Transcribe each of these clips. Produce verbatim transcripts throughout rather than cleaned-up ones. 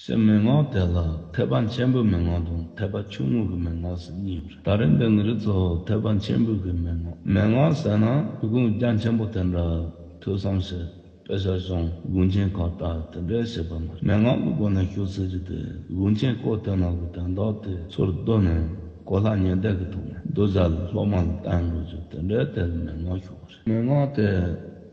དེ་མན་ངག་དེ་ལ་ཐེག་པ་ཆེན་པོའི་མན་ངག་དང་ཐེག་པ་ཆུང་ངུ་གི་མན་ངག་ཟེར་གཉིས་ཡོད་རེད། ད་རེས་འདི་ང་རང་ཚོ་ཐེག་པ་ཆེན་པོའི་གི་མན་ངག་མན་ངག་ཟེར་ན་དགོངས་རྒྱ་ཆེན་པོ་དེ་འདྲ་ཐོས་བསམ་བྱས། དཔེ་ཆ་སྦྱོང་དགོངས་ཆེན་ཁག་ལྟ་དེ་འདྲ་བྱེད་པ་མ་རེད། མན་ངག་གི་སྒོ་ནས་ཞུགས་ཟེར་རྒྱུ་དེ་དགོངས་ཆེན་སྐོར་དེ་ནང་གི་དོན་དག་དེ་ཚུར་བསྡུས་ནས་གོ་ལ་ཉན་བདེ་གི་ཐོག་ནས་གདུལ་བྱ་ལ་སློབ་མ་ལ་བསྟན་དགོས་རྒྱུ་དེ་འདྲ་དེ་ལ་མན་ངག་ཞུ་བ་རེད། མན་ངག་དེ་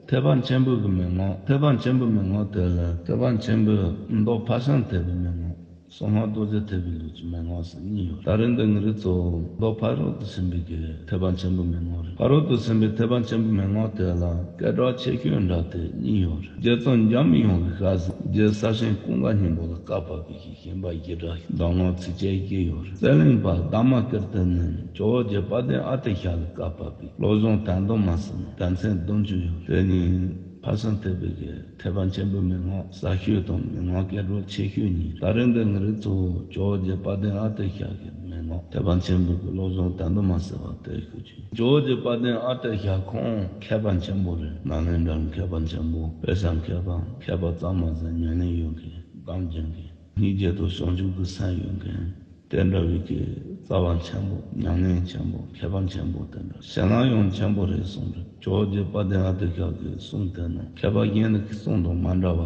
ཐེག་པ་ཆེན་པོའི་གི་མན་ངག་ཐེག་པ་ཆེན་པོའི་མན་ངག་དེ་ལ་ཐེག་པ་ཆེན་པོའི་མདོ་ཕར་ཕྱིན་ཐེག་པའི་མན་ངག་གསང་སྔགས་རྡོ་རྗེ་ཐེག་པའི་ལུགས་ཀྱི་མན་ངག་ཟེར་གཉིས་ཡོད། ད་རེས་འདི་ང་རང་ཚོ་མདོ་ཕ་རོལ་ཏུ་ཕྱིན་པའི་གི་ཐེག་པ་ཆེན་པོའི་མན་ངག་རེད། ཕ་རོལ་ཏུ་ཕྱིན་པའི་ཐེག་པ་ཆེན་པོའི་མན་ངག་དེ་ལ་སྐད་གྲགས་ཆེ་ཤོས་འདྲ་དེ་གཉིས་ཡོད་རེད། རྗེ་བཙུན་འཇམ་དབྱངས་ཀྱི་ཞལ་ཟེར། རྗེ་ས་ཆེན་ཀུན་དགའ་སྙིང་པོ་ལ་བཀའ་བབས་པའི་གི་བཤན་པ་བཞི་སྒྲ་གདམས་ངག་ཚིགས་བཅད་བཞི་ཡོད་རེད། རྩ་གླིང་པ་དྷརྨ་ཀིརྟི་ནས་ཇོ་བོ་རྗེ་དཔལ་ལྡན་ཨ་ཏི་ཤ་ལ་བཀའ་བབས་པའི་བློ་བཟང་དོན་དུ་མ་ཟེར་ན་དོན་ཚན་བདུན་ཅུ་ཡོད། དེ་ནི་ཕར་ཕྱིན་ཐེག་པའི་གི་ཐེག་པ་ཆེན་པོའི་མན་ངག་ཟབ་ཤོས་དང་མན་ངག་སྐད་གྲགས་ཆེ་ཤོས་གཉིས། ད་རེས་འདི་ང་རང་ཚོ་ཇོ་བོ་རྗེ་དཔལ་ལྡན་ཨ་ཏི་ཤ་གི་མན་ངག་ཐེག་པ་ཆེན་པོའི་གི་བློ་བཟང་དོན་དུ་མ་ཟེར་བ་དེ་ཞུ་རྒྱུ། ཇོ་བོ་རྗེ་དཔལ་ལྡན་ཨ་ཏི་ཤ་ཁོང་མཁས་པ་ཆེན་པོ་རེད། ནཱ་ལེནྡྲའི་མཁས་པ་ཆེན་པོ། དཔེ་ཆ་མཁས་པ། མཁས་པ་ཙམ་མ་ཟད་ཉམས་ལེན་ཡོད་མཁན། སྒོམ་རྒྱག་མཁན། སྙིང་རྗེ་དང་བྱང་ཆུབ་ཀྱི་སེམས་ཡོད་མཁན། དེ་འདྲ་བའི་གི་རྩ་བ་ཆེན་པོ། ཉམས་ལེན་ཆེན་པོ། མཁས་པ་ཆེན་པོ་དེ་འདྲ། ཞེད་སྣང་ཡང་ཆེན་པོ་རེད་གསུངས་རེད། ཇོ་བོ་རྗེ་དཔལ་ལྡན་ཨ་ཏི་ཤ་གི་གསུང་དེ་ནི་མཁས་པ་གཞན་གྱི་གསུང་དང་མ་འདྲ་བ་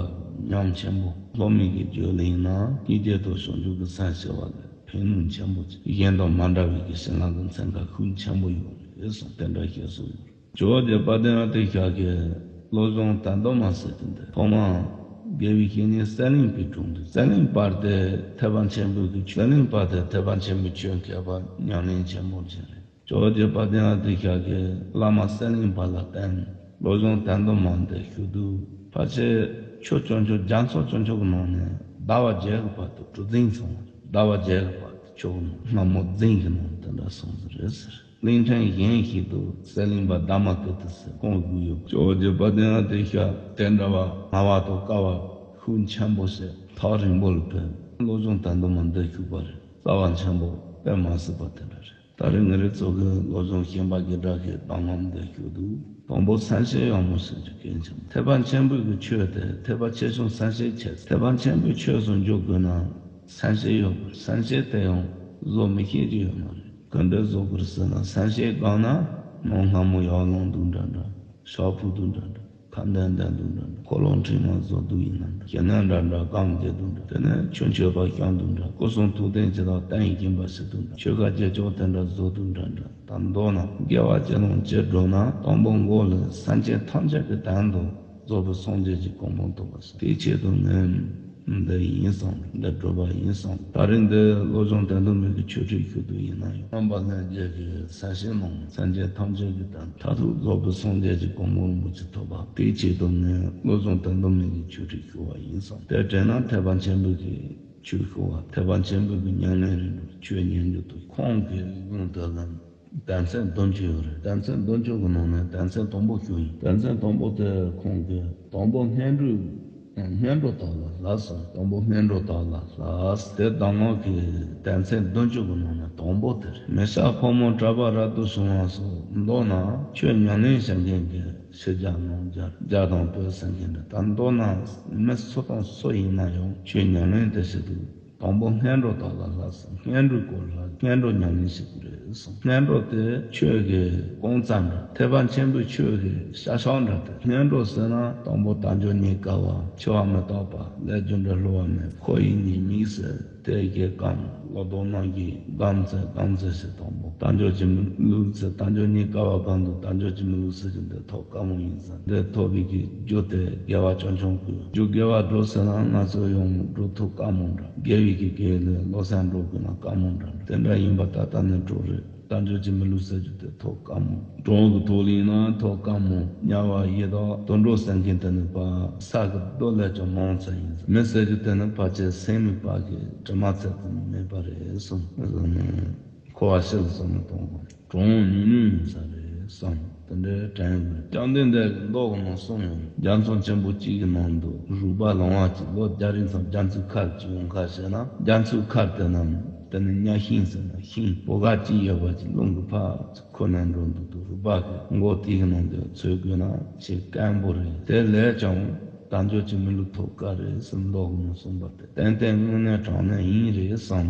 ཉམས་ཆེན་པོ། སློབ་མའི་གི་རྒྱུད་ལ་ཡིན་ན་སྙིང་རྗེ་དང་བྱང་ཆུབ་ཀྱི་སེམས་ཞེས་པ་ལས་ཕན་ནུས་ཆེན་པོ་ཅིག་གཞན་དང་མ་འདྲ་བའི་གི་ཞེད་སྣང་གི་ཚན་ཁ་ཤུགས་ཆེན་པོ་ཡོད་རེད་གསུངས། དེ་འདྲ་བཤད་སྲོལ་ཡོད། ཇོ་བོ་རྗེ་དཔལ་ལྡན་ཨ་ཏི་ཤ་གི་བློ་བཟང་དོན་དུ་མ་ཟེར་དེ་འདི་ཐོག་མ་དགེ་བའི་བཤེས་གཉེན་གསེར་གླིང་པའི་དྲུང་དུ། གསེར་གླིང་པ་དེ་ཐེག་པ་ཆེན་པོའི་གི་གསེར་གླིང་པ་དེ་ཐེག་པ་ཆེན་པོའི་ཆོས་མཁས་པ་ཉམས་ལེན་ཆེན་པོ་ཅིག་རེད། ཇོ་བོ་རྗེ་དཔལ་ལྡན་ཨ་ཏི་ཤ་གིས་བླ་མ་གསེར་གླིང་པ་ལ་བསྟེན། བློ་བཟང་དོན་དུ་མ་འདི་ཞུ་དུས་ཕལ་ཆེར་ཆོས་བྱང་ཆུབ་རྒྱ་མཚོ་བྱང་ཆུབ་ཀྱི་ནང་ནས་ཟླ་བ་བརྒྱད་ཀྱི་བར་དུ་གྲུ་འཛིན་སོང་བ་རེད། ཟླ་བ་བརྒྱད་ཀྱི་བར་དུ་ཆོས་ཀྱི་ནང་སྔ་མོ་འཛིན་གྱི་ནང་དེ་འདྲ་སོང་ཟེར་རེད་ཟེར། གླིང་ཕྲན་གཞན་ཞིག་ཏུ་གསེར་གླིང་པ་དྷརྨ་ཀིརྟི་ཟེར་ཁོང་བཞུགས་ཡོད། ཇོ་བོ་རྗེ་དཔལ་ལྡན་ཨ་ཏི་ཤ་དེ་འདྲ་བ་སྨྲ་བ་དང་བཀའ་བ་ཤུགས་ཆེན་པོ་བྱས་ཐག་རིང་པོ་ལ་ཕེབས། བློ་བཟང་དོན་དུ་མ་འདི་བཞུགས་པ་རེད། རྩ་བ་ཆེན་པོ་དཔེ་མ་སྲིད་པ་དེ་འདྲ་རེད། ད་རེས་ང་རང་ཚོ་གི་བློ་བཟང་ཤན་པ་གི་སྒྲ་གི་གདམས་ངག་འདི་ཞུ་དུས་དང་པོ་སེམས་བསྐྱེད་ཡག་མོ་བྱེད་རྒྱུ་གལ་ཆེན་པོ། ཐེག་པ་ཆེན་པོའི་གི་ཆོས་དེ་ཐེག་པ་ཆེ་ཆུང་སེམས་བསྐྱེད་བྱས། ཐེག་པ་ཆེན་པོའི་ཆོས་སུ་འཇུག་དགོས་ན་སེམས་བསྐྱེད་ཡོད་དགོས། སེམས་བསྐྱེད་དེ་ཡང་བཟོ་མི་ཤེས་རྒྱུ་ཡོད་མ་རེད། ག་འདྲ་བཟོ་དགོས་ཟེར་ན་སེམས་བསྐྱེད་སྒང་ན་ནང་སྔ་མོ་ཡར་ལངས་དུས་འདྲ་འདྲ། ཤོག་བུ་དུས་འདྲ་འདྲ། ཁ་འདོན་འདོན་དུས་འདྲ་འདྲ། འཁོར་ལོ་འཁྲིག་མ་བཟོ་དུས་ཡིན་ན་འདྲ། ཞེ་ནས་འདྲ་འདྲ་སྒོམ་བྱེད་དུས་འདྲ། དེ་ནས་ཆོས་མཆོད་པ་བཤམས་དུས་འདྲ། སྐུ་གསུང་ཐུགས་རྟེན་ཇི་ལྟར་བརྟན་བཞིན་པ་བྱེད་དུས་འདྲ། ཆོ་ག་བརྒྱད་ཅུ་དེ་འདྲ་བཟོ་དུས་འདྲ་འདྲ། ད་མདོར་ན་དགེ་བ་ཅི་ལོང་ཅི་སྒྲུབ་ན་དང་པོ་མགོ་ལ་སེམས་ཅན་ཐམས་ཅད་ཀྱི་དོན་དུ་རྫོགས་པའི་སངས་རྒྱས་ཀྱི་གོ་འཕང་ཐོབ་པ་ཟེར། དེའི་ཆེད་དུ་ནི་འདི་ཡིན་བསམ། འདི་སྒྲུབ་པ་ཡིན་བསམ། ད་རེས་འདི་བློ་བཟང་དོན་དུ་མ་གི་ཆོས་ཁྲིད་ཞུ་དུས་ཡིན་ན་ཡང་རྣམ་པ་ལྷན་རྒྱས་ཀྱི་སེམས་ཤེས་ནང་སེམས་ཅན་ཐམས་ཅད་ཀྱི་དོན་མཐར་ཐུག་རྫོགས་པའི་སངས་རྒྱས་ཀྱི་གོ་འཕང་རིན་པོ་ཆེ་ཐོབ་པ་དེའི་ཆེད་དུ་ནི་བློ་བཟང་དོན་དུ་མ་གི་ཆོས་ཁྲིད་ཞུ་བ་ཡིན་བསམ། དེ་དྲན་ན་ཐེག་པ་ཆེན་པོའི་གི་ཆོས་ཞུ་བ། ཐེག་པ་ཆེན་པོའི་གི་ཉམས་ལེན་རིང་དུ་ཆོས་ཉན་རྒྱུ་དུ་ཁོང་གི་ལུང་དུ་ལ། དོན་ཚན་བདུན་ཅུ་ཡོད་རེད། དོན་ཚན་བདུན་ཅུ་གི་ནང་ནས་དོན་ཚན་དང་པོ་ཞུ་ཡིན། དོན་ཚན་དང་པོ་དེ་ཁོང་གིས་དང་པོ་ངན་འགྲོ། ངན་འགྲོ་དག་ལ་ལ་ཟེར། དང་པོ་ངན་འགྲོ་དག་ལ་ལ་ཟེར། དེ་གདམས་ངག་གི་དོན་ཚན་བདུན་ཅུ་གི་ནང་ནས་དང་པོ་དེ་རེད། མི་སྐྱ་ཕོ་མོ་གྲྭ་པ་རབ་ཏུ་བྱུང་བ་སོགས་མདོར་ན་ཆོས་ཉམས་ལེན་བྱེད་མཁན་གྱི་ཕྱི་རྒྱལ་ནང་རྒྱལ། རྒྱ་དང་བོད་ཟེར་མཁན་རེད། ད་མདོར་ན་མི་སུ་དང་སུ་ཡིན་ན་ཡང་ཆོས་ཉམས་ལེན་དེ་བྱེད་དུས། དང་པོ་ངན་འགྲོ་དག་ལ་ལ་ཟེར། ངན་འགྲོའི་སྐོར་ལ་ངན་འགྲོ་ཉམས་ལེན་བྱེད་དགོས་རེད་གསུངས། ངན་འགྲོ་དེ་ཆོས་ཀྱི་རྐང་རྩ་འདྲ། ཐེག་པ་ཆེན་པོའི་ཆོས་ཀྱི་ཤ་ཤ་འདྲ་དེ། ངན་འགྲོ་ཟེར་ན་དང་པོ་དལ་འབྱོར་རྙེད་དཀའ་བ། འཆི་བ་མི་རྟག་པ། ལས་རྒྱུ་འབྲས་བསླུ་བ་མེད། འཁོར་བའི་ཉེས་དམིགས་ཟེར། དེ་བཞིན་སྒོམ། ལོག་རྟོག་རྣམ་བཞི་སྒོམ་ཚེ་སྒོམ་ཚེ་ཞེས་དང་པོ་དལ་འབྱོར་གྱིས་མི་བསླུ་ཚེ། དལ་འབྱོར་རྙེད་དཀའ་བ་སྒོམ་དུས་དལ་འབྱོར་གྱིས་མི་བསླུ་ཚེ་གི་འདི་ཐོབ་དཀའ་མོ་ཡིན་ཟེར། འདི་ཐོབ་པའི་གི་རྒྱུ་དེ་དགེ་བ་ཆུང་ཆུང་དགོས། རྒྱུ་དགེ་བ་སྒྲུབ་ཟེར་ན་ང་ཚོ་ཡང་སྒྲུབ་ཐུབ་དཀའ་མོ་འདྲ། དགེ་བའི་གི་དགེ་ལས་བློ་སེམས་འགྲོ་དགོས་ན་དཀའ་མོ་འདྲ། དེ་འདྲ་ཡིན་པ་ད་ལྟ་ནས་གྲོགས་རེད། དལ་འབྱོར་གྱིས་མི་བསླུ་ཟེར་རྒྱུ་དེ་ཐོབ་དཀའ་མོ། གྲོགས་ཀྱི་ཐོག་ལ་ཡིན་ན་ཐོབ་དཀའ་མོ། དམྱལ་བ་ཡི་དྭགས་དུད་འགྲོ་ཟེར་མཁན་དེ་ནི་ཕར་ས་གི་རྡོ་ལས་ཀྱང་མང་ཙམ་ཡིན། མི་ཟེར་རྒྱུ་དེ་ནི་ཕལ་ཆེར་སེམས་མི་ཕ་གི་དྲི་མ་ཚད་དུ་མེད་པ་རེད་གསུངས། འཁོར་བ་ཕྱི་ལ་བསམ་བློ་གཏོང་དགོས། གྲོགས་ཉུང་ཉུང་ཡིན་ས་རེད་བསམ། དེ་འདྲའི་དྲན་དགོས། བཅོམ་ལྡན་འདས་ཀྱི་མདོ་གི་ནང་གསུངས་ཡོད། རྒྱ་མཚོ་ཆེན་པོ་གཅིག་གི་ནང་དུ་རུས་སྦལ་ལང་བ་གཅིག་ལོ་བརྒྱ་རིང་ཙམ་རྒྱ་མཚོའི་ཁ་ལ་ཅིག་ཡོང་ཁ་བྱས་ན། རྒྱ་མཚོའི་ཁ་དེ་ན་དེ་ནི་གཉའ་ཤིང་ཟེར་ན་ཤིང་བོ་ག་གཅིག་ཡོད་པ་ཅིག་རླུང་གིས་ཕར་ཁུར་ནས་འགྲོ་འདུག་འདུག་རུས་སྦལ་གྱི་མགོ་དེ་གི་ནང་དུ་ཚུད་དགོས་ན་ཆེས་དཀོན་པོ་རེད། དེ་ལས་ཀྱང་ དལ་འབྱོར་གྱི་མི་ལུས་ཐོབ་དཀའ་རེད་ཟེར་མདོ་གི་ནང་གསུངས་པ་དེ་ཏན་ཏན་དངོས་གནས་དྲང་གནས་ཡིན་རེད་བསམ།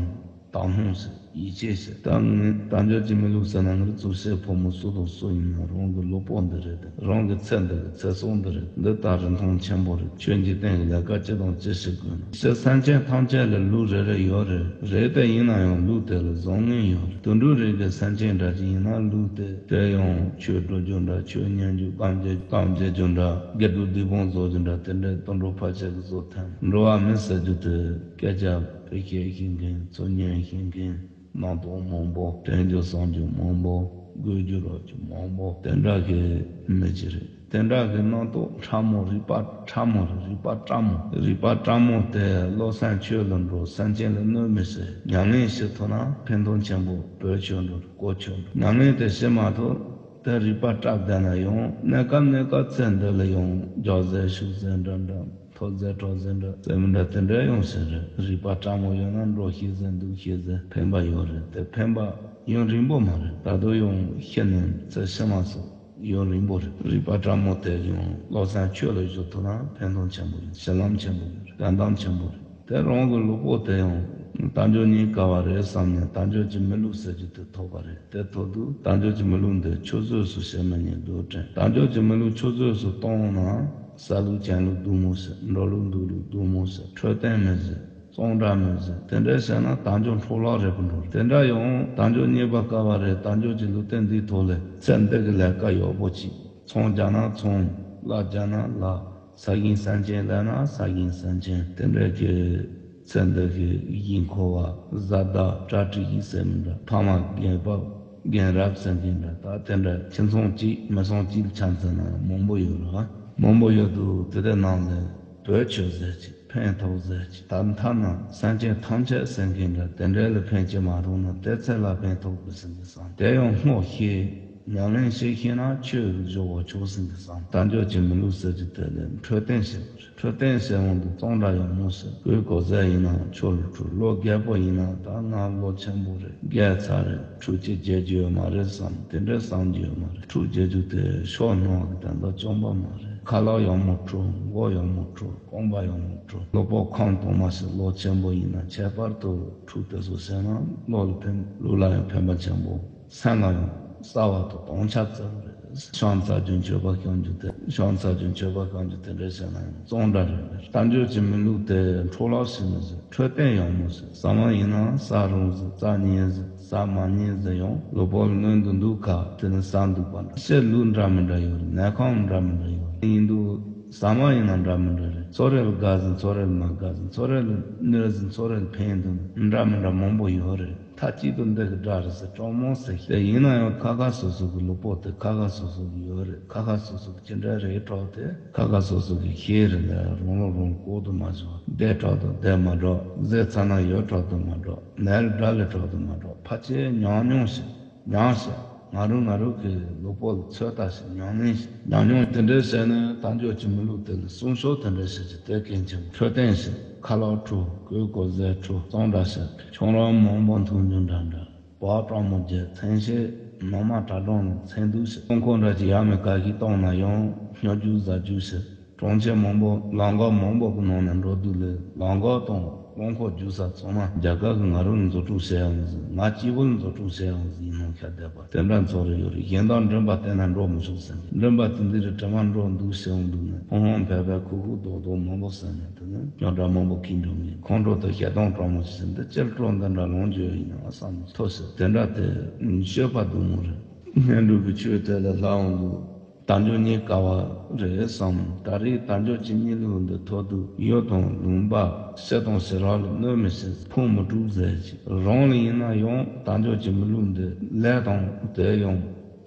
དག་སྣང་ཟེར་ཡིད་ཆེས་ཟེར། ད་ངས་དལ་འབྱོར་གྱི་མི་ལུས་ཟེར་ན་ང་ཚོ་གཙོ་ཆེ་ཕོ་མོ་སུ་དང་སུ་ཡིན་ན་རང་གི་ལུས་པོ་འདི་རེད་དེ། རང་གི་ཚེ་འདི་གི་ཚེ་སྲོག་འདི་རེད། འདི་ལྟར་རིན་ཐང་ཆེན་པོ་རེད། ཆོས་འཇིག་རྟེན་གྱི་ལས་ཀ་ཅི་དང་ཅི་ཞིག་དགོས་ན། སྤྱིར་སེམས་ཅན་ཐམས་ཅད་ལ་ལུས་རེ་རེ་ཡོད་རེད། རེད་དེ་ཡིན་ན་ཡང་ལུས་དེ་ལ་བཟང་ངན་ཡོད་རེད། དུད་འགྲོ་རིགས་ཀྱི་སེམས་ཅན་འདྲ་ཅིག་ཡིན་ན་ལུས་དེ་དེ་ཡང་ཆོས་སྒྲུབ་རྒྱུ་འདྲ། ཆོས་ཉན་རྒྱུ། གཏམ་བརྗེད་གཏམ་བརྗེད་རྒྱུ་འདྲ། དགེ་སྒྲུབ་སྡིག་སྤོང་བཟོ་རྒྱུ་འདྲ། དེ་འདྲའི་དུད་འགྲོ་ཕལ་ཆེར་གྱིས་བཟོ་ཐལ། འགྲོ་བ་མི་ཟེར་རྒྱུ་དེ་སྐད་ཆ་བེད་སྤྱོད་ཤེས་མཁན། ཚུར་ཉན་ཤེས་མཁན། རྣམ་རྟོག་མང་པོ། དྲན་རྒྱུ་བསམ་རྒྱུ་མང་པོ། དགོས་རྒྱུ་རག་རྒྱུ་མང་པོ། དེ་འདྲ་གི་མི་ཅིག་རེད། དེ་འདྲ་གི་རྣམ་རྟོག་ཕྲ་མོ། རིག་པ་ཕྲ་མོ་རེད། རིག་པ་བཀྲ་མོ། རིག་པ་བཀྲ་མོ་དེ་བློ་སེམས་ཆོས་ལ་འགྲོ། སེམས་ཅན་ལ་གནོད་མི་བྱེད། ཉམས་ལེན་བྱེད་ཐུབ་ན་ཕན་ཐོགས་ཆེན་པོ། བོད་ཆོས་འགྲོ་རེད། གོ་ཆོད་འགྲོ། ཉམས་ལེན་དེ་བྱེད་མ་ཐུབ། དེ་རིག་པ་བཀྲ་བསྡད་ན་ཡང་གནས་སྐབས་གནས་སྐབས་ཚེ་འདི་ལ་ཡང་རྒྱགས་ཟེར་ཤུགས་ཟེར་འདྲ་འདྲ། ཐོབ་ཟེར་གྲོགས་ཟེར་འདྲ་ཟེར་མི་འདྲ་དེ་འདྲ་ཡོང་ཟེར་རེད། རིག་པ་བཀྲ་མོ་ཡོད་ན་འགྲོ་ཤེས་ཟེར་འདུག་ཤེས་ཟེར་ཕན་པ་ཡོད་རེད། དེ་ཕན་པ་ཡུན་རིང་པོ་མ་རེད། ད་དུང་ཡང་ཤི་ནས་ཚེ་ཕྱི་མ་སོགས་ཡུན་རིང་པོ་རེད། རིག་པ་བཀྲ་མོ་དེ་ཡང་བློ་སེམས་ཆོས་ལ་བཞུགས་ཐུབ་ན་ཕན་ཐོགས་ཆེན་པོ་ཡོད། བྱིན་རླབས་ཆེན་པོ་ཡོད་རེད། དོན་དམ་ཆེན་པོ་རེད། དེ་རང་གི་ལུས་པོ་དེ་ཡང་དལ་འབྱོར་རྙེད་དཀའ་བ་རེད་བསམ་ནས་དལ་འབྱོར་གྱི་མི་ལུས་ཟེར་རྒྱུ་དེ་ཐོབ་པ་རེད། དེ་ཐོབ་དུས་དལ་འབྱོར་གྱི་མི་ལུས་འདི་ཆུད་ཟོས་སུ་བྱེད་མི་ཉན་འདུག་དྲན། དལ་འབྱོར་གྱི་མི་ལུས་ཆུད་ཟོས་སུ་གཏོང་ན་ཟ་ལུགས་གྱོན་ལུགས་སྡུག་མོ་བྱེད། འགྲོ་ལུགས་འདུག་ལུགས་སྡུག་མོ་བྱེད། འཕྲོད་བསྟེན་མི་བྱེད། གཙང་སྦྲ་མི་བྱེད། དེ་འདྲ་བྱས་ན་དལ་འབྱོར་འཕྲོ་བརླག་རེད་པ་འགྲོ་རེད། དེ་འདྲ་ཡང་དལ་འབྱོར་རྙེད་པ་དཀའ་བ་རེད། དལ་འབྱོར་གྱི་ལུས་རྟེན་འདིའི་ཐོག་ལ་ཚེ་འདི་གི་ལས་ཀ་ཡག་པོ་གྱིས། ཚོང་རྒྱག་ན་ཚོང་། ལ་རྒྱག་ན་ལ། ས་ཞིང་སེམས་ཅན་ལས་ན་ས་ཞིང་སེམས་ཅན། དེ་འདྲ་གི་ཚེ་འདི་གི་ཡིད་འཁོར་བ་བཟའ་ཟླ་གྲ་སྒྲིག་ཡིན་ཟེར་མི་འདྲ། ཕ་མ་རྒན་པ་རྒན་རབས་ཟེར་མཁན་འདྲ། ད་དེ་འདྲ་ཁྱིམ་ཚང་གཅིག་མི་ཚང་གཅིག་ཆ་མཚོན་ན་མང་པོ་ཡོད་རེད། མང་པོ་ཡོད་འདུག་དེ་དེ་ནང་ལས་བོད་ཆོས་ཟེར་གྱི་ཕན་ཐོགས་ཟེར་གྱི། ད་མཐའ་ན་སེམས་ཅན་ཐམས་ཅད་ཟེར་མཁན་འདྲ། དེ་འདྲ་ལ་ཕན་གྱི་མ་རུང་ན་དེ་ཚེ་ལ་ཕན་ཐོགས་དགོས་ཟེར་གྱི་བསམ། དེ་ཡང་སྔོ་ཤེས། ཉམས་ལེན་བྱེད་ཤེས་ན་ཆོས་གཞོགས་པ་ཆོག་ཟིན་གྱི་བསམ། དལ་འབྱོར་གྱི་མི་ལུས་ཟེར་གྱི་དེ་ལས་འཕྲོད་བསྟེན་བྱེད་དགོས་རེད། འཕྲོད་བསྟེན་བྱེད་འོང་དུས་གཙང་སྦྲ་ཡག་མོ་བྱེད། གོས་གོས་ཟས་ཡིན་ན་ཆོ་ལོ་འཁྲུ། ལོ་རྒད་པོ་ཡིན་ན་ད་ང་ལོ་ཆེན་པོ་རེད། རྒས་ཚར་རེད། ཕྲུག་ཅིག་བརྗེ་རྒྱུ་ཡོད་མ་རེད་བསམ། དེ་འདྲའི་བསམ་རྒྱུ་ཡོད་མ་རེད། ཕྲུག་བརྗེ་རྒྱུ་དེ་ཤོག་སྣང་གི་དོན་དག་བཅོམ་པ་མ་རེད། ཁ་ལག་ཡག་མོ་འཁྲུ། མགོ་ཡག་མོ་འཁྲུ། རྐང་པ་ཡག་མོ་འཁྲུ། ལུས་པོ་ཁམས་དྭངས་མ་བྱེད། ལོ་ཆེན་པོ་ཡིན་ན་ཁྱད་པར་དུ་ཕྲུག་དེ་ཚོ་བྱས་ན་ལོ་ལ་ཕན། ལུས་ལ་ཡང་ཕན་པ་ཆེན་པོ། སེམས་ལ་ཡང་གསར་བ་དང་དྭངས་ཆ་སྩལ་བ་རེད། ཤམ་སྩལ་རྒྱུ་མཆོད་པ་བཤམས་རྒྱུ་དེ། ཤམ་སྩལ་རྒྱུ་མཆོད་པ་བཤམས་རྒྱུ་དེ་འདྲ་བྱས་ན་ཡང་གཙང་སྦྲ་རེད། དལ་འབྱོར་གྱི་མི་ལུས་དེ་འཕྲོ་བརླག་བྱེད་མི་བྱེད། འཕྲོད་བསྟེན་ཡག་མོ་བྱེད། ཟ་མ་ཡིན་ན་ཟ་རུང་ཟེར། ཟ་ཉན་ཟེར། ཟ་མ་ཉན་ཟེར་ཡང་ལུས་པོ་ལ་གནོད་འདུག་འདུག་ག་དེ་ནི་ཟ་འདུག་པ་འདྲ། ཕྱི་ལུས་འདྲ་མི་འདྲ་ཡོད་རེད། ནད་ཁམས་འདྲ་མི་འདྲ་ཡོད་རེད། ཡིན་འདུག་ཟ་མ་ཡིན་ན་འདྲ་མི་འདྲ་རེད། ཚོ་རེ་ལ་དགའ་ཟིན། ཚོ་རེ་ལ་མ་དགའ་ཟིན། ཚོ་རེ་ལ་གནོད་ཟིན། ཚོ་རེ་ལ་ཕན་འདུག་འདྲ་མི་འདྲ་མང་པོ་ཡོད་རེད། མཐའ་གཅིག་ཏུ་འདི་གི་དགྲ་རེད་ཟེར་དྲང་མོ་ཟེར་ཤེས། དེ་ཡིན་ན་ཡང་ཁ་ཁ་སོ་སོ་གི་ལུས་པོ་དེ་ཁ་ཁ་སོ་སོ་གི་ཡོད་རེད། ཁ་ཁ་སོ་སོ་གི་ཅི་འདྲ་རེད་གྲོགས་དེ་ཁ་ཁ་སོ་སོ་གི་ཤེས་རེད་ལ། རང་ལོ་རང་ལྐོག་ཏུ་མ་བྱུང་། བསྡད་དྲག་ཏུ་བསྡད་མ་འགྲོ། བཟས་ཚར་ན་ཡོད་དྲག་ཏུ་མ་འགྲོ། ནད་ལ་དགྲ་ལ་དྲག་ཏུ་མ་འགྲོ། ཕལ་ཆེར་ཉམས་མྱོང་ཞིག་ཉམས་ཞིག་ང་རང་ང་རང་གི་ལུས་པོ་ལ་ཚོད་ལྟ་ཞིག་ཉམས་ལེན་ཞིག་ཉམས་མྱོང་དེ་འདྲའི་བྱས་ནས་དལ་འབྱོར་གྱི་མི་ལུས་དེ་ལ་སྲུང་སྐྱོབ་དེ་འདྲ་བྱེད་ཀྱི་དེ་གལ་ཆེན་པོ། འཕྲོད་བསྟེན་ཞིག་ཁ་ལག་འཁྲུ། གོས་གོས་ཟས་འཁྲུ། གཙང་སྦྲ་ཞིག་ཁྱོང་རོགས་མང་པོ་འཐུང་རྒྱུ་འདྲ་འདྲ། བག་གྲང་མོ་བརྒྱབ། ཚིམ་བྱེད་ནང་མ་དྲ་གྲོང་ནས་ཚིམ་སྡོད་ཞིག་རླངས་འཁོར་འདྲ་ཅིག་ཡ་མེད་ག་ཞིག་བཏང་ན་ཡང་སྨྱོ་རྒྱུ་ཟ་རྒྱུ་ཞིག་གྲོང་ཁྱེར་མང་པོ་ལམ་འགག་མང་པོ་གི་ནང་ནས་འགྲོ་དུས་ལས་ལམ་འགག་དང་རླངས་འཁོར་རྒྱུག་ས་ཚང་མ་རྒྱ་གར་གི་ང་རང་ལ་འཛུགས་སྐྲུན་བྱས་ཡོང་ཟིན། ང་གཅིག་པུ་ལ་འཛུགས་སྐྲུན་བྱས་ཡོང་ཟིན་ཡིན་ནོ་ཁྱབ་བསྡད་པ་དེ་འདྲ་ཚོ་རེ་ཡོད་རེད། གཞན་དག་མགྲིན་པ་བསྟན་ན་འགྲོ་མི་ཆོག་ཟེར་ནས་མགྲིན་པ་དེ་འདི་རུ་དྲི་མ་འགྲོ་འདུག་ཟེར་ཡོང་འདུག་ནས་ཧོང་ཧོང་བས་བས་ཁུག་ཁུག་རྡོག་རྡོག་མང་པོ་ཟེར་ནས་དེ་ནས་རྙོག་དྲ་མང་པོ་ཁྱེར་འགྲོ་མཁན། ཁོང་ཁྲོ་དང་ཞེ་སྡང་དྲག་མོ་ཞིག་ཟིན་ཏེ་སྤྱིར་སྤྲོ་འདི་འདྲ་ལོངས་སྤྱོད་ཡིན་ནའང་བསམ་ཐོ་ཟེར་དེ་འདྲ་དེ་སྤྱོད་པ་སྡུག་མོ་རེད། སྔོན་འགྲོ་གི་ཆོས་དེ་ལ་ལྷག་འོང་དུས། དལ་འབྱོར་རྙེད་དཀའ་བ་རེད་བསམ། ད་རེས་དལ་འབྱོར་གྱི་རྙེད་ལུགས་འདི་ཐོག་ཏུ་ཡུལ་དང་ལུང་པ་ཕྱི་དང་ཕྱི་རོལ་ལ་གནོད་མི་བྱེད། ཕུང་མི་དཀྲུག་ཟེར་གྱི། རང་ལ་ཡིན་ན་ཡང་དལ་འབྱོར་གྱི་མི་ལུས་འདི་ལས་དང་དེ་ཡང་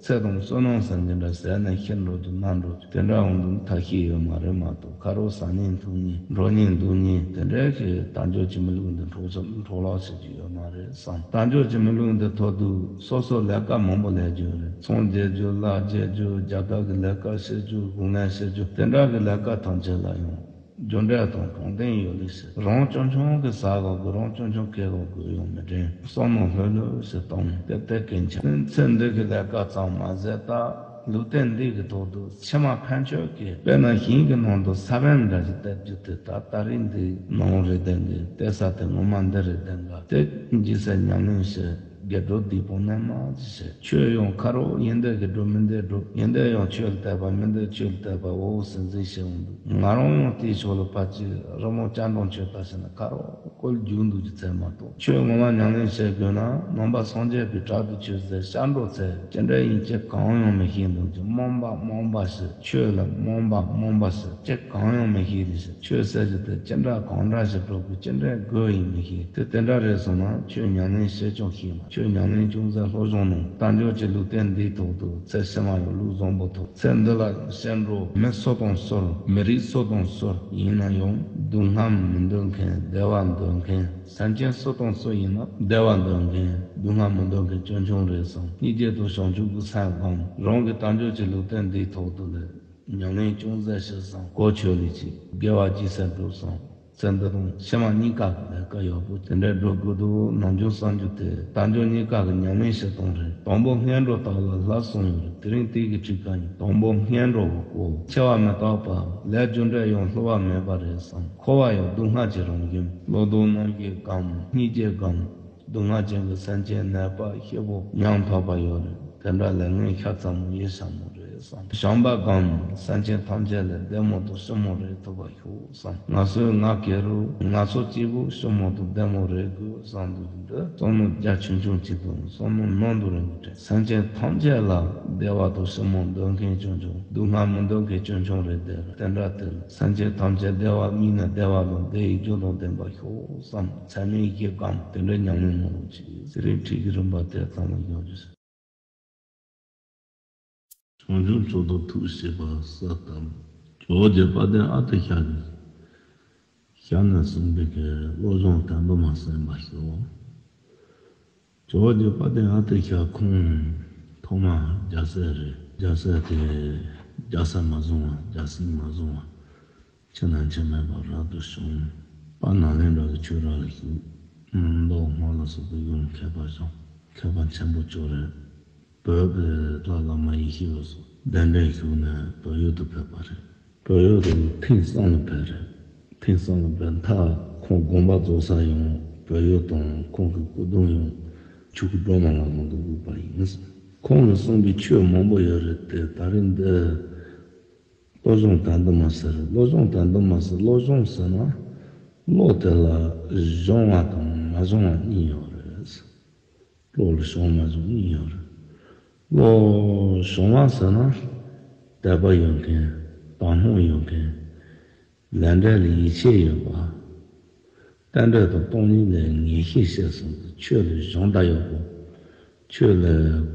ཚེ་དང་བསོད་ནམས་ཟེར་མཁན་འདྲ་ཟད་ནས་ཤི་འགྲོ་རྒྱུ་ན་འགྲོ་རྒྱུ་དེ་འདྲ་འོང་དུས་ཐབས་ཤེས་ཡོད་མ་རེད་མ་གཏོགས། ཁ་རོག་ཟ་ཉན་འཐུང་ཉན་འགྲོ་ཉན་འདུག་ཉན་དེ་འདྲའི་གི་དལ་འབྱོར་གྱི་མི་ལུས་འདི་འཕྲོ་འཕྲོ་བརླག་བྱེད་རྒྱུ་ཡོད་མ་རེད། བསམ། དལ་འབྱོར་གྱི་མི་ལུས་འདི་ཐོག་ཏུ་སོ་སོ་ལས་ཀ་མང་པོ་ལས་རྒྱུ་རེད། ཚོང་རྒྱག་རྒྱུ། ལ་རྒྱག་རྒྱུ། རྒྱ་གར་གྱི་ལས་ཀ་བྱེད་རྒྱུ། སྒོ་ངལ་བྱེད་རྒྱུ། དེ་འདྲ་གི་ལས་ཀ་ཐམས་ཅད་ལ་ཡང་རྒྱུ་འབྲས་དང་གྲོང་སྟེང་ཡོད་ལེ་ཟེར། རང་ཆུང་ཆུང་གི་ཟ་དགོས་དགོས། རང་ཆུང་ཆུང་གས་དགོས་དགོས་ཡོང་མི་དྲན། བསམ་མནོ་ལྷོད་ལྷོད་ཞིག་བཏང་དེ་དེ་གན་ཆ་ཚེ་འདི་གི་ལས་ཀ་ཙམ་མ་ཟད་ད། ལུང་བསྟན་འདི་གི་ཐོག་ཏུ་ཕྱི་མ་ཕན་ཆོད་ཀྱི་དཔེར་ན་ཞིང་གི་ནང་དུ་ས་བོན་འདྲ་ཞིག་བཏབ་རྒྱུ་དེ་ད་ད་རིང་འདི་ནང་རེད་བསྡད་མཁན། དེ་ས་དེ་ངོ་མ་འདི་རེད་བསྡད་མཁན། དེ་འཇིགས་སེལ་ཉམས་ལེན་བྱེད། དགེ་སྒྲུབ་སྡིག་སྤོང་རྣལ་མ་ཞིག་བྱེད། ཆོས་ཡང་ཁ་རོག་ཡིན་འདོད་ཀྱི་སྒྲུབ་མིན་འདོད་སྒྲུབ། ཡིན་འདོད་ཡང་ཆོས་ལ་དད་པ་མིན་འདོད་ཆོས་ལ་དད་པ་འོ་འོ་ཟིན་ཟིན་བྱེད་འོང་འདུག་ང་རང་ཡང་དེའི་ཕྱོགས་ལ་ཕར་ཅིག་རི་མོ་སྤྱང་གྲུང་ཆོས་ལྟ་བྱས་ན་ཁ་རོག་བཀོལ་རྒྱུག་འདུག་རྒྱུ་ཚད་མ་གཏོགས། ཆོས་ངོ་མ་ཉམས་ལེན་བྱེད་དགོས་ན་ནང་པ་སངས་རྒྱས་པའི་བྲག་ཏུ་ཆོས་ཟེར་ཤར་འགྲོ་ཚེ་ཅི་འདྲ་ཡིན་ཅི་གང་ཡང་མི་ཤེས་འདུག་རྒྱུ། རྨོངས་པ་རྨོངས་པ་ཞིག་ཆོས་ལ་རྨོངས་པ་རྨོངས་པ་ཞིག་ཅི་གང་ཡང་མི་ཤེས་རེད་ཞིག་ཆོས་ཟེར་རྒྱུ་དེ་ཅི་འདྲ་གང་འདྲ་ཞིག་འགྲོ་དགོས་ཅི་འདྲའི་དགོས་ཡིན་མི་ཤེས། དེ་དེ་འདྲ་རེད་སོང་ན་ཆོས་ཉམས་ལེན་བྱེད་ཀྱང་ཤེས་མ། ཆོས་ཉམས་ལེན་ཅུང་ཟད་སློབ་སྦྱོང་གནང་། དལ་འབྱོར་གྱི་ལུང་བསྟན་འདིའི་ཐོག་ཏུ་ཚེ་ཕྱི་མ་ཡང་ལུགས་བཟང་པོ་ཐོབ། ཚེ་འདི་ལ་ཡང་གཤེན་རབ་མི་སུ་དང་སུར་མི་རིགས་སུ་དང་སུར་ཡིན་ན་ཡང་སྡུག་བསྔལ་མི་འདོད་མཁན་བདེ་བ་འདོད་མཁན། སེམས་ཅན་སུ་དང་སུ་ཡིན་ན་བདེ་བ་འདོད་མཁན་སྡུག་བསྔལ་མི་འདོད་མཁན་ཆུང་ཆུང་རེད་བསམ། སྙིང་རྗེ་དང་བྱང་ཆུབ་ཀྱི་སེམས་སྒོམ། རང་གི་དལ་འབྱོར་གྱི་ལུང་བསྟན་འདིའི་ཐོག་ཏུ་ལས་ཉམས་ལེན་ཅུང་ཟད་བྱས་བསམ། གོ་ཆོད་ལེགས་ཀྱིས་དགེ་བ་ཅི་ཟད་འགྲུབ་བསམ། ཚེ་འདི་དང་ཕྱི་མ་གཉིས་ཀ་གི་ལས་ཀ་ཡག་པོ་དེ་འདྲ་སྒྲུབ་དགོས་འདུག་ནམ་རྒྱུན་བསམ་རྒྱུ་དེ་དལ་འབྱོར་གཉིས་ཀ་གི་ཉམས་ལེན་བྱེད་སྟངས་རེད། དང་པོ་སྔོན་འགྲོ་དག་ལ་སླར་གསོ་ཡོང་རེད། དེ་རིང་དེ་གི་ཁྲིད་ཀ་ཡིན། དང་པོ་སྔོན་འགྲོ་གི་སྐོར། འཆི་བ་མི་རྟག་པ་ལས་རྒྱུ་འབྲས་ཡང་བསླུ་བ་མེད་པ་རེད་བསམ། འཁོར་བ་ཡང་སྡུག་བསྔལ་གྱི་རང་བཞིན། བློ་ལྡོག་རྣམ་བཞི་སྒོམ། སྙིང་རྗེ་སྒོམ། སྡུག་བསྔལ་ཅན་གྱི་སེམས་ཅན་ནད་པ་སྐྱེ་བོ་ཉམ་ཐག་པ་ཡོད་རེད། དེ་འདྲ་ལས་ངན་ཤ་ཚ་མོ་ཡིན་ས་མོ་རེད་བསམ། བྱམས་པ་སྒོམ། སེམས་ཅན་ཐམས་ཅད་ལ་བདེ་མོ་དང་ཞི་མོ་རེ་ཐོབ་པ་ཤོག་བསམ། ང་ཚོས་ང་གེ་རུ་ང་ཚོ་གཅིག་པུ་ཞི་མོ་དང་བདེ་མོ་རེ་དགོས་བསམ་འདུག་འདི་བསམ་མནོ་རྒྱ་ཆུང་ཆུང་གཅིག་དང་བསམ་མནོ་ནང་དུ་རིང་གི་སེམས་ཅན་ཐམས་ཅད་ལ་བདེ་བ་དང་ཞི་མོ་འདོད་མཁན་ཆུང་ཆུང་། སྡུག་བསྔལ་མི་འདོད་མཁན་ཆུང་ཆུང་རེད་དེ། དེ་འདྲ་དེ་ལ་སེམས་ཅན་ཐམས་ཅད་བདེ་བ་དམིགས་ནས་བདེ་བ་དང་བདེ་བའི་རྒྱུ་དང་ལྡན་པ་ཤོག་བསམ། ཚད་མེད་བཞི་སྒོམ། དེ་འདྲ་ཉམས་ལེན་གནང་རོགས་གྱིས། ཟེར་རིང་ཁྲིད་ཀྱི་རིམ་པ་དེ་ཚང་མ་ཡོང་རྒྱུ་ཟེར། བྱང་ཆུབ་མཆོག་ཏུ་ཐུགས་བསྐྱེད་པ་གསལ་བཏབ། ཇོ་བོ་རྗེ་དཔལ་ལྡན་ཨ་ཏི་ཤ་གི་ཞལ་ནས་གསུངས་པའི་གི་བློ་སྦྱོང་དོན་དུ་མ་གསན་པ་ཞུ། ཇོ་བོ་རྗེ་དཔལ་ལྡན་ཨ་ཏི་ཤ་ཁོང་ཐོག་མ་རྒྱལ་སྲས་རེད། རྒྱལ་སྲས་དེ་རྒྱལ་ས་མ་བཟུང་བ་རྒྱལ་སྲིད་མ་བཟུང་བ་ཕྱི་ནང་འཆི་མེད་པ་རབ་ཏུ་བྱུང་། དཔལ་ནཱ་ལེནྡྲ་གི་ཆོས་ར་ལ་ཞུགས། མདོ་སྔགས་ལ་སོགས་པའི་ཡོན་མཁས་པ་བྱུང་། མཁས་པ་ཆེན་པོ་ཅོ་རེད། བོད་ཀྱི་ལྷ་བླ་མ་ཡེ་ཤེས་འོད་ཟེར་གདན་འདྲེན་ཞུས་ནས་བོད་ཡུལ་དུ་ཕེབས་པ་རེད། བོད་ཡུལ་དུ་ཐེངས་གསུམ་ལ་ཕེབས་རེད། ཐེངས་གསུམ་ལ་ཕེབས་མཐར་ཁོང་དགོངས་པ་རྫོགས་ས་ཡང་བོད་ཡུལ་དང་ཁོང་གི་སྐུ་གདུང་ཡང་ཆོས་སྐུ་སྒྲོལ་མ་ལ་ལུང་དུ་བཞུགས་པ་ཡིན། ཁོང་གིས་གསུངས་པའི་ཆོས་མང་པོ་ཡོད་རེད་དེ། ད་རེས་འདི་བློ་སྦྱོང་དོན་དུ་མ་ཟེར། བློ་སྦྱོང་དོན་དུ་མ་ཟེར། བློ་སྦྱོང་ཟེར་ན་བློ་དེ་ལ་སྦྱོང་བ་དང་མ་སྦྱོང་བ་གཉིས་ཡོད་རེད། བློ་ལ་སྦྱོང་མ་སྦྱོང་གཉིས་ཡོད་རེད། བློ་སྦྱོང་བ་ཟེར་ན་དད་པ་ཡོད་མཁན། དག་སྣང་ཡོད་མཁན། ལས་འབྲས་ལ་ཡིད་ཆེས་ཡོད་པ། རྟེན་འབྲེལ་དང་སྟོང་ཉིད་ལ་ངེས་ཤེས་བྱས་སོང་ཙང་ཆོས་ལ་སྦྱོང་བརྡར་ཡོད་པོ། ཆོས་ལ་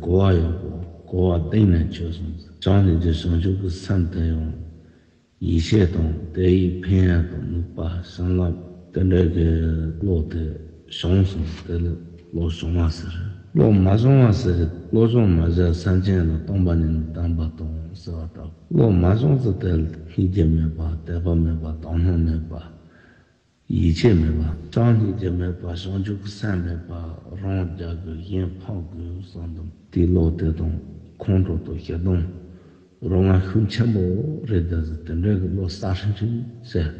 གོ་བ་ཡོད་པོ། གོ་བ་གཏིང་ནས་ཆོད་སོང་ཙང་བྱང་སྙིང་རྗེ་བྱང་ཆུབ་ཀྱི་སེམས་དེ་ཡང་ཡིད་ཆེས་དང་དེ་ཡི་ཕན་ཡོན་དང་ནུས་པ་བྱིན་རླབས་དེ་འདྲ་གི་བློ་དེ་བྱུང་སོང་། དེ་ལ་བློ་སྦྱོང་བ་ཟེར། བློ་མ་སྦྱོང་བ་ཟེར། བློ་སྦྱོང་མ་བྱས་སེམས་ཅན་ལ་སྟོང་པ་ཉིད་ནས་བསྟན་པ་དང་ཟེར་བ་ལྟ་བུ། བློ་མ་སྦྱོང་ཙང་དེ་ལ་སྙིང་རྗེ་མེད་པ། དད་པ་མེད་པ། དག་སྣང་མེད་པ། ཡིད་ཆེས་མེད་པ། བྱམས་སྙིང་རྗེ་མེད་པ། བྱང་ཆུབ་ཀྱི་སེམས་མེད་པ། རང་རྒྱག་དགོས་གཞན་ཕམ་དགོས་བསམ་དུས་དེའི་བློ་དེ་དང་ཁོང་ཁྲོ་དང་ཞེ་སྡང་རང་དབང་ཤུགས་ཆེན་པོ་རེད་དེ། དེ་འདྲ་གི་བློ་གསར་ཧྲིང་ཧྲིང་བྱས།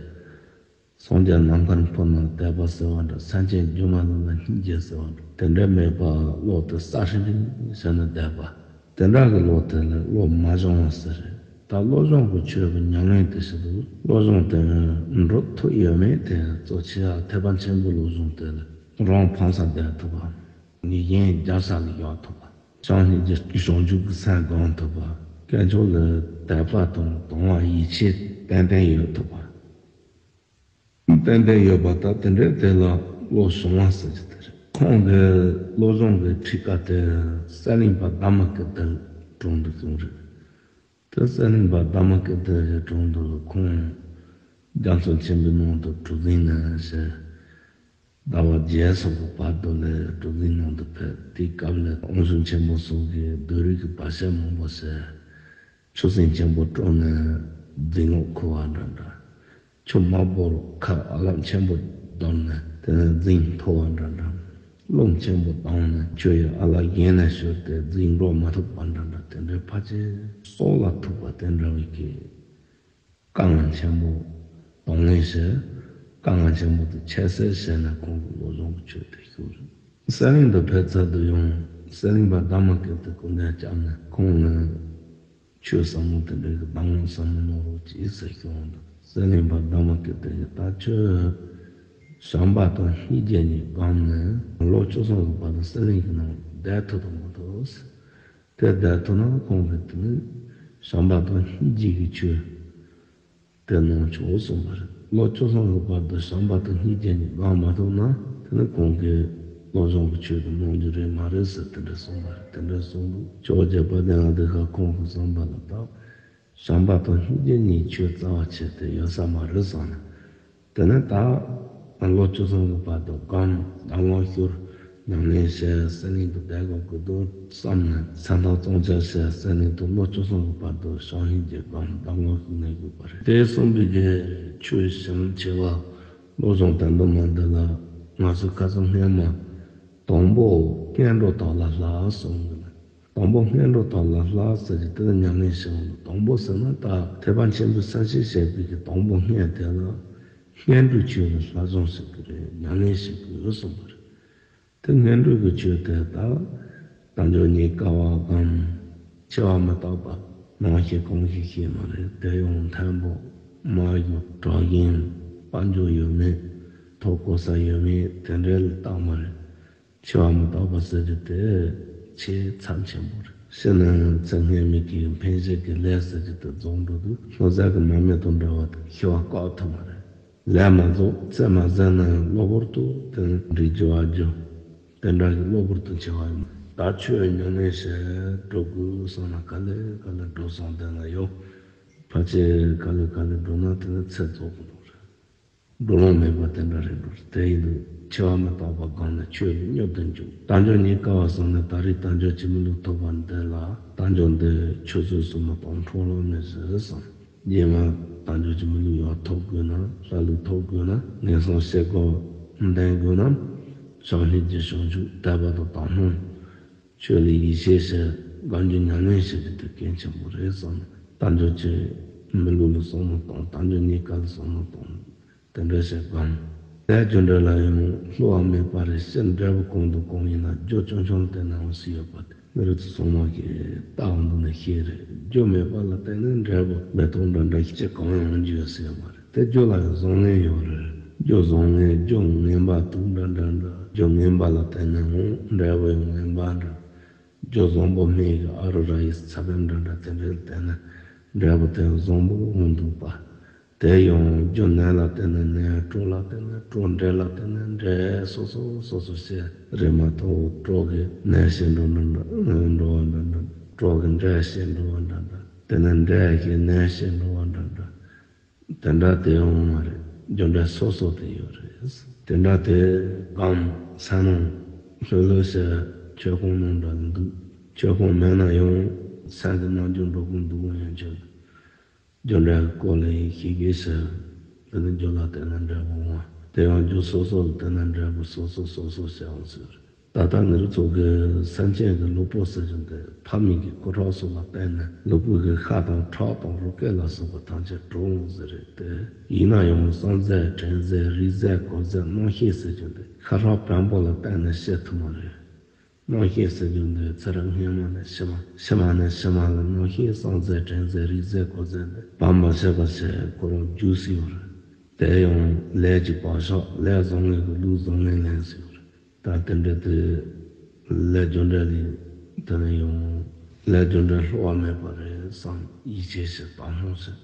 སངས་རྒྱས་ནམ་མཁར་འཕུར་ན་དད་པ་ཟེར་བ་འདྲ། སེམས་ཅན་སྒྱུ་མ་ལྷ་ལ་སྙིང་རྗེ་ཟེར་བ་འདྲ། དེ་འདྲ་མེད་པ་བློ་དེ་གསར་ཧྲིང་ཧྲིང་བྱས་ནས་བསྡད་པ། དེ་འདྲ་གི་བློ་དེ་ལ་བློ་མ་སྦྱོང་བ་ཟེར། ད་བློ་སྦྱོང་གི་ཆོས་ཀྱི་ཉམས་ལེན་དེ་ཞིག་འདུག་བློ་སྦྱོང་དེ་འགྲུབ་ཐུབ་ཡོད་མེད་དེ་གཙོ་ཆེ་བ། ཐེག་པ་ཆེན་པོའི་བློ་སྦྱོང་དེ་ལ་རང་ཕངས་སར་བསྡད་ཐུབ་པ། ངེས་གཞན་རྒྱལ་ས་ལ་བཞག་ཐུབ་པ། བྱམས་སྙིང་རྗེ་བྱང་ཆུབ་ཀྱི་སེམས་སྒོམ་ཐུབ་པ། དཀོན་མཆོག་ལ་དད་པ་དང་དང་བ་ཡིད་ཆེས་ཏན་ཏན་ཡོད་ཐུབ་པ། ཏན་ཏན་ཡོད་པ་དང་། དེ་འདྲའི་དེ་ལ་བློ་སྦྱོང་བ་ཟེར་གྱི་དེ་རེད། ཁོང་གི་བློ་སྦྱོང་གི་ཁྲིད་ཀ་དེ་གསེར་གླིང་པ་དྷརྨ་ཀིརྟི་དྲུང་དུ་བྱུང་རེད། དེ་གསེར་གླིང་པ་དྷརྨ་ཀིརྟི་དྲུང་དུ་ཁོང་རྒྱ་མཚོ་ཆེན་པོའི་ནང་དུ་གྲུ་གཟིངས་ནས་བྱས། ཟླ་བ་བརྒྱད་སོགས་ཀྱི་བར་དུ་ལས་གྲུ་གཟིངས་ནང་དུ་ཕེབས། དེའི་སྐབས་ལ་དབང་ཕྱུག་ཆེན་པོ་སོགས་ཀྱིས་བདུད་རིགས་ཀྱི་བར་ཆད་མང་པོ་བྱས། ཆུ་སྲིན་ཆེན་པོ་དཀྲོལ་ནས་རྫིང་ལོག་ཁུར་བ་འདྲ་འདྲ། ཆུ་དམར་པོར་ཁ་ཨ་ལམ་ཆེན་པོ་བརྡབས་ནས་དེ་ནས་རྫིང་འཐོར་བ་འདྲ་འདྲ། རླུང་ཆེན་པོ་བཏང་ནས་ཁྱོད་ཡི་ཨ་ལ་གཞན་ནས་ཤོར་ཏེ་འཛིང་འགྲོ་མ་ཐུབ་པ་འདྲ་འདྲ་དེ་འདྲའི་ཕལ་ཆེར་སྲོག་ལ་ཐུག་པ་དེ་འདྲ་བའི་གི་དཀའ་ངལ་ཆེན་པོ་གདོང་ལེན་བྱས། དཀའ་ངལ་ཆེན་པོ་དེ་ཁྱད་བསད་བྱས་ནས་ཁོང་གི་བློ་སྦྱོང་གི་ཆོས་དེ་ཞུགས་རེད། གསེར་གླིང་དུ་ཕེབས་ཚར་དུ་ཡང་གསེར་གླིང་པ་དྷརྨ་ཀིརྟི་སྐུ་འདྲ་བསྐྱབས་ནས་ཁོང་ནས་ཆོས་ཟབ་མོ་དེ་འདྲའི་གི་གདམས་ངག་ཟབ་མོ་གནང་རོགས་གྱིས་ཟེར་ཞུ་འོང་དུས། གསེར་གླིང་པ་དྷརྨ་ཀིརྟི་ཡིས་ད་ཁྱོད་བྱམས་པ་དང་སྙིང་རྗེ་གཉིས་སྒོམ་ནས་ལོ་བཅུ་གསུམ་གྱི་བར་དུ་གསེར་གླིང་གི་ནང་བསྡད་ཐུབ་དང་མ་ཐུབ། དེ་བསྡད་ཐུབ་ན་ཁོང་གིས་དེ་ནི་བྱམས་པ་དང་སྙིང་རྗེ་གི་ཆོས་དེ་གནང་ཆོག་གསུངས་པ་རེད། ལོ་བཅུ་གསུམ་གྱི་བར་དུ་བྱམས་པ་དང་སྙིང་རྗེ་གཉིས་སྒོམ་མ་ཐུབ་ན་དེ་ནི་ཁོང་གིས་བློ་སྦྱོང་གི་ཆོས་དེ་གནང་རྒྱུ་རེད་མ་རེད་ཟེར་དེ་འདྲ་གསུངས་པ་རེད། དེ་འདྲ་གསུངས་དུས་ཇོ་བོ་རྗེ་དཔལ་ལྡན་ཨ་ཏི་ཤ་ཁོང་གི་བསམ་པ་ལ་བརྟག་བྱམས་པ་དང་སྙིང་རྗེ་གཉིས་ཆོས་རྩ་བ་ཆེ་དེ་ཡོད་ས་མ་རེད་བསམ་ནས། དེ་ནས་ད་ལོ་བཅུ་གསུམ་གྱི་བར་དུ་སྒོམ་གདམས་ངག་ཤོར་ཉམས་ལེན་བྱས་གསེར་གླིང་དུ་བསྡད་དགོས་ཀྱི་འདུག་བསམ་ནས་མཚན་ཐོ་གཙང་ཆགས་བྱས་གསེར་གླིང་དུ་ལོ་བཅུ་གསུམ་གྱི་བར་དུ་བྱམས་སྙིང་རྗེ་སྒོམ་གདམས་ངག་ཤོར་གནས་དགོས་པ་རེད། དེ་གསུངས་པའི་གི་ཆོས་ཞིང་བྱེ་བ་བློ་སྦྱོང་དོན་དུ་མ་འདི་ལ་ང་ཚོ་ཁ་སང་སྔོན་མ་དང་པོ་སྔོན་འགྲོ་དག་ལ་ལྷག་གསུངས་གི་ལ། དང་པོ་སྔོན་འགྲོ་དག་ལ་ལྷག་ཟེར་གྱི་དེ་ལ་ཉམས་ལེན་བྱེད་དགོས། དང་པོ་ཟེར་ན་ད་ཐེག་པ་ཆེན་པོའི་ས་བཅད་བཤད་པའི་གི་དང་པོ་སྔོན་དེ་ལ་སྔོན་འགྲོའི་ཆོས་ལ་ལྷག་སྦྱོང་བྱེད་དགོས་རེད། ཉམས་ལེན་བྱེད་དགོས་གསུངས་པ་རེད། དེ་སྔོན་འགྲོའི་གི་ཆོས་དེ་ད་དལ་འབྱོར་རྙེད་དཀའ་བ་སྒོམ། འཆི་བ་མི་རྟག་པ་ནང་བཞིན་གང་ཞིག་ཤེས་མ་རེད། དེ་ཡང་མཐོན་པོ་དམའ་ཡུལ་གྲགས་ཞན་དཔལ་འབྱོར་ཡོད་མེད་ཐོབ་གོ་ས་ཡོད་མེད་དེ་འདྲའི་ལ་བརྟག་མ་རེད། འཆི་བ་མི་རྟག་པ་ཟེར་རྒྱུ་དེ་ཆེས་ཚབས་ཆེན་པོ་རེད། ཤི་ནས་ཚེ་སྔོན་མའི་གི་འཕེན་བྱེད་ཀྱི་ལས་ཟེར་རྒྱུ་དེ་རྫོགས་འགྲོ་དུས་སྔོ་ཚལ་གྱི་མར་མེ་དང་འདྲ་བ་དེ་ཤི་བ་བཀག་ཐུབ་མ་རེད། ལས་མ་རྫོགས་ཚེ་མ་ཟད་ན་གློ་བུར་དུ་དེ་འདྲའི་འགྱུར་བ་འགྱུར། དེ་འདྲ་གི་གློ་བུར་དུ་འཆི་བ་ཡིན། ད་ཆོས་ཉམས་ལེན་བྱེད་འགྲོ་དགོས་བསམ་ན་ག་ལེ་ག་ལེ་འགྲོ་སོང་དེ་ན་ཡོད། ཕལ་ཆེར་ག་ལེ་ག་ལེ་འགྲོ་ན་དེ་ནི་ཚེ་རྫོགས་ཀྱི་འགྲོ་རེད། འགྲོ་ལོང་མེད་པ་དེ་འདྲ་རེད་འགྲོ་རེད། དེ་ཡིན་དུས་འཆི་བ་མི་རྟག་པ་སྒོམ་ནས་ཆོས་ལ་མྱུར་དུ་འཇུག་དལ་འབྱོར་རྙེད་དཀའ་བ་བསམ་ནས་ད་རེས་དལ་འབྱོར་གྱི་མི་ལུས་ཐོབ་པ་འདི་ལ་དལ་འབྱོར་འདི་ཆུད་ཟོས་སུ་མི་གཏོང་འཕྲོ་བརླག་མི་བཟོ་བསམ། རྗེས་མ་དལ་འབྱོར་གྱི་མི་ལུས་ཡང་ཐོབ་དགོས་ན་ལྷ་ལུས་ཐོབ་དགོས་ན་ངན་སོང་ཤེས་དགོས་འདོན་དགོས་ན་བྱམས་སྙིང་རྗེ་བྱང་ཆུབ་དད་པ་དང་དག་སྣང་ཆོས་ལ་ཡིད་ཆེས་བྱས་སྒོམ་རྒྱུ་ཉམས་ལེན་བྱེད་རྒྱུ་དེ་གལ་ཆེན་པོ་རེད་བསམ། དལ་འབྱོར་གྱི་མི་ལུས་ལ་བསམ་བློ་གཏོང་། དལ་འབྱོར་རྙེད་དཀའ་ལ་བསམ་བློ་གཏོང་། དེ་འདྲ་བྱས་སྒོམ། ལས་རྒྱུ་འབྲས་ལ་ཡང་བསླུ་བ་མེད་པ་རེད། ཕྱིར་འབྲས་བུ་གང་དང་གང་ཡིན་ན་རྒྱུ་རྐྱང་རྐྱང་ལ་བརྟེན་ནའང་སུ་ཡོད་པ་དེ་མི་རིགས་ཚོ་ཚང་མ་གིས་ལྟ་བ་འདི་ནས་ཤེས་རེད། རྒྱུ་མེད་པ་ལ་བརྟེན་ནས་འབྲས་བུ་མེ་ཏོག་འདྲ་འདྲ་ཅི་གང་ཡང་འོང་རྒྱུ་ཡོད་ས་ཡོད་མ་རེད། དེ་རྒྱུ་ལ་ཡང་བཟང་ངན་ཡོད་རེད། རྒྱུ་བཟང་ངན་རྒྱུ་ངན་པ་དུག་འདྲ་འདྲ་འདྲ། རྒྱུ་ངན་པ་ལ་བརྟེན་ནས་འོང་འབྲས་བུ་ཡང་ངན་པ་འདྲ། རྒྱུ་བཟང་པོ་སྨན་གྱི་ཨ་རུ་ར་ཡི་ཚ་བའི་འདྲ་འདྲ་དེ་འདྲའི་བརྟེན་ནས་འབྲས་བུ་དེ་བཟང་པོ་འོང་འདུག་པ། དེ་ཡང་རྒྱུ་ནད་ལ་བརྟེན་ནས་ནད། གྲོགས་ལ་བརྟེན་ནས་གྲོགས། འབྲས་ལ་བརྟེན་ནས་འབྲས། སོ་སོ་སོ་སོ་བྱས་རེད་མ་གཏོགས་གྲོགས་ཀྱི་ནད་བྱེད་འགྲོ་འགྲོ་འགྲོ་བ་འདྲ་འདྲ། གྲོགས་ཀྱི་འབྲས་བྱེད་འགྲོ་བ་འདྲ་འདྲ། དེ་ནས་འབྲས་ཀྱི་ནད་བྱེད་འགྲོ་བ་འདྲ་འདྲ། དེ་འདྲ་དེ་ཡོང་བ་རེད། རྒྱུ་འབྲས་སོ་སོ་དེ་ཡོད་རེད། དེ་འདྲ་དེ་གང་ས་ནང་ལྷོད་ལྷོད་བྱས་ཆོས་ཁང་ནང་འདྲ་འདུག་ཆོས་ཁང་མེད་ན་ཡང་སེམས་ཀྱི་རྣམ་འགྱུར་འགྲོ་གི་འདུག་ཡང་ཆོས་རྒྱུ་འབྲས་སྐོར་ལ་ཡིན་ཤེས་ཀྱི་ཟེར། དེ་ནི་རྒྱུ་ལ་བརྟེན་ནས་འབྲས་བུ་འོང་བ། དེ་ཡང་རྒྱུ་སོ་སོ་ལ་བརྟེན་ནས་འབྲས་བུ་སོ་སོ་སོ་སོ་བྱེད་འོང་ཟེར། ད་ལྟ་ང་རང་ཚོ་གི་སེམས་ཅན་གྱི་གློ་བུར་ཟེར་རྒྱུ་འདི་ཕ་མེས་ཀྱི་ཁུ་ཁྲག་སོགས་ལ་བརྟེན་ནས་གློ་བུར་གྱི་ཤ་དང་ཁྲག་དང་རུས་སྐལ་ལ་སོགས་པ་ཐམས་ཅད་གྲུབ་འོང་ཟེར་རེད་དེ། ཡིན་ན་ཡང་བསམ་རྫས་དྲན་རྫས་རིག་རྫས་གོ་རྫས་རྣམ་ཤེས་ཟེར་རྒྱུ་འདི་ཤ་ཁྲག་བེམ་པོ་ལ་བརྟེན་ནས་སྐྱེ་ཐུབ་མ་རེད། རྣམ་ཤེས་ཟེར་རྒྱུ་འདི་ཚེ་རབས་སྔོན་མ་ནས་ཕྱི་མ། ཕྱི་མ་ནས་ཕྱི་མ་ལ་རྣམ་ཤེས་བསམ་རྫས་དྲན་རྫས་རིག་རྫས་གོ་རྫས་འདི་བར་མ་ཆད་པ་ཞིག་ཁོ་རང་རྒྱུགས་སྲིད་ཡོད་རེད། དེ་ཡང་ལས་ཀྱི་བག་ཆགས་ལས་བཟང་ངན་གྱི་ལུགས་བཟང་ངན་ལེན་སྲིད་ཡོད་རེད། ད་དེ་འདྲ་དེ་ལས་རྒྱུ་འབྲས་ལས་དེ་ནས་ཡང་ལས་རྒྱུ་འབྲས་བསླུ་བ་མེད་པ་རེད་བསམ་ཡིད་ཆེས་བྱེད་དང་སྣང་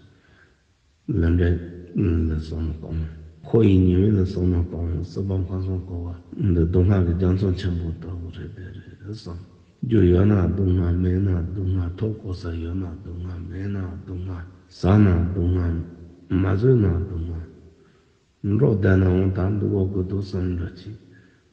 བྱེད། ལས་འབྲས་ལ་བསམ་བློ་གཏོང་། འཁོར་བའི་ཉེས་དམིགས་ལ་བསམ་བློ་གཏོང་། སྲིད་པ་ཕུན་སུམ་འཁོར་བ་འདི་སྡུག་བསྔལ་གྱི་རྒྱ་མཚོ་ཆེན་པོ་ལྟ་བུ་རེད་དེ་རེད་བསམ། རྒྱུ་ཡོད་ན་སྡུག་བསྔལ་མེད་ན་སྡུག་བསྔལ། ཐོབ་གོ་ས་ཡོད་ན་སྡུག་བསྔལ་མེད་ན་སྡུག་བསྔལ། ཟ་ན་སྡུག་བསྔལ་མ་ཟོས་ན་སྡུག་བསྔལ། འགྲོ་བསྡད་ནའང་ད་འདུག་གོ་དགོས་འདུག་བསམ་འདྲ་ཅིག་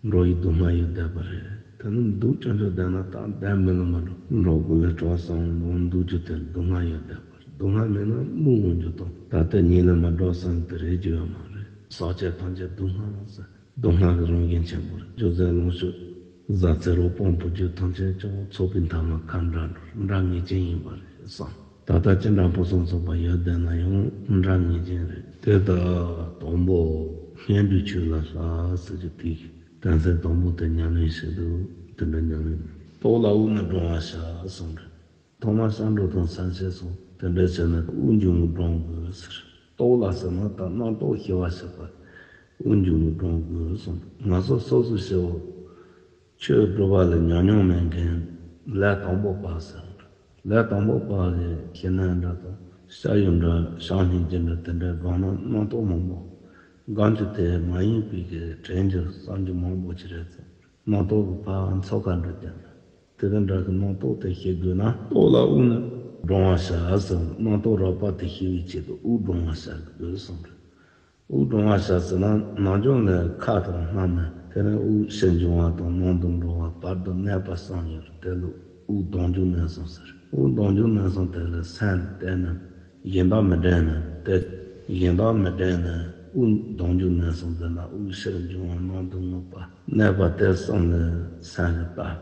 འགྲོ་ཡི་སྡུག་བསྔལ་ཡོད་བསྡད་པ་རེད། དེ་ནི་འདུག་ཅང་ཅང་བསྡད་ན་ད་བསྡད་མི་ལ་མ་འགྲོ་འགྲོ་དགོས་ལས་གྲོགས་སང་འོང་འདུག་རྒྱུ་དེ་སྡུག་བསྔལ་ཡོད་བསྡད་པ་རེད། སྡུག་བསྔལ་མེད་ན་མུ་འོང་རྒྱུ་དང་ད་ལྟ་ཉིད་ལ་མ་འགྲོ་བསམ་དེ་རེད་རྒྱུ་ཡོད་མ་རེད། ཟག་བཅས་ཐམས་ཅད་སྡུག་བསྔལ་ཟེར། སྡུག་བསྔལ་གྱི་རང་བཞིན་ཆེན་པོ་རེད། སྒྱུ་རྩལ་ལོངས་སྤྱོད་བཟའ་ཚང་རོགས་ཕམ་བུ་རྒྱུད་ཐམས་ཅད་ཀྱང་ཚོགས་པའི་མཐའ་མ་ཁ་འདྲ་འགྲོ་འདྲ་ངེས་ཅན་ཡིན་པ་རེད་བསམ། ད་ལྟ་ཅི་འདྲ་ཕུན་སུམ་ཚོགས་པ་ཡོད་བསྡད་ན་ཡང་འདྲ་ངེས་ཅན་རེད། དེ་ལྟར་དང་པོ་སྙན་བརྒྱུད་ཆོས་ལ་ལྷག་ཟེར་རྒྱུ་དེ་དོན་ཚན་དང་པོ་དེ་ཉམས་ལེན་བྱེད་དུས་དེ་འདྲ་ཉམས་ལེན། རྟོགས་ལ་དབུགས་ནི་བགྲང་བར་བྱ་གསུངས་རེད། ཐོག་མར་སྐྱབས་འགྲོ་དང་སེམས་བསྐྱེད་སོགས་དེ་འདྲ་བྱས་ནས་དབུགས་འབྱུང་རྔུབ་བགྲང་དགོས་ཟེར། རྟོགས་ལ་ཟེར་ན་ད་རྣམ་རྟོག་ཞི་བར་བྱེད་པ། དབུགས་འབྱུང་རྔུབ་བགྲང་དགོས་གསུངས། ང་ཚོ་སོ་སོ་སྐྱེ་བོ་ཆོས་སྒྲུབ་པ་ལ་ཉམས་མྱོང་མེད་མཁན་ལས་དང་པོ་པ་ཟེར། ལས་དང་པོ་པ་གི་ཤེས་ནས་འདྲ་དང་བྱ་ཡུལ་འདྲ་བྱམས་སྙིང་རྗེ་འདྲ་དེ་འདྲའི་སྒང་ན་རྣམ་རྟོག་མང་པོ། སྒང་རྒྱུ་དེ་མ་ཡིན་པའི་གི་དྲན་རྒྱུ་བསམ་རྒྱུ་མང་པོ་ཅིག་རེད་ཟེར། རྣམ་རྟོག་གི་ཕར་འཚོ་ཁ་འགྲོ་རྒྱུ་འདྲ། དེ་དང་འདྲ་གི་རྣམ་རྟོག་དེ་ཞི་དགོས་ན། རྟོགས་ལ་དབུགས་ནི་བགྲང་བར་བྱ་ཟེར། རྣམ་རྟོག་རགས་པ་དེ་ཞི་བའི་ཆེད་དུ་དབུགས་བགྲང་བར་བྱ་དགོས་གསུངས་རེད། དབུགས་བགྲང་བར་བྱ་ཟེར་ན་ནམ་རྒྱུན་ལ་ཁ་དང་སྣ་ནས། དེ་ནས་དབུགས་ཕྱིར་འབྱུང་བ་དང་ནང་དུ་འགྲོ་བ་བར་དུ་གནས་པ་གསུམ་ཡོད་རེད། དེ་ལ་དབུགས་གདུང་འཇུག་གནས་གསུམ་ཟེར། དབུགས་གདུང་འཇུག་གནས་གསུམ་དེ་ལ་སེམས་ལ་གཏད་ནས་གཞན་དག་མི་དྲན་ནས་དེ། གཞན་དག་མི་དྲན་ནས་དབུགས་གདུང་འཇུག་གནས་གསུམ་དེ་ལ་དབུགས་ཕྱིར་འབྱུང་བ་ནང་དུ་རྔུབ་པ་གནས་པ་དེ་གསུམ་ལ་སེམས་ལ་གཏད།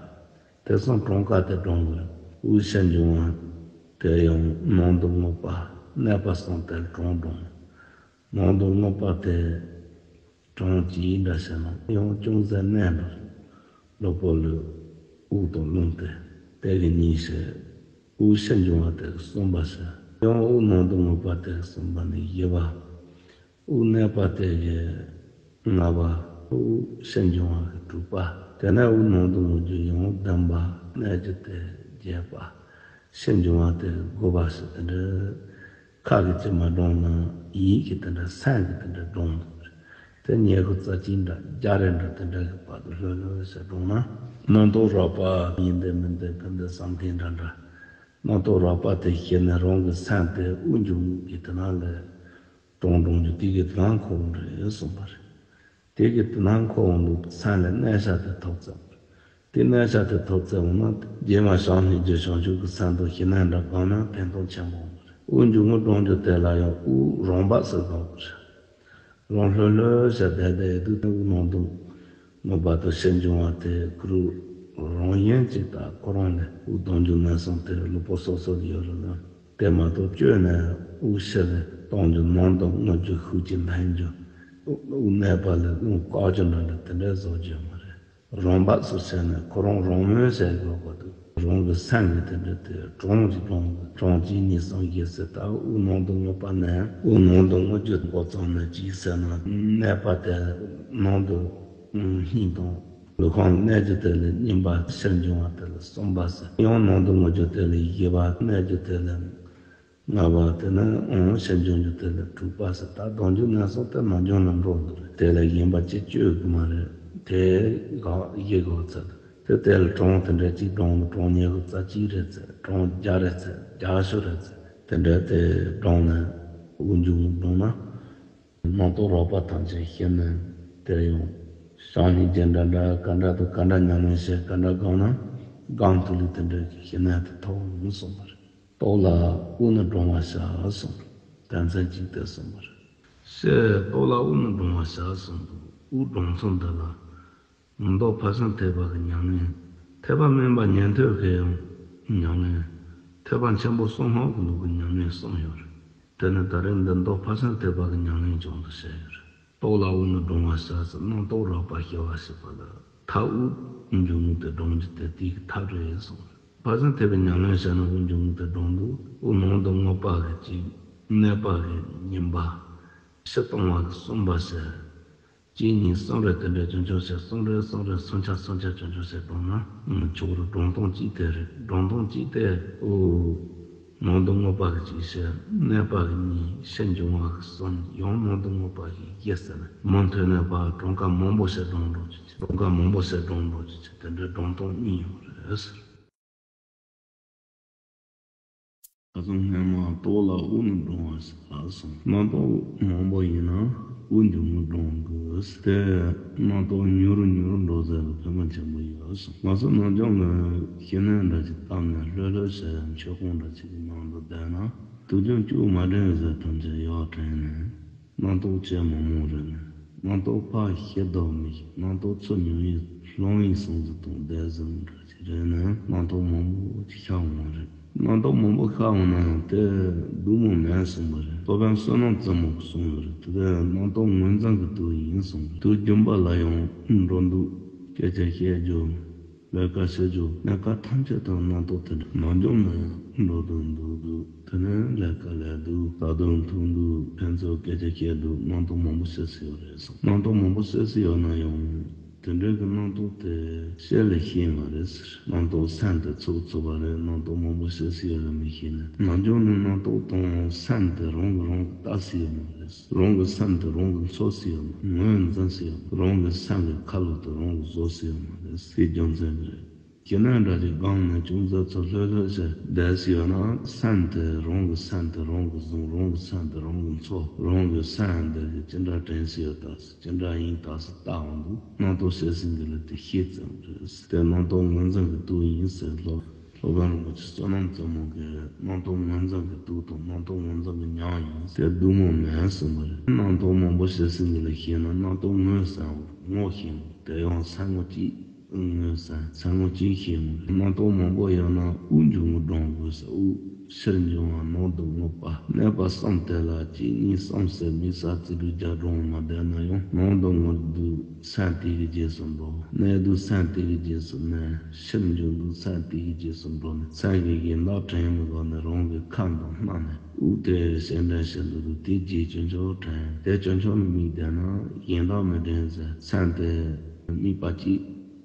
དེ་གསུམ་གྲངས་ཀ་དེ་བགྲང་དགོས། དབུགས་ཕྱིར་འབྱུང་བ་དེ་ཡང་ནང་དུ་རྔུབ་པ་གནས་པ་གསུམ་དེ་ལ་གྲངས་བགྲང་། ནང་དུ་རྔུབ་པ་དེ་གྲངས་གཅིག་འདྲ་བྱས་ན་ཡང་ཅུང་ཟད་མནན་འགྲོ། གློ་བུར་ལ་དབུགས་དང་རླུང་སྟེ། དེ་གི་གཉིས་བྱས། དབུགས་ཕྱིར་འབྱུང་བ་དེ་གི་གསུམ་པ་བྱས། ཡང་དབུགས་ནང་དུ་རྔུབ་པ་དེ་གི་གསུམ་པ་ནི་བཞི་པ། དབུགས་གནས་པ་དེ་གི་ལྔ་པ། དབུགས་ཕྱིར་འབྱུང་བ་གི་དྲུག་པ། དེ་ནས་དབུགས་ནང་དུ་རྔུབ་རྒྱུ་ཡང་བདུན་པ། གནས་རྒྱུ་དེ་བརྒྱད་པ། ཕྱིར་འབྱུང་བ་དེ་དགུ་པ་ཟེར་དེ་འདྲ། ཁ་གིས་ཅིག་མ་བགྲངས་ན་ཡིད་ཀྱིས་དེ་འདྲ་སེམས་ཀྱིས་དེ་འདྲ་བགྲངས་འདུག་རེད། དེ་ཉི་ཤུ་རྩ་གཅིག་འདྲ་བརྒྱ་རེ་འདྲ་དེ་འདྲ་གི་བར་དུ་ལྷོད་ལྷོད་བྱས་བགྲངས་ན། རྣམ་རྟོག་རགས་པ་ཡིན་ཏེ་མིན་ཏེ་ཕན་ཏེ་བསམ་མཁན་འདྲ་འདྲ། རྣམ་རྟོག་རགས་པ་དེ་ཤེས་ནས་རང་གི་སེམས་དེ་དབུགས་འབྱུང་རྔུབ་ཀྱི་དེ་ནང་ལ་གྲངས་བགྲང་རྒྱུ་དེ་གི་དེ་ནང་འཁོར་བ་རེད་གསུངས་པ་རེད། དེ་གི་དེ་ནང་འཁོར་བ་ལ་སེམས་ལ་གནས་ས་དེ་ཐོབ་ཚར། དེ་གནས་ས་དེ་ཐོབ་ཚར་བ་ན་རྗེས་མ་བྱམས་སྙིང་རྗེ་བྱང་ཆུབ་ཀྱི་སེམས་དང་ཞི་གནས་འདྲ་བགྲང་ན་ཕན་ཐོགས་ཆེན་པོ་ཡོང་གི་རེད། དབུགས་འབྱུང་རྔུབ་བགྲང་རྒྱུ་དེ་ལ་ཡང་དབུགས་རང་བབས་སུ་བབས་པ་རེད། རང་ལྷོད་ལྷོད་བྱས་བསྡད་བསྡད་དུས་དེ་དབུགས་ནང་དུ་རྔུབ་པ་དང་ཕྱིར་འབྱུང་བ་དེ་ཁོ་རང་རང་བཞིན་གྱིས་ད་ཁོ་རང་ལ་དབུགས་གདུང་འཇུག་གནས་གསུམ་དེ་གློ་བུར་སོ་སོ་ལ་ཡོད་རེད་ལ། དེ་མ་གཏོགས་བཅོས་ནས་དབུགས་ཕྱི་ལ་གཏོང་རྒྱུ་ནང་དུ་རྔུབ་རྒྱུ་ཤུགས་ཀྱིས་འཕེན་རྒྱུ། དབུགས་གནས་པ་ལ་རླུང་བཀག་རྒྱུ་འདྲ་འདྲ་དེ་འདྲའི་བཟོ་རྒྱུ་ཡོད་མ་རེད། རང་བབས་སུ་བྱས་ནས་ཁོ་རང་རང་མོས་བྱས་དགོས་པ་འདུག་རང་གི་སེམས་ཀྱིས་དེ་འདྲ་དེ་གྲངས་ཀྱིས་བགྲང་དགོས། གྲངས་གཅིག་གཉིས་གསུམ་བཞི་ཟེར་ད་དབུགས་ནང་དུ་རྔུབ་པ་ནས་དབུགས་ནང་དུ་རྔུབ་རྒྱུ་འགོ་བརྩམས་ནས་གཅིག་ཟེར་ན་གནས་པ་དེ་ནང་དུ་གཉིས་དང་། ལུས་ཁམས་གནས་རྒྱུ་དེ་ལ་གཉིས་པ། ཕྱིར་འབྱུང་བ་དེ་ལ་གསུམ་པ་ཟེར། ཡང་ནང་དུ་རྔུབ་རྒྱུ་དེ་ལ་བཞི་པ། གནས་རྒྱུ་དེ་ལ་ལྔ་པ། དེ་ནས་ཨང་ཕྱིར་འབྱུང་རྒྱུ་དེ་ལ་དྲུག་པ་ཟེར། ད་གདུང་འཇུག་གནས་གསུམ་དེ་ནམ་རྒྱུན་ལ་འགྲོ་འདུག་རེད། དེ་ལ་གཞན་པ་ཅིག་བཅོས་དགོས་མ་རེད། དེ་ག་བཞི་ག་ཚད་དེ་དེ་ལ་གྲངས་དེ་འདྲ་གཅིག་བགྲང་གྲངས་ཉི་ཤུ་རྩ་གཅིག་རེད་ཚད། གྲངས་བརྒྱ་རེད་ཚད། བརྒྱ་ཞོ་རེད་ཚད། དེ་འདྲ་དེ་བགྲང་ནས་དབུགས་འབྱུང་རྔུབ་བགྲང་ན། རྣམ་རྟོག་རགས་པ་ཐམས་ཅད་ཞི་ནས་དེར་ཡང་བྱམས་སྙིང་རྗེ་འདྲ་འདྲ་ག་འདྲ་དང་ག་འདྲ་ཉམས་ལེན་བྱས་ག་འདྲ་སྒོམ་ན་སྒོམ་ཐུབ་ལུགས་དེ་འདྲ་གི་ཞི་གནས་དེ་ཐོབ་འོང་གསུངས་པ་རེད། རྟོགས་ལ་དབུགས་ནི་བགྲང་བར་བྱ་གསུངས། དོན་ཚན་གཅིག་དེ་གསུངས་པ་རེད། ཞེས་རྟོགས་ལ་དབུགས་ནི་བགྲང་བར་བྱ་གསུངས་འདུག་དབུགས་བགྲང་ཚུལ་འདི་ལ། མདོ་ཕར་ཕྱིན་ཐེག་པ་གི་ཉམས་ལེན། ཐེག་པ་དམན་པ་ཉན་ཐོས་ཀྱི་ཡང་ཉམས་ལེན། ཐེག་པ་ཆེན་པོ་གསང་སྔགས་ཀྱི་ལུགས་ཀྱི་ཉམས་ལེན་གསུམ་ཡོད་རེད། དེ་ནི་ད་རེས་འདི་མདོ་ཕར་ཕྱིན་ཐེག་པ་གི་ཉམས་ལེན་སྦྱོང་དུ་བྱས་ཡོད་རེད། རྟོགས་ལ་དབུགས་ནི་བགྲང་བར་བྱ་ཟེར། རྣམ་རྟོག་རགས་པ་ཞི་བར་བྱེད་པ་ལ་མཐར་དབུགས་འབྱུང་རྔུབ་དེ་བགྲང་རྒྱུ་དེ་དེའི་ཐབས་རེད་གསུངས་རེད། ཕར་ཕྱིན་ཐེག་པའི་ཉམས་ལེན་བྱས་ན་དབུགས་འབྱུང་རྔུབ་དེ་བགྲང་འདུག་དབུགས་ནང་དུ་རྔུབ་པ་གི་གཅིག་གནས་པ་གི་གཉིས་པ། ཕྱིར་གཏོང་བ་གི་གསུམ་པ་ཟེར། གཅིག་གཉིས་གསུམ་རེ་དེ་འདྲའི་ཆུང་ཆུང་བྱས་གསུམ་རེ་གསུམ་རེ་སུམ་ཆ་སུམ་ཆ་ཆུང་ཆུང་བྱས་བགྲངས་ན་ཆོག་རེད། བགྲང་སྟངས་གཅིག་དེ་རེད། བགྲང་སྟངས་གཅིག་དེ་ཨོ། ནང་དུ་རྔུབ་པ་གི་གཅིག་བྱས། གནས་པ་གི་གཉིས། ཕྱིར་འབྱུང་བ་གི་གསུམ། ཡང་ནང་དུ་རྔུབ་པ་གི་བཞི་ཟེར་ནས་མུ་མཐུད་ནས་ཕར་གྲངས་ཀ་མང་པོ་བྱས་བགྲང་འགྲོ་རྒྱུ་བྱས། གྲངས་ཀ་མང་པོ་བྱས་བགྲང་འགྲོ་རྒྱུ་བྱས། དེ་འདྲའི་བགྲང་སྟངས་གཉིས་ཡོད་རེད་ཟེར། ཁ་སང་སྔོན་མ་རྟོགས་ལ་དབུགས་ནི་བགྲང་བར་བྱ་གསུངས། རྣམ་རྟོག་མང་པོ་ཡིན་ན་དབུགས་འབྱུང་རྔུབ་བགྲང་དགོས། དེ་རྣམ་རྟོག་མྱུར་མྱུར་འགྲོ་ཚད་ལ་ཕན་པ་ཆེན་པོ་ཡོད་གསུངས། ང་ཚོ་ནམ་རྒྱུན་ལ་ཤི་ནད་འདྲ་ཅིག་བཏབ་ནས་ལྷོད་ལྷོད་བྱས་མཆོད་ཁང་འདྲ་ཅིག་གི་ནང་དུ་བསྡད་ན་དུག་ལྗང་བཅུད་མ་དྲན་ཟེར་ཐམས་ཅད་ཡར་དྲན་ནས། རྣམ་རྟོག་ཅན་མང་པོ་རེད་ནས། རྣམ་རྟོག་ཕར་ཞི་དང་མི་ཞི། རྣམ་རྟོག་ཚུར་མྱོང་བའི་སློབ་དབྱིངས་སོང་ཟིག་དང་བསྡད་ཟིན་འདྲ་ཞིག་རེད་ནས། རྣམ་རྟོག་མང་པོ་ཞིག་ཤར་འོང་བ་རེད། རྣམ་རྟོག་མང་པོ་ཤར་འོང་ན་ཡང་དེ་སྡུག་མོ་མེད་གསུངས་པ་རེད། སློབ་དཔོན་བསོད་ནམས་རྩེ་མོ་གིས་གསུངས་ཡོད་རེད། དེ་དེ་རྣམ་རྟོག་ངོས་འཛིན་གྱི་དུས་ཡིན་གསུངས་རེད། དུས་རྒྱུན་པ་ལ་ཡང་འགྲོ་འདུག་སྐད་ཆ་བཤད་རྒྱུ། ལས་ཀ་བྱེད་རྒྱུ། གནས་སྐབས་ཐམས་ཅད་དུ་རྣམ་རྟོག་དེ་འདྲ། ནམ་རྒྱུན་ནས་འགྲོ་འདུག་འདུག་འདུག་དེ་ནས་ལས་ཀ་ལས་འདུག་ད་དུང་ཐུག་འདུག་ཕན་ཚུན་སྐད་ཆ་བཤད་འདུག་རྣམ་རྟོག་མང་པོ་སྐྱེ་སྲིད་ཡོད་རེད་གསུངས། རྣམ་རྟོག་མང་པོ་སྐྱེ་སྲིད་ཡོད་ན་ཡང་། དེ་འདྲའི་གི་རྣམ་རྟོག་དེ་བཤད་ལས་ཤེས་མ་རེད་ཟེར། རྣམ་རྟོག་སེམས་དེ་ཚུགས་ཚུགས་པ་རེད། རྣམ་རྟོག་མང་པོ་སྐྱེ་སྲིད་ཡོད་ལ་མི་ཤེས་ནས། ནམ་རྒྱུན་ནས་རྣམ་རྟོག་དང་སེམས་དེ་རང་གིས་རང་གི་བལྟ་སྲིད་ཡོད་མ་རེད། རང་གི་སེམས་དེ་རང་གིས་འཚོ་སྲིད་ཡོད་མ་རེད། ངོས་འཛིན་སྲིད་ཡོད་མ་རེད། རང་གི་སེམས་ཀྱི་ཁ་ལོ་དེ་རང་གིས་བཟོ་སྲིད་ཡོད་མ་རེད། དེ་རྒྱུ་མཚན་གྱིས་རེད། ཁྱེད་རྣམས་འདྲ་ཞིག་སྒང་ནས་ཅུང་ཟད་ཚུར་ལྷོད་ལྷོད་བྱས་བསྡད་སྲིད་ཡོད་ན། སེམས་དེ་རང་གི་སེམས་དེ་རང་གིས་བཟུང་། རང་གི་སེམས་དེ་རང་གིས་འཚོ། རང་གི་སེམས་འདི་གིས་ཅི་འདྲ་དྲན་སྲིད་ཡོད་ད། ཅི་འདྲ་ཡིན་ད་ཟེར་བལྟ་འོང་དུས། རྣམ་རྟོག་སྐྱེ་སྲིད་འདི་ལ་དེ་ཤེས་ཙམ་རེད། དེ་རྣམ་རྟོག་ངོས་འཛིན་གྱི་དུས་ཡིན་ཟེར། སློབ་སློབ་དཔོན་རིན་པོ་ཆེ་བསོད་ནམས་རྩེ་མོ་གིས་རྣམ་རྟོག་ངོས་འཛིན་གྱི་དུས་དང་རྣམ་རྟོག་ངོས་འཛིན་གྱི་ཉམས་ཡིན་ཟེར། སྡུག་མོ་མེད་གསུངས་པ་རེད། རྣམ་རྟོག་མང་པོ་སྐྱེ་སྲིད་འདི་ལ་ཤེས་ན། རྣམ་རྟོག་ངོས་ཟིན་ངོ་ཤེས་ནས། དེ་ཡང་སེམས་ངོ་གཅིག་ངོས་ཟིན། སེམས་ངོ་གཅིག་ཤེས་ངོ་། རྣམ་རྟོག་མང་པོ་ཡོད་ན་དབུགས་འབྱུང་ངོ་སྒྲོམ་དགོས་ཟེར། དབུགས་ཕྱིར་འབྱུང་བ་ནང་དུ་ངོ་སྤར། གནས་པ་གསུམ་དེ་ལ་གཅིག་གཉིས་གསུམ་ཟེར་དམིགས་བསལ་རྩིས་འགྲོས་རྒྱག་སྒྲོམ་མ་བསྡད་ན་ཡང་། ནང་དུ་ངོ་འདུག་སེམས་དེ་གི་རྗེས་སུ་འགྲོ། གནས་འདུག་སེམས་དེ་གི་རྗེས་སུ་གནས། ཕྱིར་འབྱུང་འདུག་སེམས་དེ་གི་རྗེས་སུ་འགྲོ་ནས། སེམས་ཀྱི་གཞན་དག་དྲན་མི་དགོས་ནས། རང་གི་ཁ་དང་སྣ་ནས་དབུགས་དེ་གཞན་དྲན་བྱེད་འདུག་དེ་རྗེས་ཅུང་ཆོག་དྲན། དེ་ཅུང་ཆོག་ནས་དམིགས་བསྡད་ན་གཞན་དག་མི་དྲན་ཟེར། སེམས་དེ་དམིགས་པ་གཅིག་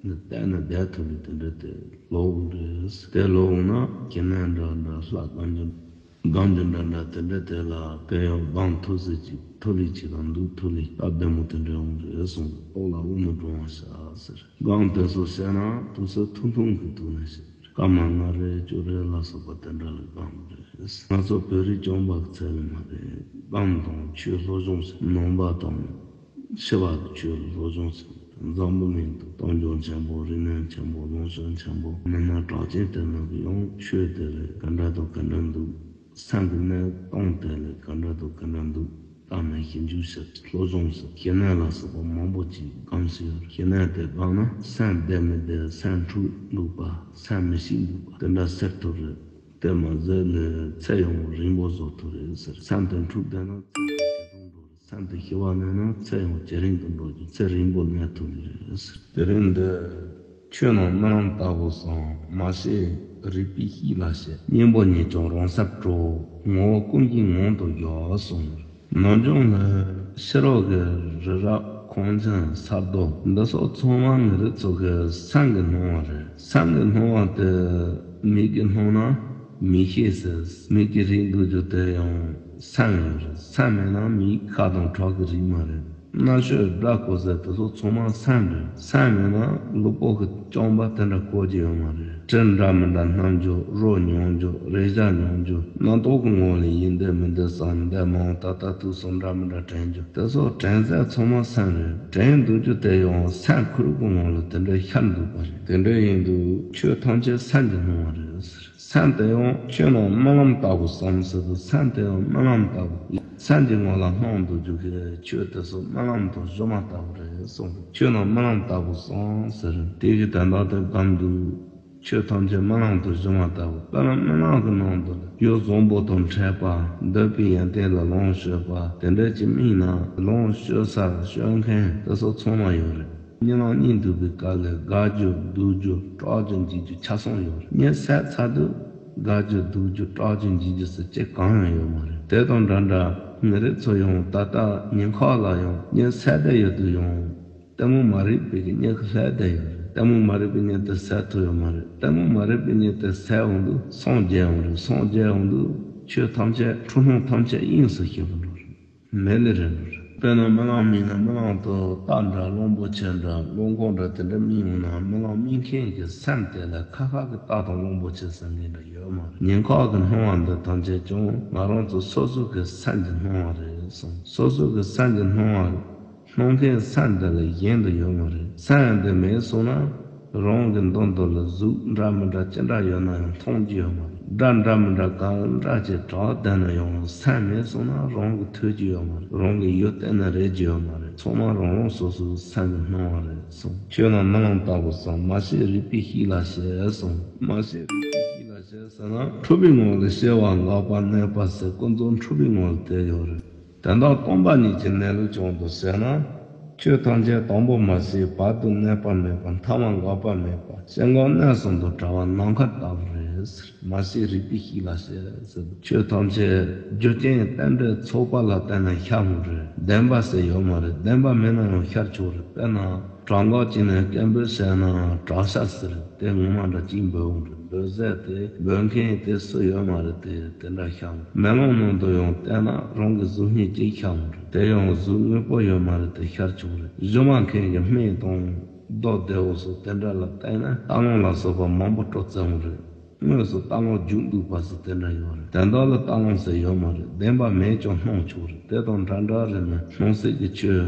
ནས་གཏན་ནས་བསྡད་ཐུབ་པའི་དེ་འདྲ་དེ་ལོག་འོང་རེད། དེ་ལོག་འོང་ན་ཁྱེད་རྣམས་འདྲ་འདྲ་ལྷ་སྒང་རྒྱུ་སྒང་རྒྱུ་འདྲ་འདྲ་དེ་འདྲ་དེ་ལ་དེ་ཡང་སྒང་ཐུག་ཟེར་གྱི་ཐུག་ལེ་གཅིག་དང་འདུག་ཐུག་ལེ་སྟབས་བདེ་མོ་དེ་འདྲ་འོང་རེད་གསུངས། ལྟོགས་ལ་དབུགས་མི་འགྲོ་བ་བྱ་ཟེར། སྒང་དེ་ཚོ་བཤད་ན་དུས་ཚོད་ཐུང་ཐུང་གི་ཐོག་ནས་བཤད། སྐར་མ་ལྔ་རེ་བཅུ་རེ་ལ་སོགས་པ་དེ་འདྲ་ལ་སྒང་རེད། ང་ཚོ་བོད་རིགས་བྱམས་པ་གི་ཚད་ལས་མ་རེད། སྒང་དང་ཆོས་སློབ་སྦྱོང་ཟེར། ནང་པ་དང་ཕྱི་པ་གི་ཆོས་སློབ་སྦྱོང་ཟེར། འཛམ་བུ་གླིང་དུ་རྟོགས་འཇོག་ཆེན་པོ། རིག་གནས་ཆེན་པོ། ལུང་ཤོད་ཆེན་པོ། མི་སྣ་གྲགས་ཅན་དེ་རྣམས་ཀྱིས་ཡང་ཆོས་དེ་ལས་ག་འདྲ་དང་ག་འདྲ་འདུག་སེམས་ཀྱི་གནས་སྟངས་དེ་ལས་ག་འདྲ་དང་ག་འདྲ་འདུག་ལྟ་ནས་ཞིབ་འཇུག་བྱས། སློབ་སྦྱོང་ཟེར། ཞི་གནས་ལ་སོགས་པ་མང་པོ་ཅིག་སྒོམ་སྲིད་ཡོད་རེད། ཞི་གནས་དེ་སྒོམ་ན་སེམས་བདེ་མི་བདེ། སེམས་འཁྲུག་འདུག་པ། སེམས་མི་སྐྱིད་འདུག་པ། དེ་འདྲ་སེལ་ཐུབ་རེད། དེ་མ་ཟད་ནས་ཚེ་ཡང་རིང་པོ་བཟོ་ཐུབ་རེད་ཟེར། སེམས་དེ་འཁྲུག་བསྡད་ན་ཚེ་ཡང་ཞེ་སྡང་འགྲོ་རེད། སེམས་དེ་ཞི་བ་གནས་ན་ཚེ་ཡང་ཇེ་རིང་དུ་འགྲོ་རྒྱུ། ཚེ་རིང་པོ་གནས་ཐུབ་ཀྱི་རེད་ཟེར། དེ་རིང་འདི། ཆོས་རྣམས་རྨི་ལམ་ལྟ་བུ་གསུངས། མ་ཤེས་རིག་པའི་གཤིས་ལ་བཤད། གཉེན་པོ་ཉིད་ཀྱང་རང་སར་གྲོལ། ངོ་བོ་ཀུན་གྱི་ངང་དུ་བཞག་གསུངས། ནམ་རྒྱུན་ནི་ཕྱི་རོལ་གྱི་རི་རབ་ཁང་ཆེན་ས་རྡོ་འདི་སོགས་ཚང་མ་ང་རང་ཚོ་གི་སེམས་ཀྱིས་སྣང་བ་རེད། སེམས་ཀྱིས་སྣང་བ་དེ་མིག་གིས་སྣང་ན་མིག་ཤེས་ཟེར། མིག་གིས་རིག་འདུག་རྒྱུ་དེ་ཡང་སེམས་ཡིན་རེད། སེམས་མེད་ན་མིག་ཁ་དང་ཁྲག་གིས་རིག་མ་རེད། རྣ་ཤོས་སྒྲ་གོ་ཟེར་དེ་ཚོ་ཚང་མ་སེམས་རེད། སེམས་མེད་ན་ལུས་པོ་གི་རྐྱང་པ་དེ་འདྲ་གོ་རྒྱུ་ཡོད་མ་རེད། དྲི་འདྲ་མི་འདྲ་སྣ་རྒྱུ། རོ་མྱོང་རྒྱུ། རེག་བྱ་མྱོང་རྒྱུ། རྣམ་རྟོག་གི་ངོ་ལ་ཡིན་འདི་མིན་འདི་བསམ་འདི་མང་ད་ལྟ་དུས་སུ་འདྲ་མི་འདྲ་དྲན་རྒྱུ། དེ་ཚོ་དྲན་ཚད་ཚང་མ་སེམས་རེད། དྲན་འདུག་རྒྱུ་དེ་ཡང་སེམས་ཁུར་གི་ངོ་ལ་དེ་འདྲ་ཤར་འདུག་པ་རེད། དེ་འདྲ་ཡིན་དུས་ཆོས་ཐམས་ཅད་སེམས་ཀྱིས་སྣང་བ་རེད་ཟེར། སེམས་དེ་ཡང་ཆོས་རྣམས་རྨི་ལམ་ལྟ་བུ་བསམ་ཟེར་དུས། སེམས་དེ་ཡང་རྨི་ལམ་ལྟ་བུ། སེམས་ཀྱི་ངོ་ལ་སྣང་འདུག་རྒྱུ་གི་ཆོས་དེ་ཚོ་རྨི་ལམ་དང་སྒྱུ་མ་ལྟ་བུ་རེད་གསུངས། ཆོས་རྣམས་རྨི་ལམ་ལྟ་བུ་བསམ་ཟེར། དེ་གི་དོན་དག་དེ་སྒོམ་དུས། ཆོས་ཐམས་ཅད་རྨི་ལམ་དང་སྒྱུ་མ་ལྟ་བུ། དཔེར་ན་རྨི་ལམ་གྱི་ནང་དུ་ཡུལ་བཟང་པོ་དང་འཕྲད་པ། འདོད་པའི་ཡོན་ཏན་ལ་ལོངས་སྤྱོད་པ། དེ་འདྲ་ཅིག་རྨིས་ན་ལོངས་སྤྱོད་ས་སྤྱོད་མཁན་དེ་ཚོ་ཚང་མ་ཡོད་རེད། གཉིད་ལམ་གཉིད་འདུག་པའི་སྐབས་ལ་དགའ་རྒྱུ་སྡུག་རྒྱུ་སྐྲག་རྒྱུ་འཇིགས་རྒྱུ་ཆ་ཚང་ཡོད་རེད། གཉིད་སད་ཚར་དུས་དགའ་རྒྱུ་སྡུག་རྒྱུ་སྐྲག་རྒྱུ་འཇིགས་རྒྱུ་ཟེར་ཅིག་གང་ཡང་ཡོད་མ་རེད། དེ་དང་འདྲ་འདྲ་ང་རང་ཚོ་ཡང་ད་ལྟ་ཉིན་ཁ་ལ་ཡང་གཉིད་སད་བསྡད་ཡོད་དུས་ཡང་ལྟད་མོ་མ་རིག་པའི་གི་གཉིད་ཀྱིས་ལྷོད་བསྡད་ཡོད་རེད། ལྟད་མོ་མ་རིག་པའི་གཉིད་དེ་སད་ཐུབ་ཡོད་མ་རེད། ལྟད་མོ་མ་རིག་པའི་གཉིད་དེ་སད་འོང་དུས་སངས་རྒྱས་འོང་རེད། སངས་རྒྱས་འོང་དུས་ཆོས་ཐམས་ཅད་འཁྲུལ་སྣང་ཐམས་ཅད་དབྱིངས་སུ་ཤེས་པ་འགྲོ་རེད། མེད་ལེ་རེད་འགྲོ་རེད། དཔེར་ན་རྨི་ལམ་རྨིས་ན་རྨི་ལམ་དུ་རྟ་འདྲ་གླང་པོ་ཆེ་འདྲ་གླང་གོག་འདྲ་དེ་འདྲ་རྨིས་འོང་ན་རྨི་ལམ་རྨིས་མཁན་གྱི་སེམས་དེ་ལ་ཁ་ཁ་གི་རྟ་དང་གླང་པོ་ཆེ་ཟེར་མཁན་འདྲ་ཡོད་མ་རེད། ཉིན་ཁ་གི་སྣང་བ་འདི་ཐམས་ཅད་ཀྱང་ང་རང་ཚོ་སོ་སོ་གི་སེམས་ཀྱི་སྣང་བ་རེད་གསུངས། སོ་སོ་གི་སེམས་ཀྱི་སྣང་བ་སྣང་མཁན་སེམས་འདི་ལས་གཞན་དུ་ཡོད་མ་རེད། སེམས་འདི་མེད་སོང་ན་རང་གི་མདུན་དུ་ལ་གཟུགས་འདྲ་མི་འདྲ་ཅི་འདྲ་ཡོད་ན་ཡང་མཐོང་རྒྱུ་ཡོད་མ་རེད། འདྲ་འདྲ་མི་འདྲ་གང་འདྲ་ཅིག་གྲགས་བསྡད་ན་ཡང་སེམས་མེད་སོང་ན་རང་གི་ཐོས་རྒྱུ་ཡོད་མ་རེད། རང་གི་ཡུལ་བསྟན་ན་རེད་རྒྱུ་ཡོད་མ་རེད། ཚང་མ་རང་རང་སོ་སོའི་སེམས་ཀྱི་སྣང་བ་རེད་གསུངས། ཆོས་རྣམས་རྨི་ལམ་ལྟ་བུ་བསམ། མ་ཤེས་རིག་པའི་གཤིས་ལ་བཤད་གསུངས། མ་ཤེས་རིག་པའི་གཤིས་ལ་བཤད་ཟེར་ན་འཁྲུལ་པའི་ངང་ལ་སྐྱེ་བ་འགག་པ་གནས་པ་ཟེར་ཀུན་རྫོབ་འཁྲུལ་པའི་ངང་ལ་བསྡད་ཡོད་རེད། དོན་དམ་སྟོང་པ་ཉིད་ཀྱི་གནས་ལུགས་ཀྱང་དུ་ཟེར་ན། ཆོས་ཐམས་ཅད་དང་པོ་མ་སྐྱེས་བར་དུ་གནས་པ་མེད་པ། མཐའ་མ་འགག་པ་མེད་པ། སྐྱེ་འགག་གནས་གསུམ་དུ་བྲལ་བ་ནམ་མཁའ་ལྟ་བུ་རེད་ཟེར། མ་ཤེས་རིག་པའི་གཤིས་ལ་བཤད་ཟེར། ཆོས་ཐམས་ཅད་རྒྱུ་རྐྱེན་རྟེན་འབྲེལ་ཚོགས་པ་ལ་བརྟེན་ནས་ཤར་བ་རེད། བདེན་པ་ཟེར་ཡོད་མ་རེད། བདེན་པ་མེད་ན་ཡང་ཤར་ཆོག་རེད། དཔེར་ན། བྲག་འགག་ཅིག་ནས་སྐད་འབོད་བྱས་ན་བྲག་ཤ་ཟེར། དེ་ངོ་མ་འདྲ་གཅིག་འབོད་འོང་རེད། འབོད་ཟས་དེ་འབོད་མཁན་དེ་སུ་ཡོད་མ་རེད། དེ་དེ་འདྲ་ཤར་འོང་། མེ་ལོང་ནང་དུ་ཡང་བལྟས་ན་རང་གི་གཟུགས་བརྙན་གཅིག་ཤར་འོང་རེད། དེ་ཡང་གཟུགས་དངོས་པོ་ཡོད་མ་རེད། དེ་ཤར་ཆོག་རེད། གཞུ་མ་མཁན་གྱི་སྨན་དང་རྡོ་རྡེའུ་སོགས་དེ་འདྲ་ལ་བལྟས་ན་རྟ་གླང་ལ་སོགས་པ་མང་པོ་སྤྲོ་བཙལ་འོང་རེད། དངོས་སུ་རྟ་གླང་རྒྱུག་འདུག་པ་ཟེར་དེ་འདྲ་ཡོད་རེད། དོན་དག་ལ་རྟ་གླང་ཟེར་ཡོད་མ་རེད། བདེན་པ་མེད་ཀྱང་སྣང་ཆོག་རེད། དེ་དང་འདྲ་འདྲ་རེད་ན་སྣང་སྲིད་ཀྱི་ཆོས་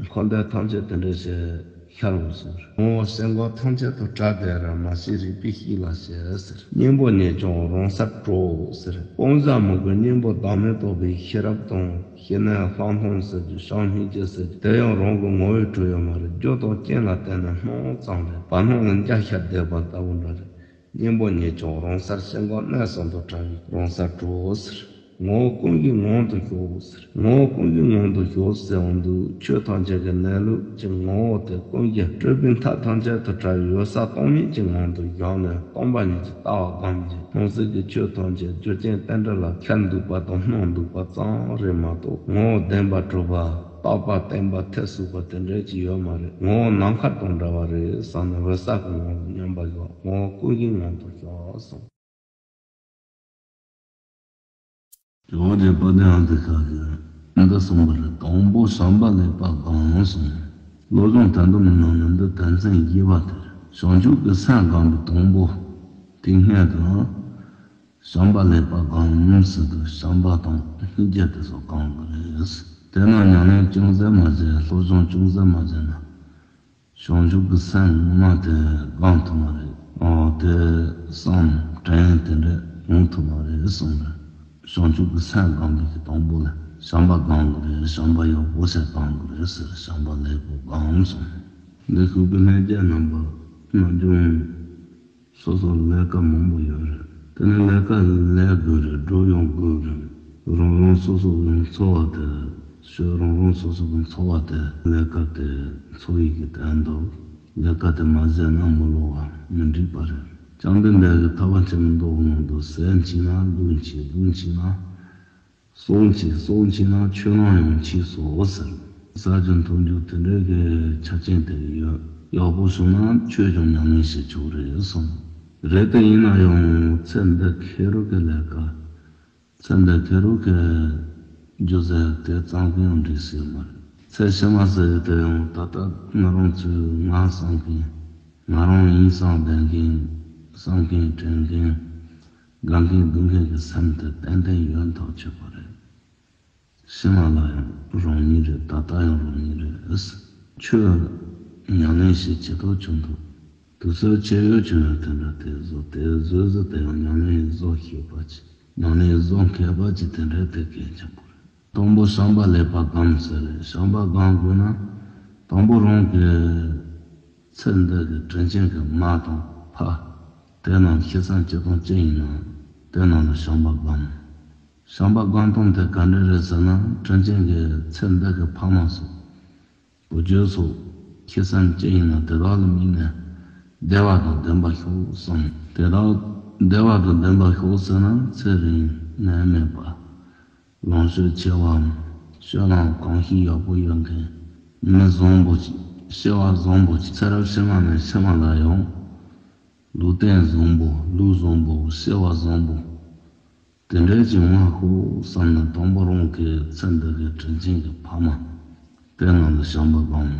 འཁོར་འདས་ཐམས་ཅད་དེ་འདྲ་ཞིག་ཤར་འོང་ཟེར། ངོ་བོ་སེམས་ཁམས་ཐམས་ཅད་དུ་བྲལ་བསྡད་ར། མ་ཤེས་རིག་པའི་གཤིས་ལ་བཤད་ཟེར། གཉེན་པོ་ཉིད་ཀྱང་རང་སར་གྲོལ་ཟེར། སྤང་བྱ་མི་དགོས་གཉེན་པོ་བདག་མེད་རྟོགས་པའི་ཤེས་རབ་དང་ཤེས་ནས་ལྷག་མཐོང་ཟེར་རྒྱུ་བྱམས་སྙིང་རྗེ་ཟེར་རྒྱུ་དེ་ཡང་རང་གི་ངོ་བོའི་གྲོལ་ཡོད་མ་རེད། རྒྱུ་དང་རྐྱེན་ལ་བརྟེན་ནས་སྣང་ཙམ་རེད། བར་སྣང་ལ་འཇའ་ཤར་བསྡད་པ་ལྟ་བུ་འདྲ་རེད། གཉེན་པོ་ཉིད་ཀྱང་རང་སར་སེམས་ཁམས་གནས་གསུམ་དུ་བྲལ་བའི་རང་སར་གྲོལ་ཟེར། ངོ་བོ་ཀུན་གྱི་ངང་དུ་ཞོག་ཟེར། ངོ་བོ་ཀུན་གྱི་ངང་དུ་ཞོག་ཟེར་འོང་དུས་ཆོས་ཐམས་ཅད་ཀྱི་གནས་ལུགས་ཀྱི་ངོ་བོ་དེ་ཀུན་གྱི་སྤྲོས་པའི་མཐའ་ཐམས་ཅད་དུ་བྲལ་བའི་འོད་གསལ་སྟོང་ཉིད་ཀྱི་ངང་དུ་བཞག་ནས་སྟོང་པ་ཉིད་ཀྱི་ལྟ་བ་སྒོམ་གྱི་སྣང་སྲིད་ཀྱི་ཆོས་ཐམས་ཅད་རྒྱུ་རྐྱེན་རྟེན་འབྲེལ་ལ་ཤར་འདུག་པ་དང་སྣང་འདུག་པ་ཙམ་རེད་མ་གཏོགས་ངོ་བོ་བདེན་པ་གྲུབ་པ། རྟག་པ་བརྟན་པ་ཐེར་ཟུག་པ་དེ་འདྲ་ཅིག་ཡོད་མ་རེད། ངོ་བོ་ནམ་མཁའ་དང་འདྲ་བ་རེད་བསམ་ནས་འོད་གསལ་གྱི་ངང་དུ་མཉམ་པར་བཞག་ངོ་བོ་ཀུན་གྱི་ངང་དུ་བཞག་གསུངས། ཇོ་བོ་རྗེ་དཔལ་ལྡན་ཨ་ཏི་ཤ་གིས་འདི་གསུངས་པ་རེད། དང་པོ་བྱམས་པ་ལེགས་པར་སྒོམ་གསུངས། བློ་སྦྱོང་དོན་དམ་ནང་ནས་འདི་དོན་ཚན་བཞི་པ་དེ་རེད། བྱང་ཆུབ་ཀྱི་སེམས་སྒོམ་པའི་དང་པོ་དེ་སྔོན་དུ། བྱམས་པ་ལེགས་པར་སྒོམ་ཟེར་དུས་བྱམས་པ་དང་སྙིང་རྗེ་དེ་ཚོ་སྒོམ་དགོས་རེད། དེ་ན་ཉམས་ལེན་ཅུང་ཟད་མ་བྱས། སློབ་སྦྱོང་ཅུང་ཟད་མ་བྱས་ན་བྱང་ཆུབ་ཀྱི་སེམས་ངོ་མ་དེ་སྒོམ་ཐུབ་མ་རེད། ཨོ་དེ་བསམ་དྲན་དེ་འདྲ་ཡོང་ཐུབ་མ་རེད་གསུངས་རེད། བྱང་ཆུབ་ཀྱི་སེམས་སྒོམ་པའི་གི་དང་པོ་ལ་བྱམས་པ་སྒོམ་དགོས་རེད། བྱམས་པ་ཡག་པོ་ཞིག་སྒོམ་དགོས་རེད་ཟེར། བྱམས་པ་ལེགས་པར་སྒོམ་གསུངས། འདི་ཤུག་པའི་ལྷན་རྒྱས་རྣམ་པ་ནམ་རྒྱུན། སོ་སོར་ལས་ཀ་མང་པོ་ཡོད་རེད། དེ་ནས་ལས་ཀ་ལས་དགོས་རེད། འགྲོ་ཡོང་དགོས་རེད། རང་རང་སོ་སོ་གི་འཚོ་བ་དེ་ཞོ་རང་རང་སོ་སོ་གི་འཚོ་བ་དེ་ལས་ཀ་དེ་འཚོ་ཡི་གི་དོན་དུ་ལས་ཀ་དེ་མ་བྱས་ན་མི་ལོ་བ་མི་འགྲིག་པ་རེད། བཅོམ་ལྡན་འདས་ཀྱི་ཐར་པ་ཆེན་པོ་མདོ་ནང་དུ་ཟས་མཆིས་ན་ལུས་མཆིས། ལུས་མཆིས་ན། སྲོག་མཆིས། སྲོག་མཆིས་ན་ཆོས་ལོངས་ཡང་མཆིས་སོ་ཟེར། ཟ་རྒྱུ་འཐུང་རྒྱུ་དེ་འདྲའི་གི་ཆ་རྐྱེན་དེ་ཡོད། ཡག་པོ་བྱུང་ན་ཆོས་ཀྱང་ཉམས་ལེན་བྱེད་ཆོག་རེད་གསུངས། རེད་དེ་ཡིན་ན་ཡང་ཚེ་འདི་ཁེ་རུ་གི་ལས་ཀ། ཚེ་འདི་ཁེ་རུ་གི་རྒྱུ་ཟས་དེ་ཙམ་གྱིས་ཡང་འགྲིག་སྲིད་མ་རེད། ཚེ་ཕྱི་མ་ཟེར་ཡོད་དེ་ཡང་ད་ལྟ་ང་རང་ཚོས་ང་བསམ་མཁན། ང་རང་ཡིན་བསམ་བསྡད་མཁན། བསམ་མཁན་དྲན་མཁན། དགའ་མཁན་སྡུག་མཁན་གྱི་སེམས་དེ་ཏན་ཏན་ཡོད་མཐའ་ཆོད་པ་རེད། ཕྱི་མ་ལ་ཡང་རང་ཉིད་རེད། ད་ལྟ་ཡང་རང་ཉིད་རེད། ཆོས་ཉམས་ལེན་བྱེད་བྱེད་ཐོག་ཆུང་དུ་དུས་ཚོད་ཆེ་ཡོད་ཆུང་ཡོད་དེ་འདྲ་དེ་བཟོ་དེ་བཟོས་བཟོས་དེ་ཡང་ཉམས་ལེན་བཟོ་ཤེས་པ་ཅིག་ཉམས་ལེན་བཟོ་མཁས་པ་ཅིག་དེ་འདྲ་དེ་གལ་ཆེན་པོ་རེད། དང་པོ་བྱམས་པ་ལེགས་པར་སྒོམ་ཟེར་རེད། བྱམས་པ་སྒོམ་དགོས་ན་དང་པོ་རང་གི་ཚེ་འདི་གི་དྲིན་ཅན་གྱི་མ་དང་ཕ། དེ་རྣམས་ཤི་མཚམས་ཅི་དང་ཅི་ཡིན་ན་དེ་རྣམས་ལ་བྱམས་པ་སྒོམ། བྱམས་པ་སྒོམ་སྟངས་དེ་ག་འདྲ་རེད་ཟེར་ན། དྲིན་ཅན་གྱི་ཚེ་འདི་གི་ཕ་མ་སོགས་བུ་རྒྱུད་སོགས་ཤི་མཚམས་ཅི་ཡིན་ན་དེ་དག་ལ་དམིགས་ནས་བདེ་བ་དང་ལྡན་པར་ཤོག་གསུངས། དེ་དག་བདེ་བ་དང་ལྡན་པར་ཤོག་ཟེར་ན་ཚེ་རིང་ནད་མེད་པ། ལོངས་སྤྱོད་ཆེ་བའམ་སྤྱོད་ལམ་གོམས་གཤིས་ཡག་པོ་ཡོད་མཁན། མི་བཟང་པོ་ཅིག་སྐྱེ་བ་བཟང་པོ་ཅིག་ཚེ་རབས་ཕྱི་མ་ནས་ཕྱི་མ་ལ་ཡང་ལུས་རྟེན་བཟང་པོ། ལུས་བཟང་པོ། སྐྱེ་བ་བཟང་པོ། དེ་འདྲའི་ཅིག་ཡོང་བ་ཤོག་བསམ་ནས་དང་པོ་རང་གི་ཚེ་འདི་གི་དྲིན་ཅན་གྱི་ཕ་མ་དེ་རྣམས་ལ་བྱམས་པ་སྒོམ།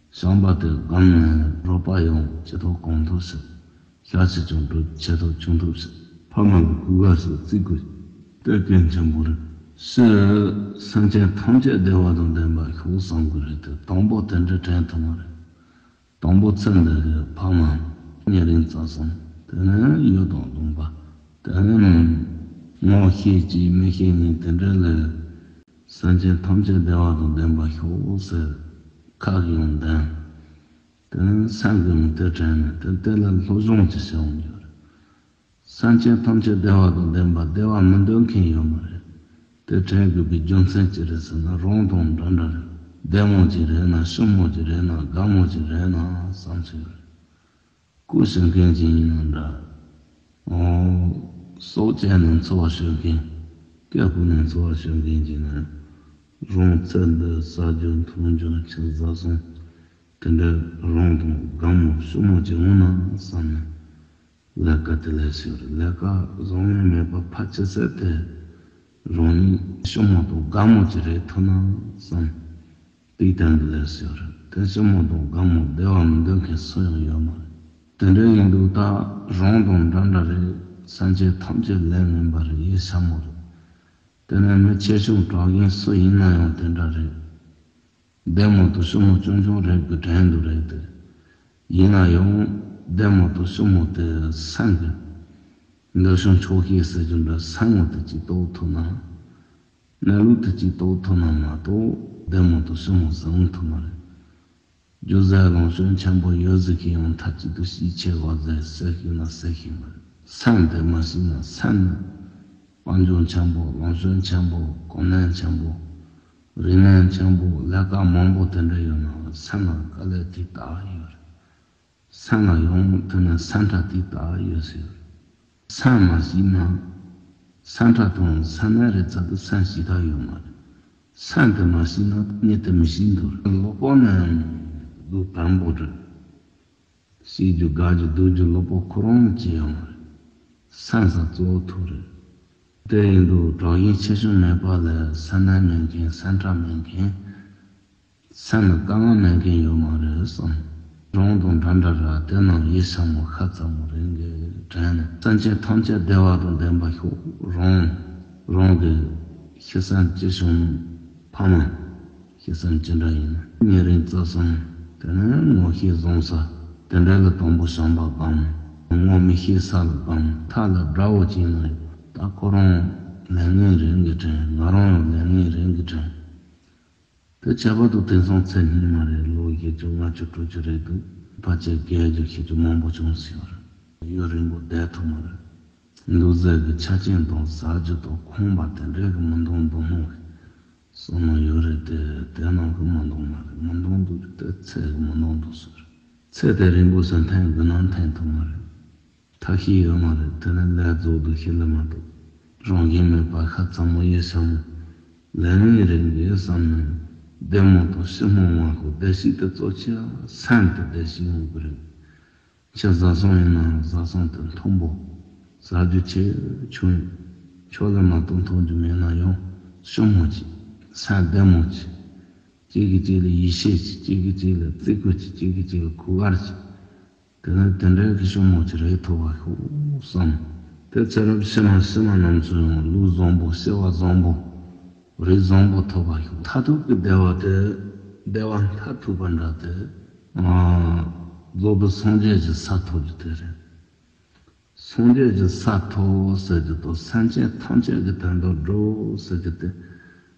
བྱམས་པ་དེ་སྒོམ་ནས་རོགས་པ་ཡང་བྱེད་ཐབས་གང་ཐུབ་བྱེད། ཤ་ཆེ་ཆུང་འགྲོ་བྱེད་ཐབས་ཆུང་ཐུབ་བྱེད། ཕ་མ་ལ་གུས་པ་ཞིག་བརྩི་དགོས། དེ་གལ་ཆེན་པོ་རེད། ཕྱི་སེམས་ཅན་ཐམས་ཅད་བདེ་བ་དང་ལྡན་པར་ཤོག་བསམ་དགོས་རེད་དེ། དང་པོ་དེ་འདྲ་དྲན་ཐུབ་མ་རེད། དང་པོ་ཚེ་འདི་གི་ཕ་མ་ཉེ་རིང་རྩ་གསུམ། དེ་ནས་ཡུལ་དང་ལུང་པ། ཨ་ནི་ངོ་ཤེས་གཅིག་མི་ཤེས་གཉིས་དེ་འདྲ་ལས། སེམས་ཅན་ཐམས་ཅད་བདེ་བ་དང་ལྡན་པར་ཤོག་ཟེར་ཁ་གིས་ཡང་འདོན། དེ་ནས་སེམས་ཀྱིས་ཡང་དེ་དྲན་ནས་དེ་དེ་ལ་སློབ་སྦྱོང་ཅིག་བྱེད་འོང་རྒྱུ་རེད། སེམས་ཅན་ཐམས་ཅད་བདེ་བ་དང་ལྡན་པ་བདེ་བ་མི་འདོད་མཁན་ཡོད་མ་རེད། དེ་དྲན་དགོས་པའི་རྒྱུ་མཚན་ཅི་རེད་ཟེར་ན་རང་དང་འདྲ་འདྲ་རེད། བདེ་མོ་ཅིག་རེད་ན་ཞིམ་མོ་ཅིག་རེད་ན་དགའ་མོ་ཅིག་རེད་ན་བསམ་ཚུལ་རེད། སྐུ་ཞབས་མཁན་ཅིག་ཡིན་ན་འདྲ། ཨོ། སྲོག་བཅད་ནས་འཚོ་བ་སྐྱོལ་མཁན། སྐད་ཕུག་ནས་འཚོ་བ་སྐྱོལ་མཁན་ཅིག་ན། རང་ཚེ་འདི་ཟ་རྒྱུ་འཐུང་རྒྱུ་ཆུ་བཟའ་ཚང་། དེ་འདྲ་རང་དང་དགའ་མོ་ཞུ་མོ་ཅིག་འོང་ན་བསམ་ནས། ལས་ཀ་དེ་ལས་ཞིག་རེད། ལས་ཀ་བཟང་ངན་མེད་པ་ཕལ་ཆེར་ཟད་དེ། རང་ཉིད་ཞུ་མོ་དང་དགའ་མོ་ཅིག་རེད་ཐུབ་ན་བསམ། དེའི་སྟེང་དུ་ལས་ཟེར་བ་རེད། དེ་ཞུ་མོ་དང་དགའ་མོ་བདེ་བ་མི་འདོད་མཁན་སུ་ཡང་ཡོད་མ་རེད། དེ་འདྲ་ཡིན་དུས་ད་རང་དང་འདྲ་འདྲ་རེད། སེམས་ཅན་ཐམས་ཅད་ལས་ངན་པ་རེད། ཡིད་ཤ་མོ་རེད། དེ་ནས་མི་ཆེ་ཆུང་གྲགས་ཅན་སུ་ཡིན་ན་ཡང་དེ་འདྲ་རེད། བདེ་མོ་དང་ཞུ་མོ་ཆུང་ཆུང་རེད་དུ་དྲན་དུ་རེད་དེ། ཡིན་ན་ཡང་བདེ་མོ་དང་ཞུ་མོ་དེ་སེམས་ཀྱི་འདོད་ཆུང་ཆོག་ཤེས་ཟེར་རྒྱུ་འདྲ་སེམས་ངོ་དེ་གཅིག་རྟོགས་ཐུབ་ན། གནས་ལུགས་དེ་གཅིག་རྟོགས་ཐུབ་ན་མ་གཏོགས་བདེ་མོ་དང་ཞུ་མོ་ཟེར་འོང་ཐུབ་མ་རེད། རྒྱུ་ཟད་ལོངས་སྤྱོད་ཆེན་པོ་ཡོད་ཟེར་མཁན་ཡང་མཐའ་གཅིག་ཏུ་ཤེས་ཆེ་བ་ཟེར་ཟེར་ཤེས་ན་ཟེར་ཤེས་མ་རེད། སེམས་དེ་མ་ཤེས་ན་སེམས་ནི་དཔལ་འབྱོར་ཆེན་པོ་ལོངས་སྤྱོད་ཆེན་པོ་གོ་གནས་ཆེན་པོ་རིག་གནས་ཆེན་པོ་ལས་ཀ་མང་པོ་དེ་འདྲ་ཡོད་ན་སེམས་ལ་དཀའ་ལས་དེ་དག་ཡོད་རེད། སེམས་ལ་ཡང་དེ་ནས་སེམས་ཁྲལ་དེ་དག་ཡོད་ཟེར། སེམས་མ་ཤེས་ན། སེམས་ཁྲལ་དང་སེམས་ནད་རེད་ཚ་དུ་སེམས་ཤེས་ཐབས་ཡོད་མ་རེད། སེམས་དེ་མ་ཤེས་ན་གནས་དེ་མི་ཤེས་འདུག་གློ་བུར་ནས་སྡུག་དྲང་པོ་རེད། ཤེས་རྒྱུ་དགའ་རྒྱུ་སྡུག་རྒྱུ་གློ་བུར་ཁོ་རང་ཅི་ཡང་མ་རེད། སེམས་ས་གཙོ་བོ་ཐུག་རེད། དེ་ཡིན་དུས་གྲོགས་ཡིན་ཆེ་ཆུང་མེད་པ་ལས་སེམས་ནད་མེད་མཁན་སེམས་ཁྲལ་མེད་མཁན། སེམས་ལ་དཀའ་ངལ་མེད་མཁན་ཡོད་མ་རེད་བསམ། རང་དང་འདྲ་འདྲ་ར་དེ་རྣམས་ཡིད་ཤ་མོ་ཤ་ཚ་མོ་རེད་འགའི་དྲན་ནས་སེམས་ཅན་ཐམས་ཅད་བདེ་བ་དང་ལྡན་པ་ཤོག་རང་རང་གི་ཤི་སེམས་ཅི་བྱུང་ཕ་མ། ཤི་སེམས་ཅི་འདྲ་ཡིན་ན་ཉེ་རིང་བརྩེ་སེམས་དེ་ནས་ངོ་ཤེས་བཟང་ས་དེ་འདྲ་ལ་དང་པོ་བྱམས་པ་སྒོམ། ངོ་མི་ཤེས་ས་ལ་སྒོམ། མཐའ་ལ་དགྲ་བོ་ཅིག་ན་ཡོད་ད་ཁོ་རང་ལས་ངན་རེད་འགའི་དྲན། ང་རང་ཡང་ལས་ངན་རེད་འགའི་དྲན། དེ་བྱས་པ་དང་དེང་སང་ཚེ་སྔོན་མ་རེད། ལོ་བཞི་བཅུ་ལྔ་བཅུ་དྲུག་ཅུ་རེད་འདུག་ཕལ་ཆེར་བརྒལ་རྒྱུ་ཞེ་ཅུང་མང་པོ་བྱུང་ཟེར་བ་རེད། ཡུན་རིང་པོ་བསྡད་ཐུབ་མ་རེད། འདུག་ཟེར་གི་ཆ་རྐྱེན་དང་ཟ་རྒྱུ་དང་ཁང་པ་དེ་འདྲས་གི་མི་འདང་འདུག་སྣང་གི་བསམ་བློ་ཡོད་རེད་དེ། དེ་ནང་གི་མི་འདང་མ་རེད། མི་འདང་འདུག་རྒྱུ་དེ་ཚེ་གི་མི་འདང་འདུག་ཟེར། ཚེ་དེ་རིང་པོ་ཟེར་འཐེན་དགོས་ན་འཐེན་ཐུབ་མ་རེད། ཐབས་ཤེས་ཡོད་མ་རེད། དེ་ནས་ལས་རྫོགས་འདུག་ཤི་ལ་མ་གཏོགས། རང་བཞིན་མེད་པ་ཤ་ཚ་མོ་ཡིད་ཤ་མོ། ལས་ངན་རེད་འགའི་བསམ་ནས། བདེ་མོ་དང་ཞི་མོ་མ་ཁོ་བདེ་སྐྱིད་དེ་གཙོ་ཆེ་བ་སེམས་དེ་བདེ་སྐྱིད་ཡོང་གི་རེད། ཁྱེད་བཟའ་ཚང་ཡིན་ན་བཟའ་ཚང་དེ་མཐོན་པོ། ཟ་རྒྱུ་ཆེ་ཆུང་། ཆོག་ལས་མ་གཏོགས་མཐོང་རྒྱུ་མེད་ན་ཡང་ཞི་མོ་ཅིག་སེམས་བདེ་མོ་ཅིག་གཅིག་གིས་གཅིག་ལ་ཡིད་ཆེས་ཅིག་གཅིག་གིས་གཅིག་ལ་བརྩི་བཀུར་ཅིག་གཅིག་གིས་གཅིག་ལ་གུས་བཀུར་ཅིག་དེ་ནས་དེ་འདྲའི་གི་ཞི་མོ་ཅིག་རེད་ཐུབ་པ་ཤོག་བསམ། དེ་ཚེ་རབས་ཕྱི་མ་ཕྱི་མ་རྣམས་སུ་ཡང་ལུས་བཟང་པོ་སྐྱེ་བ་བཟང་པོ། རིགས་བཟང་པོ་ཐོབ་པ་ཤོག་མཐར་ཐུག་གི་བདེ་བ་དེ་བདེ་བ་མཐར་ཐུག་པ་འདྲ་དེ། རྫོགས་པའི་སངས་རྒྱས་ཀྱི་ས་ཐོབ་རྒྱུ་དེ་རེད། སངས་རྒྱས་ཀྱི་ས་ཐོབ་ཟེར་རྒྱུ་དང་སེམས་ཅན་ཐམས་ཅད་ཀྱི་དོན་དུ་འགྲོ་ཟེར་རྒྱུ་དེ།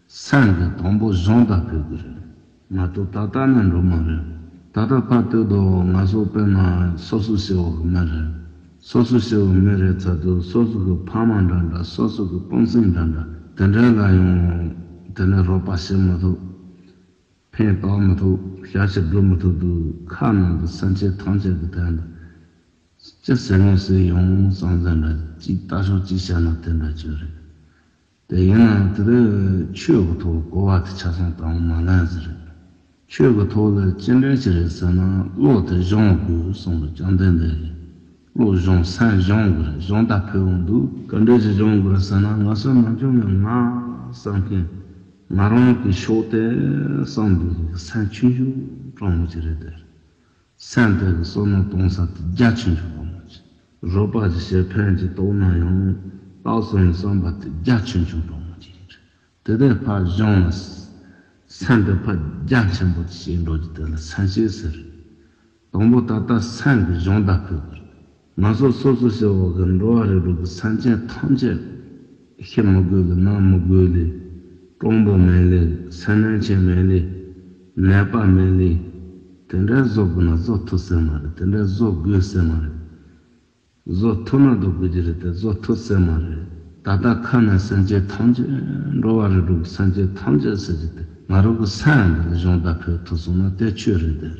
སེམས་ཀྱི་དང་པོ་གཞུང་དང་ཕུལ་གྱི་རེད། མ་གཏོགས་ད་ལྟ་ནས་འགྲོ་མ་རེད། ད་ལྟ་ཕར་ལྟོས་དང་ང་ཚོ་དཔེར་ན་སོ་སོ་སྐྱེ་བོ་གི་མི་རེད། སོ་སོ་སྐྱེ་བོ་མི་རེད་ཚར་དུས་སོ་སོ་གི་ཕ་མ་འདྲ་འདྲ་སོ་སོ་གི་སྤུན་སྲིང་འདྲ་འདྲ་དེ་འདྲ་ལ་ཡང་དེ་ནས་རོགས་པ་བྱེད་མི་ཐུབ། ཕན་བཏགས་མི་ཐུབ། ཞབས་ཕྱི་སྒྲུབ་མི་ཐུབ་དུས་ཁ་ནང་དུ་སེམས་ཅན་ཐམས་ཅད་ཀྱི་དོན་དུ། ཅི་ཟེར་ངེས་ཟེར་ཡོང་བསམ་ཟེར་འདྲ་ཅིག་ལྟ་ཞོག་ཅིག་བྱས་ན་དེ་འདྲ་ཅིག་རེད། དེ་ཡིན་ན་དེ་དུས་ཆོས་ཀྱི་ཐོག་གོ་བ་དེ་ཆ་ཚང་དང་མ་ལན་ཟེར་རེད། ཆོས་ཀྱི་ཐོག་ལ་ཅི་འདྲ་ཅིག་རེད་ཟེར་ན་བློ་དེ་སྦྱོང་དགོས་གསུངས་པ་བཅོམ་ལྡན་འདས་ཀྱིས། བློ་སྦྱོང་སེམས་སྦྱོང་དགོས་རེད། སྦྱོང་ད་ཕེབས་འོང་འདུག་ག་འདྲ་ཅིག་སྦྱོང་དགོས་རེད་ཟེར་ན་ང་ཚོ་ནམ་རྒྱུན་ནས་ང་བསམ་མཁན་ང་རང་གི་ཕྱོགས་དེ་བསམ་འདུག་གི་སེམས་ཆུང་ཆུང་དྲང་མོ་ཅིག་རེད་དེ། སེམས་དེ་གི་བསམ་བློ་གཏོང་ས་དེ་རྒྱ་ཆུང་ཆུང་འདྲ་མོ་ཅིག་རོགས་པ་ཅིག་བྱེད་ཕན་ཅིག་གཏོང་ན་ཡང་བཏགས་སོང་བསམ་པ་དེ་རྒྱ་ཆུང་ཆུང་འདྲ་མོ་ཅིག་ཡིན་རེད། དེ་དེ་ཕར་སྦྱོང་ལ། སེམས་དེ་ཕར་རྒྱ་ཆེན་པོ་ཅིག་བྱེད་འགྲོ་རྒྱུ་དེ་ལ་སེམས་བསྐྱེད་ཟེར། དང་པོ་ད་ལྟ་སེམས་ཀྱི་སྦྱོང་བརྡར་ཕུལ་དགོས་རེད། ང་ཚོ་སོ་སོ་སྐྱེ་བོ་གི་འགྲོ་བ་རིགས་དྲུག་གི་སེམས་ཅན་ཐམས་ཅད་ཤི་མི་དགོས་ལེ། ན་མི་དགོས་ལེ། གྲོངས་པོ་མེད་ལེ། སེམས་ནད་ཆེ་མེད་ལེ། ནད་པ་མེད་ལེ། དེ་འདྲ་བཟོ་དགོས་ན་བཟོ་ཐུབ་ས་མ་རེད། དེ་འདྲ་བཟོ་དགོས་ས་མ་རེད། བཟོ་ཐུབ་ན་སྡུག་གི་རྒྱུ་རེད་དེ། བཟོ་ཐུབ་ས་མ་རེད། ད་ལྟ་ཁ་ནས་སེམས་ཅན་ཐམས་ཅད། འགྲོ་བ་རིགས་དྲུག་སེམས་ཅན་ཐམས་ཅད་ཟེར་རྒྱུ་དེ། ང་རང་གི་སེམས་འདི་ལ་སྦྱོང་བརྡར་ཕུལ་ཐུབ་སོང་ན་དེ་ཆོས་རེད་དེ།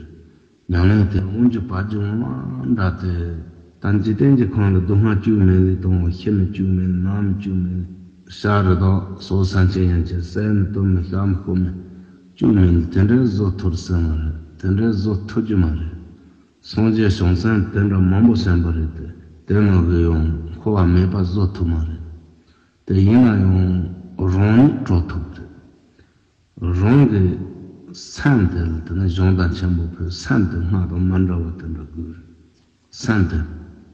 ཉམས་ལེན་དེ་སྔོན་གྱི་བར་གྱི་འོང་བ་འདྲ་སྟེ། ད་འཇིག་རྟེན་གྱི་ཁམས་ལ་སྡུག་བསྔལ་བཅུ་མེད་ལེ། དང་པོ་ཤི་མི་བཅུ་མེད་ལེ། ན་མི་བཅུ་མེད་ལེ། བྱ་རི་དྭགས་སོགས་སེམས་ཅན་ཡན་ཆད་བསད་མི་གཏུབ་མི་གཤགས་མི་རྐུ་མི་བཅུ་མེད་ལེ། དེ་འདྲའི་བཟོ་ཐུབ་ས་མ་རེད། དེ་འདྲའི་བཟོ་ཐུབ་རྒྱུ་མ་རེད། སངས་རྒྱས་བྱང་སེམས་དེ་འདྲ་མང་པོ་བྱིན་པ་རེད་དེ། དེ་ནང་གི་ཡང་འཁོར་བ་མེད་པ་བཟོ་ཐུབ་མ་རེད། དེ་ཡིན་ན་ཡང་རང་ཉིད་གྲོལ་ཐུབ་རེད། རང་གི་སེམས་དེ་ལ་དེ་ནི་སྦྱོང་བརྡར་ཆེན་པོ་ཕུལ། སེམས་དེ་སྔར་དང་མ་འདྲ་བ་དེ་འདྲ་དགོས་རེད། སེམས་དེ།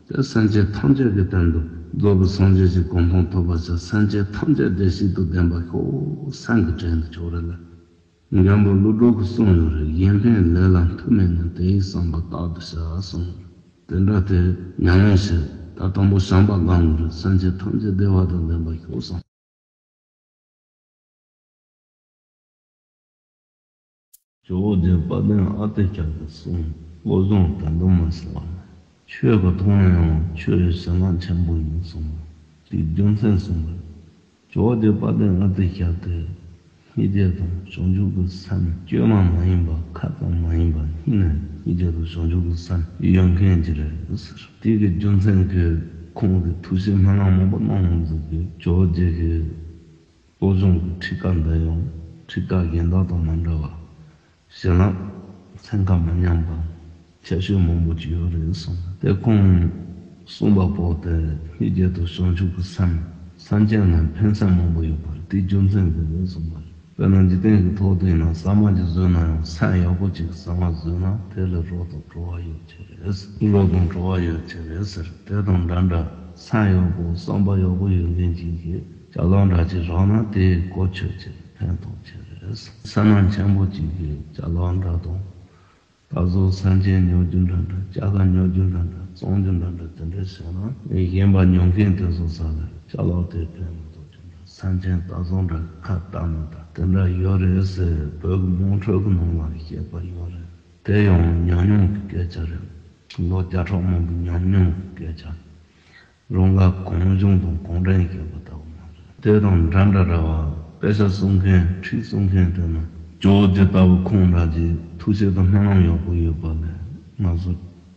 དེ་སེམས་ཅན་ཐམས་ཅད་ཀྱི་དོན་དུ་རྫོགས་པའི་སངས་རྒྱས་ཀྱི་གོ་འཕང་ཐོབ་པར་བྱ། སེམས་ཅན་ཐམས་ཅད་བདེ་སྐྱིད་དང་ལྡན་པར་ཤོག། སེམས་ཀྱི་དྲན་དུ་ཆོག་རེད་ལ། མགོན་པོ་ཀླུ་སྒྲུབ་ཀྱིས་གསུངས་ཡོད་རེད། གཞན་ཕན་ལས་ལ་མཐུ་མེད་ན། དེ་ཡི་བསམ་པ་རྟག་ཏུ་བྱ་གསུངས། དེ་འདྲ་དེ་ཉམས་ལེན་བྱེད། ད་དང་པོ་བྱམས་པ་བསླང་དགོས་རེད། སེམས་ཅན་ཐམས་ཅད་བདེ་བ་དང་ལྡན་པར་ཤོག་གསུངས། ཇོ་བོ་རྗེ་དཔལ་ལྡན་ཨ་ཏི་ཤ་གིས་གསུངས། བློ་སྦྱོང་དོན་དུ་མ་བྱས་པ་ན། ཆོས་ཀྱི་མཐོང་ལམ་ཡང་ཆོས་ཀྱི་བྱིན་རླབས་ཆེན་པོ་ཡིན་གསུངས་པ། དེའི་རྒྱུ་མཚན་གསུངས་པ། ཇོ་བོ་རྗེ་དཔལ་ལྡན་ཨ་ཏི་ཤ་དེ་སྙིང་རྗེ་དང་བྱང་ཆུབ་ཀྱི་སེམས་བཅོས་མ་མ་ཡིན་པ། ཁ་ཙམ་མ་ཡིན་པ་སྙིང་ནས་སྙིང་རྗེ་དང་བྱང་ཆུབ་ཀྱི་སེམས་ཡོད་མཁན་ཅིག་རེད་ཟེར། དེ་གི་རྒྱུ་མཚན་གྱིས་ཁོང་གིས་ཐུགས་བཞེད་སྨོན་ལམ་མང་པོ་གནང་ཡོང་ཟེར་གི། ཇོ་བོ་རྗེ་གིས་བློ་སྦྱོང་གི་ཁྲིད་ཀ་འདི་ཡང་ཁྲིད་ཀ་གཞན་དག་དང་མ་འདྲ་བ། བྱིན་རླབས་ཚན་ཁ་མི་མཉམ་པ་ཁྱད་ཆོས་མང་པོ་ཅིག་ཡོད་རེད་གསུངས། དེ་ཁོང་གསུངས་པ་པོ་དེ་སྙིང་རྗེ་དང་བྱང་ཆུབ་ཀྱི་སེམས་སེམས་ཅན་ལ་ཕན་སེམས་མང་པོ་ཡོད་པ་རེད། དེའི་རྒྱུ་མཚན་གྱིས་རེད་གསུངས་པ་རེད། དཔེར་ན་འཇིག་རྟེན་གྱི་ཐོག་ཏུ་ཡིན་ན་ཟ་མ་ཅིག་ཟོས་ན་ཡང་སེམས་ཡག་པོ་ཅིག་ཟ་མ་ཟོས་ན་དེ་ལ་རོགས་དང་གྲོགས་པོ་ཡོད་ཀྱི་རེད། རོགས་དང་གྲོགས་པོ་ཡོད་ཀྱི་རེད་ཟེར། དེ་དང་འདྲ་འདྲ་སེམས་ཡག་པོ་བསམ་པ་ཡག་པོ་ཡོད་མཁན་ཅིག་གིས་ཅ་ལག་འདྲ་ཅིག་རག་ན་དེས་གོ་ཆོད་ཀྱི་རེད། ཕན་ཐོགས་ཀྱི་རེད། བསོད་ནམས་ཆེན་པོ་ཅིག་གིས་ཅ་ལག་འདྲ་དང་། ད་གཟོད་སེམས་ཅན་ཉོ་རྒྱུ་འདྲ་འདྲ། སྐྱ་ཀ་ཉོ་རྒྱུ་འདྲ་འདྲ། བཙོང་རྒྱུ་འདྲ་འདྲ་དེ་འདྲ་བྱས་ན་གཞན་པ་ཉོ་མཁན་དེ་ཚོ་ས་ལ་ཅ་ལག་དེ་ཕན་མི་ཐོགས་རྒྱུ་འདྲ། སེམས་ཅན་ད་གཟོད་འདྲ་ཁ་བཏགས་མི་བཏགས་དེ་འདྲ་ཡོད་རེད་ཟེར་བོད་ཀྱི་དམངས་ཁྲོད་ཀྱི་ནང་ལ་བཤད་པ་ཡོད་རེད། དེ་ཡང་ཉམས་མྱོང་གི་སྐད་ཆ་རེད། ལོ་བརྒྱ་ཕྲག་མང་པོའི་ཉམས་མྱོང་གི་སྐད་ཆ། རང་ལ་གང་བྱུང་དང་གང་དྲན་བཤད་པ་ལྟ་བུ་མ་རེད། དེ་དང་འདྲ་འདྲ་རེད་བ། དཔེ་ཆ་གསུང་མཁན་ཁྲིད་གསུང་མཁན་དེ་ནི་ཇོ་བོ་རྗེ་ལྟ་བུ་ཁོང་འདྲ་གྱི་ཐུགས་བཞེད་དང་སྨོན་ལམ་ཡག་པོ་ཡོད་པ་ལས་ང་ཚོ་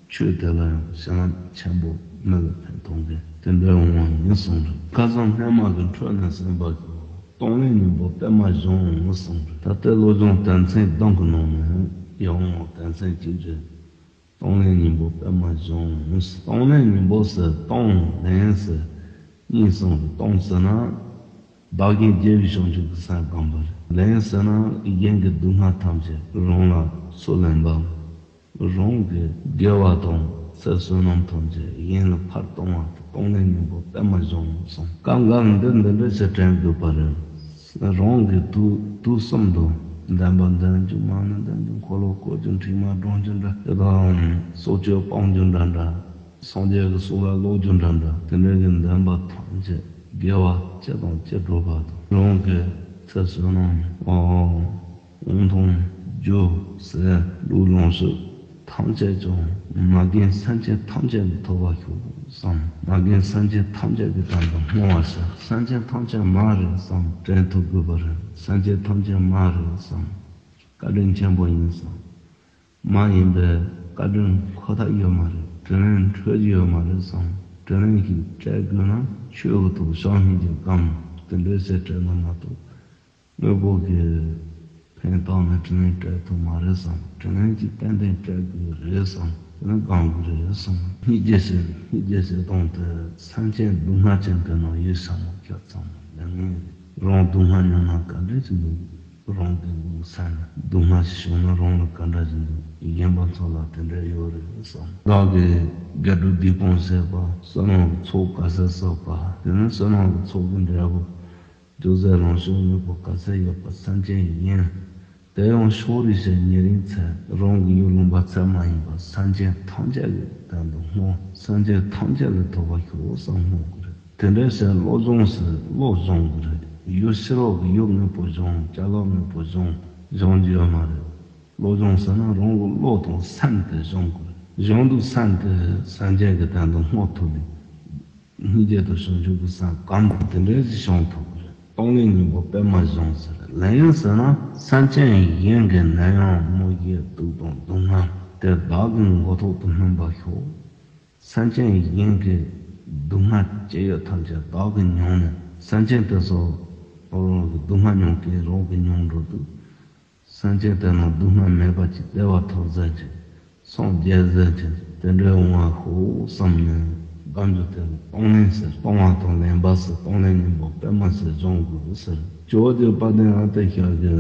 ཆོས་དེ་ལ་ཡང་བྱིན་རླབས་ཆེན་པོ་མི་ལ་ཕན་ཐོགས་མཁན་དེ་འདྲའི་འོང་བ་ཡིན་གསུངས་རེད། ཁ་སང་སྔ་མ་གི་འཕྲོས་ནས་གསན་པ་གི་གཏོང་ལེན་སྙིང་པོ་པད་མ་གཞུང་གསུངས་རེད། ད་ལྟའི་བློ་སྦྱོང་དོན་ཚན་བདུན་གི་ནང་ནས་ཡང་དོན་ཚན་གཅིག་རེད། གཏོང་ལེན་སྙིང་པོ་པད་མ་གཞུང་། གཏོང་ལེན་སྙིང་པོ་ཟེར་གཏོང་ལེན་ཟེར་གཉིས་གསུངས་རེད། གཏོང་ཟེར་ན་བདག་གཞན་བརྗེ་བའི་བྱང་ཆུབ་ཀྱི་སེམས་སྒོམ་པ་རེད། ལེན་ཟེར་ན་གཞན་གྱི་སྡུག་བསྔལ་ཐམས་ཅད་རང་ལ་ཚུར་ལེན་པ། རང་གི་དགེ་བ་དང་ཚེ་བསོད་ནམས་ཐམས་ཅད་གཞན་ལ་ཕར་གཏོང་བ་དེ་གཏོང་ལེན་སྙིང་པོ་པད་མ་གཞུང་གསུངས། སྐབས་འགའ་འདི་འདི་འདྲ་ཞིག་དྲན་དགོས་པ་རེད། རང་གི་དུས་དུས་གསུམ་དུ་བདེན་པ་འདོད་རྒྱུ། མ་ཎི་འདོན་རྒྱུ། འཁོར་ལོ་བསྐོར་རྒྱུ། འཕྲིན་ལས་སྒྲོན་རྒྱུ་འདྲ། དེ་དང་སྲོག་གཅོད་སྤང་རྒྱུ་འདྲ་འདྲ། སངས་རྒྱས་ཀྱི་གསུང་ལ་ཀློག་རྒྱུ་འདྲ་འདྲ། དེ་འདྲ་གི་འདོན་པ་ཐམས་ཅད་དགེ་བ་སྤྱི་དང་བཅས་འགྲུབ་པ་དང་། རང་གི་ཚེ་བསོད་ནམས་ཨོ། དབང་ཐང་རྒྱུ་ཟས་ལུས་ལོངས་སྤྱོད་ཐམས་ཅད་ཀྱང་མ་རྒན་སེམས་ཅན་ཐམས་ཅད་ལ་ཐོབ་པར་ཤོག་བསམ། མ་རྒན་སེམས་ཅན་ཐམས་ཅད་ཀྱི་དོན་དུ་བསྔོ་བ་བྱ། སེམས་ཅན་ཐམས་ཅད་མ་རེད་བསམ་དྲན་ཐུབ་དགོས་པ་རེད། སེམས་ཅན་ཐམས་ཅད་མ་རེད་བསམ་བཀའ་དྲིན་ཆེན་པོ་ཡིན་བསམ། མ་ཡིན་པའི་བཀའ་དྲིན་ཁོ་ཐག་ཡོད་མ་རེད། དྲིན་ལན་འཕྲོད་ཀྱི་ཡོད་མ་རེད་བསམ། དྲིན་ལན་ཞིག་སྤྲད་དགོས་ན་ཆོས་ཀྱི་ཐོག་བྱང་སྙིང་རྗེ་སྒོམ། དེ་འདྲའི་ཞིག་སྤྲད་ན་མ་གཏོགས། དངོས་པོ་གི་ཕན་བཏགས་ནས་དྲིན་ལན་སྤྲད་ཐུབ་མ་རེད་བསམ། དྲིན་ལན་གྱི་ཏན་ཏན་སྤྲད་དགོས་རེད་བསམ། དེ་ནི་སྒོམ་དགོས་རེད་བསམ། སྙིང་རྗེ་ཞེས་སྙིང་རྗེ་ཞེས་སྟོང་དུ་སེམས་ཅན་སྡུག་བསྔལ་ཅན་གྱི་ནང་ཡོད་བསམ་བློ་བྱ་ཚང་མ་ལས་ངན་རེད། རང་སྡུག་བསྔལ་མྱོང་ན་ག་འདྲ་ཞིག་འདུག་རང་གི་ལུགས་སེམས་ལ་སྡུག་བསྔལ་ཞིག་བྱུང་ན་རང་ལ་ག་འདྲ་ཞིག་འདུག་གཞན་པ་ཚོ་ལ་དེ་འདྲ་ཡོད་རེད་བསམ། བདག་གིས་དགེ་སྒྲུབ་སྡིག་སྤོང་བྱས་པ། བསོད་ནམས་ཀྱི་ཚོགས་ག་ཚད་བསགས་པ། དེ་ནི་བསོད་ནམས་ཀྱི་ཚོགས་ཀྱི་འབྲས་བུ། རྒྱུ་རྫས་ལོངས་སྤྱོད་དངོས་པོ་ག་ཚད་ཡོད་པ་སེམས་ཅན་ཡིན། དེ་ཡང་ཕྱོགས་རིས་བཞི་ཉེ་རིང་ཚད་རང་གི་ཡུལ་ལུང་པ་ཚད་མ་ཡིན་པར་སེམས་ཅན་ཐམས་ཅད་ཀྱི་དོན་དུ་བསྔོ། སེམས་ཅན་ཐམས་ཅད་ལ་ཐོབ་པར་ཤོག་བསམ་བསྔོ་དགོས་རེད། དེ་འདྲའི་ཕྱིར་བློ་སྦྱོང་ཟེར་བློ་སྦྱོང་དགོས་རེད། ཡུལ་ཕྱི་རོལ་གྱི་ཡུལ་དངོས་པོ་སྦྱོང་། ཅ་ལག་དངོས་པོ་སྦྱོང་སྦྱོང་རྒྱུ་ཡོད་མ་རེད། བློ་སྦྱོང་ཟེར་ན་རང་གི་བློ་དང་སེམས་དེ་སྦྱོང་དགོས་རེད། སྦྱོང་དུས་སེམས་དེ་སེམས་ཅན་གྱི་དོན་དུ་བསྔོ་ཐུབ་ནས། སྙིང་རྗེ་དང་བྱང་ཆུབ་ཀྱི་སེམས་གང་དང་དེ་འདྲ་ཞིག་བྱུང་ཐུབ་ཀྱི་རེད། གཏོང་ལེན་སྙིང་པོ་པད་མ་བྱུང་ཟེར། ལན་ཡང་ཟེར་ན་སེམས་ཅན་གཞན་གྱི་ནད་ཡམས་མུ་གེ་དུག་དང་སྡུག་བསྔལ་དེ་བདག་གི་མགོ་ཐོག་ཏུ་སྨིན་པར་ཤོག། སེམས་ཅན་གཞན་གྱི་སྡུག་བསྔལ་ཅི་ཡོད་ཐམས་ཅད་བདག་གིས་མྱོང་ནས་སེམས་ཅན་དེ་ཚོ་རང་གི་སྡུག་བསྔལ་མྱོང་མཁན་རང་གིས་མྱོང་འགྲོ་དུས། སེམས་ཅན་དེ་རྣམས་སྡུག་བསྔལ་མེད་པ་ཅིག་བདེ་བ་ཐོབ་ཟེར་གྱི། སངས་རྒྱས་ཟེར་གྱི། དེ་འདྲའི་འོང་བ་ཤོག་བསམ་ནས་སྒོམ་རྒྱུ་དེ་ལ་གཏོང་ལེན་ཟེར། གཏོང་བ་དང་ལེན་པ་ཟེར། གཏོང་ལེན་སྙིང་པོ་པད་མ་ཟེར་སྦྱོང་དགོས་ཟེར། ཇོ་བོ་རྗེ་དཔལ་ལྡན་ཨ་ཏི་ཤ་གི་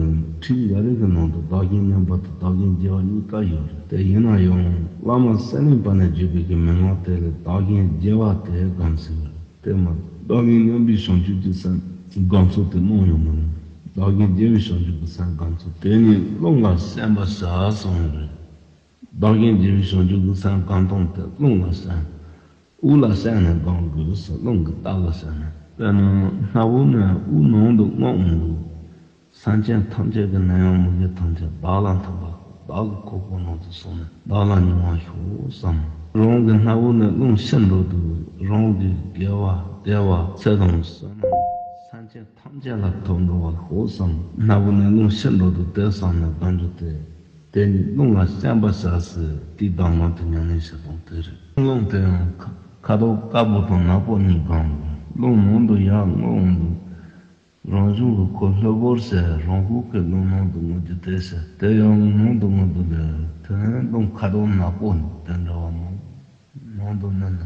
ཁྲིད་འགའ་རེ་གི་ནང་དུ་བདག་གཞན་མཉམ་པ་དང་བདག་གཞན་བརྗེ་བ་གཉིས་ཀ་ཡོད་རེད། དེ་ཡིན་ན་ཡང་བླ་མ་གསེར་གླིང་པ་ནས་བརྒྱུད་པའི་གི་མན་ངག་དེ་ལས་བདག་གཞན་བརྗེ་བ་དེ་སྒོམ་ཟེར་བ་རེད། དེ་མ་བདག་གཞན་མཉམ་པའི་བྱང་ཆུབ་ཀྱི་སེམས་སྒོམ་ཚུལ་དེ་གནང་ཡོད་མ་རེད། བདག་གཞན་བརྗེ་བའི་བྱང་ཆུབ་ཀྱི་སེམས་སྒོམ་ཚུལ་དེ་ནི་རླུང་ལ་སེམས་པ་བཞག་གསུངས་ཡོད་རེད། བདག་གཞན་བརྗེ་བའི་བྱང་ཆུབ་ཀྱི་སེམས་སྒོམ་སྟངས་དེ་རླུང་ལ་སེམས། དབུགས་ལ་སེམས་ནས་སྒོམ་དགོས་སོ། རླུང་གི་རྟ་ལ་སེམས་ནས། དཔེར་ན་སྣ་བུག་ནས་དབུགས་ནང་དུ་རྔུབ་འོང་དུས། སེམས་ཅན་ཐམས་ཅད་ཀྱི་ནད་ཡམས་མུ་གེ་ཐམས་ཅད་བདག་ལ་འཐིམ་པ། བདག་གི་ཁོག་པའི་ནང་དུ་སོང་ནས་བདག་ལ་མྱོང་བར་ཤོག་བསམ། རང་གི་སྣ་བུག་ནས་རླུང་ཤི་འགྲོ་དུས་རང་གི་དགེ་བ་བདེ་བ་ཚེ་དང་བསོད་ནམས་སེམས་ཅན་ཐམས་ཅད་ལ་ཐོབ་འགྲོ་བར་ཤོག་བསམ། སྣ་བུག་ནས་རླུང་ཤི་འགྲོ་དུས་དེ་བསམ་ནས་སྒོམ་རྒྱུ་དེ། དེ་ནི་རླུང་ལ་སེམས་པ་བཞག་ཟེར་དེའི་གདམས་ངག་དེ་ཉམས་ལེན་བྱེད་སྟངས་དེ་རེད། རླུང་དེ་ཡང་ཁ་ཁ་དོག་དཀར་པོ་དང་ནག་པོ་གཉིས་སྒོམ་དགོས། རླུང་ནང་དུ་ཡར་རྔུབ་འོང་དུས། རང་བྱུང་གི་ཁོ་ལྷུག་པོར་བྱས་རང་ཁོག་གི་རླུང་ནང་དུ་རྔུབ་རྒྱུ་དེ་བྱས། དེ་ཡང་ནང་དུ་རྔུབ་དུས་ལས་དེ་ནས་རླུང་ཁ་དོག་ནག་པོ་དེ་འདྲ་བ་ནང་ནང་དུ་མནན་ནས།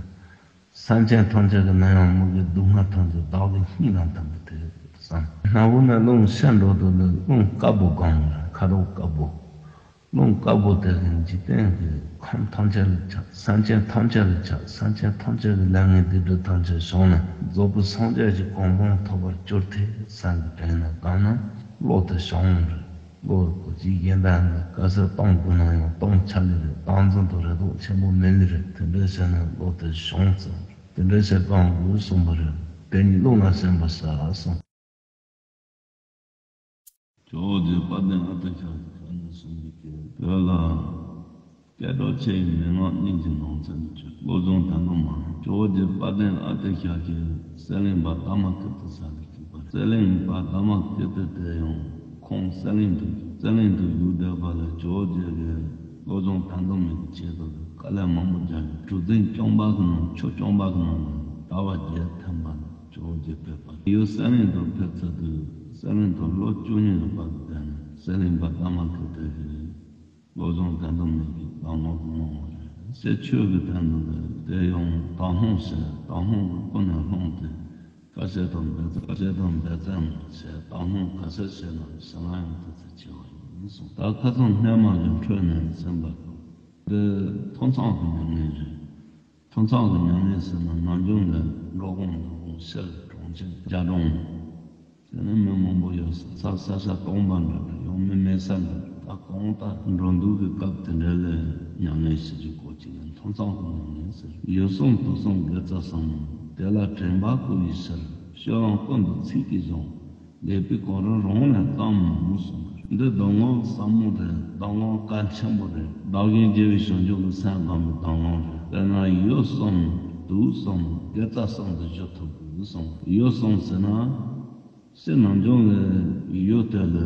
སེམས་ཅན་ཐམས་ཅད་ཀྱི་ནད་ཡམས་མུ་གེ་སྡུག་བསྔལ་ཐམས་ཅད་བདག་གི་སྙིང་ལ་འཐིམ་པ་དེ་བསམ། སྣ་བུག་ནས་རླུང་ཤི་འགྲོ་དུས་ལས་རླུང་དཀར་པོ་སྒོམ་དགོས། ཁ་དོག་དཀར་པོ། རླུང་དཀར་པོ་དེ་གིས་འཇིག་རྟེན་གྱི་ཁམས་ཐམས་ཅད་ལ་ཁྱབ། སེམས་ཅན་ཐམས་ཅད་ལ་ཁྱབ། སེམས་ཅན་ཐམས་ཅད་ཀྱི་ལས་ངན་སྡིག་སྒྲིབ་ཐམས་ཅད་བྱང་ནས་རྫོགས་པའི་སངས་རྒྱས་ཀྱི་གོ་འཕང་ཐོབ་པར་གྱུར་ཐལ་བསམ་གྱི་དྲན་ནས་སྒོམ་ན་བློ་དེ་བྱང་རེད། བློ་གོ་ཅི་ཡིན་པ་ནི་ག་ཚོད་གཏོང་དགོས་ན་ཡང་གཏོང་ཆ་ལེ་རེད། བཏང་འཛིན་དང་རེ་དོགས་ཆེན་པོ་མེད་ལེ་རེད། དེ་འདྲ་བྱས་ན་བློ་དེ་བྱང་ཙང་དེ་འདྲ་བྱས་སྒོམ་དགོས་གསུངས་པ་རེད། དེ་ནི་རླུང་ལ་སེམས་པ་བཞག་གསུངས། ཇོ་བོ་རྗེ་དཔལ་ལྡན་ཨ་ཏི་ཤ་གིས་ག་ནས་གསུངས་པའི་གི་བོད་ལ་སྐད་གྲགས་ཆེ་བའི་མན་ངག་གཉིས་ཀྱི་ནང་ཚན་གཅིག་བློ་སྦྱོང་དོན་དུ་མ། ཇོ་བོ་རྗེ་དཔལ་ལྡན་ཨ་ཏི་ཤ་གིས་གསེར་གླིང་པ་དྷརྨ་ཀིརྟི་ཟེར་བའི་གི་པར། གསེར་གླིང་པ་དྷརྨ་ཀིརྟི་དེ་ཡང་ཁོང་གསེར་གླིང་དུ། གསེར་གླིང་དུ་བཞུགས་བསྡད་པ་ལ་ཇོ་བོ་རྗེ་གིས་བློ་སྦྱོང་དོན་དུ་མའི་གི་ཆེད་དུ་དཀའ་ལས་མང་པོ་བརྒྱབ་ནས་གྲུ་གཟིངས་སྐྱོང་པ་གི་ནང་ཆུ་སྐྱོང་པ་གི་ནང་ནས་ཟླ་བ་བརྒྱད་ཐིམ་པ་ནས་ཇོ་བོ་རྗེ་ཕེབས་པ་རེད། ཡུལ་གསེར་གླིང་དུ་ཕེབས་ཚར་དུས་གསེར་གླིང་དུ་ལོ་བཅུ་གཉིས་ཀྱི་བར་དུ་བསྡད་ནས་གསེར་གླིང་པ་དྷརྨ་ཀིརྟི་གིས་བློ་སྦྱོང་དོན་དུ་མའི་གི་གདམས་ངག་གི་གནང་བ་རེད། གསེར་ཆོས་ཀྱི་དོན་དུ་ལས་དེ་ཡང་དག་སྣང་ཟེར། དག་སྣང་གི་སྐུ་ནས་ལྷུང་སྟེ་བཀའ་བཤད་དང་འབད་བརྩོན། བཀའ་བཤད་དང་འབད་བརྩོན་ཟེར། དག་སྣང་ག་ཚོད་བྱས་ན་ཟེར་ན་ཡང་དེ་ཚོད་ཆེ་བ་ཡིན་གསུངས། ད་ཁ་སང་སྔས་མ་གི་འཕྲོས་ནས་ཟིན་པ་དང་། འདི་ཐོ་ཚང་གི་མྱ་ངན་རེད། ཐོ་ཚང་གི་མྱ་ངན་ཟེར་ན་ནམ་རྒྱུན་ལས་འགྲོ་གོང་འགྲོ་གོང་ཕྱིར་གྲོང་ཁྱེར་རྒྱ་གྲོང་། དེ་ནས་མི་མང་པོ་ཡོད་ས་ས་ས་ས་སྟོང་པ་འདྲ་འདྲ་ཡང་མི་མེད་ས་འདྲ་འདྲ། ད་གང་ལྟར་འགྲོ་འདུག་གི་སྐབས་དེ་འདྲ་ལ་མྱ་ངན་ཞི་རྒྱུ་གོ་གཅིག་ཡང་ཐོ་ཚང་གི་མྱ་ངན་ཟེར། ཡུལ་གསུམ་དུག་གསུམ་དགེ་རྩ་གསུམ། དེ་ལ་དྲན་པ་བསྐུལ་བའི་ཕྱིར། སྤྱོད་ལམ་ཀུན་ཏུ་ཚིག་གིས་སྦྱོང་། ལེགས་པའི་གོ་རིམ་རང་ལས་བརྩམས་མི་ནུས་གསུངས། འདི་གདམས་ངག་གི་ཟབ་མོ་རེད། གདམས་ངག་གལ་ཆེན་པོ་རེད། བདག་གཞན་བརྗེ་བའི་བྱང་ཆུབ་ཀྱི་སེམས་སྒོམ་པའི་གདམས་ངག་རེད། དཔེར་ན་ཡུལ་གསུམ་དུག་གསུམ་དགེ་རྩ་གསུམ་དུ་འཇུག་ཐུབ་དགོས་གསུངས། ཡུལ་གསུམ་ཟེར་ན། སྤྱིར་ནམ་རྒྱུན་ལ་ཡུལ་དེ་ལ་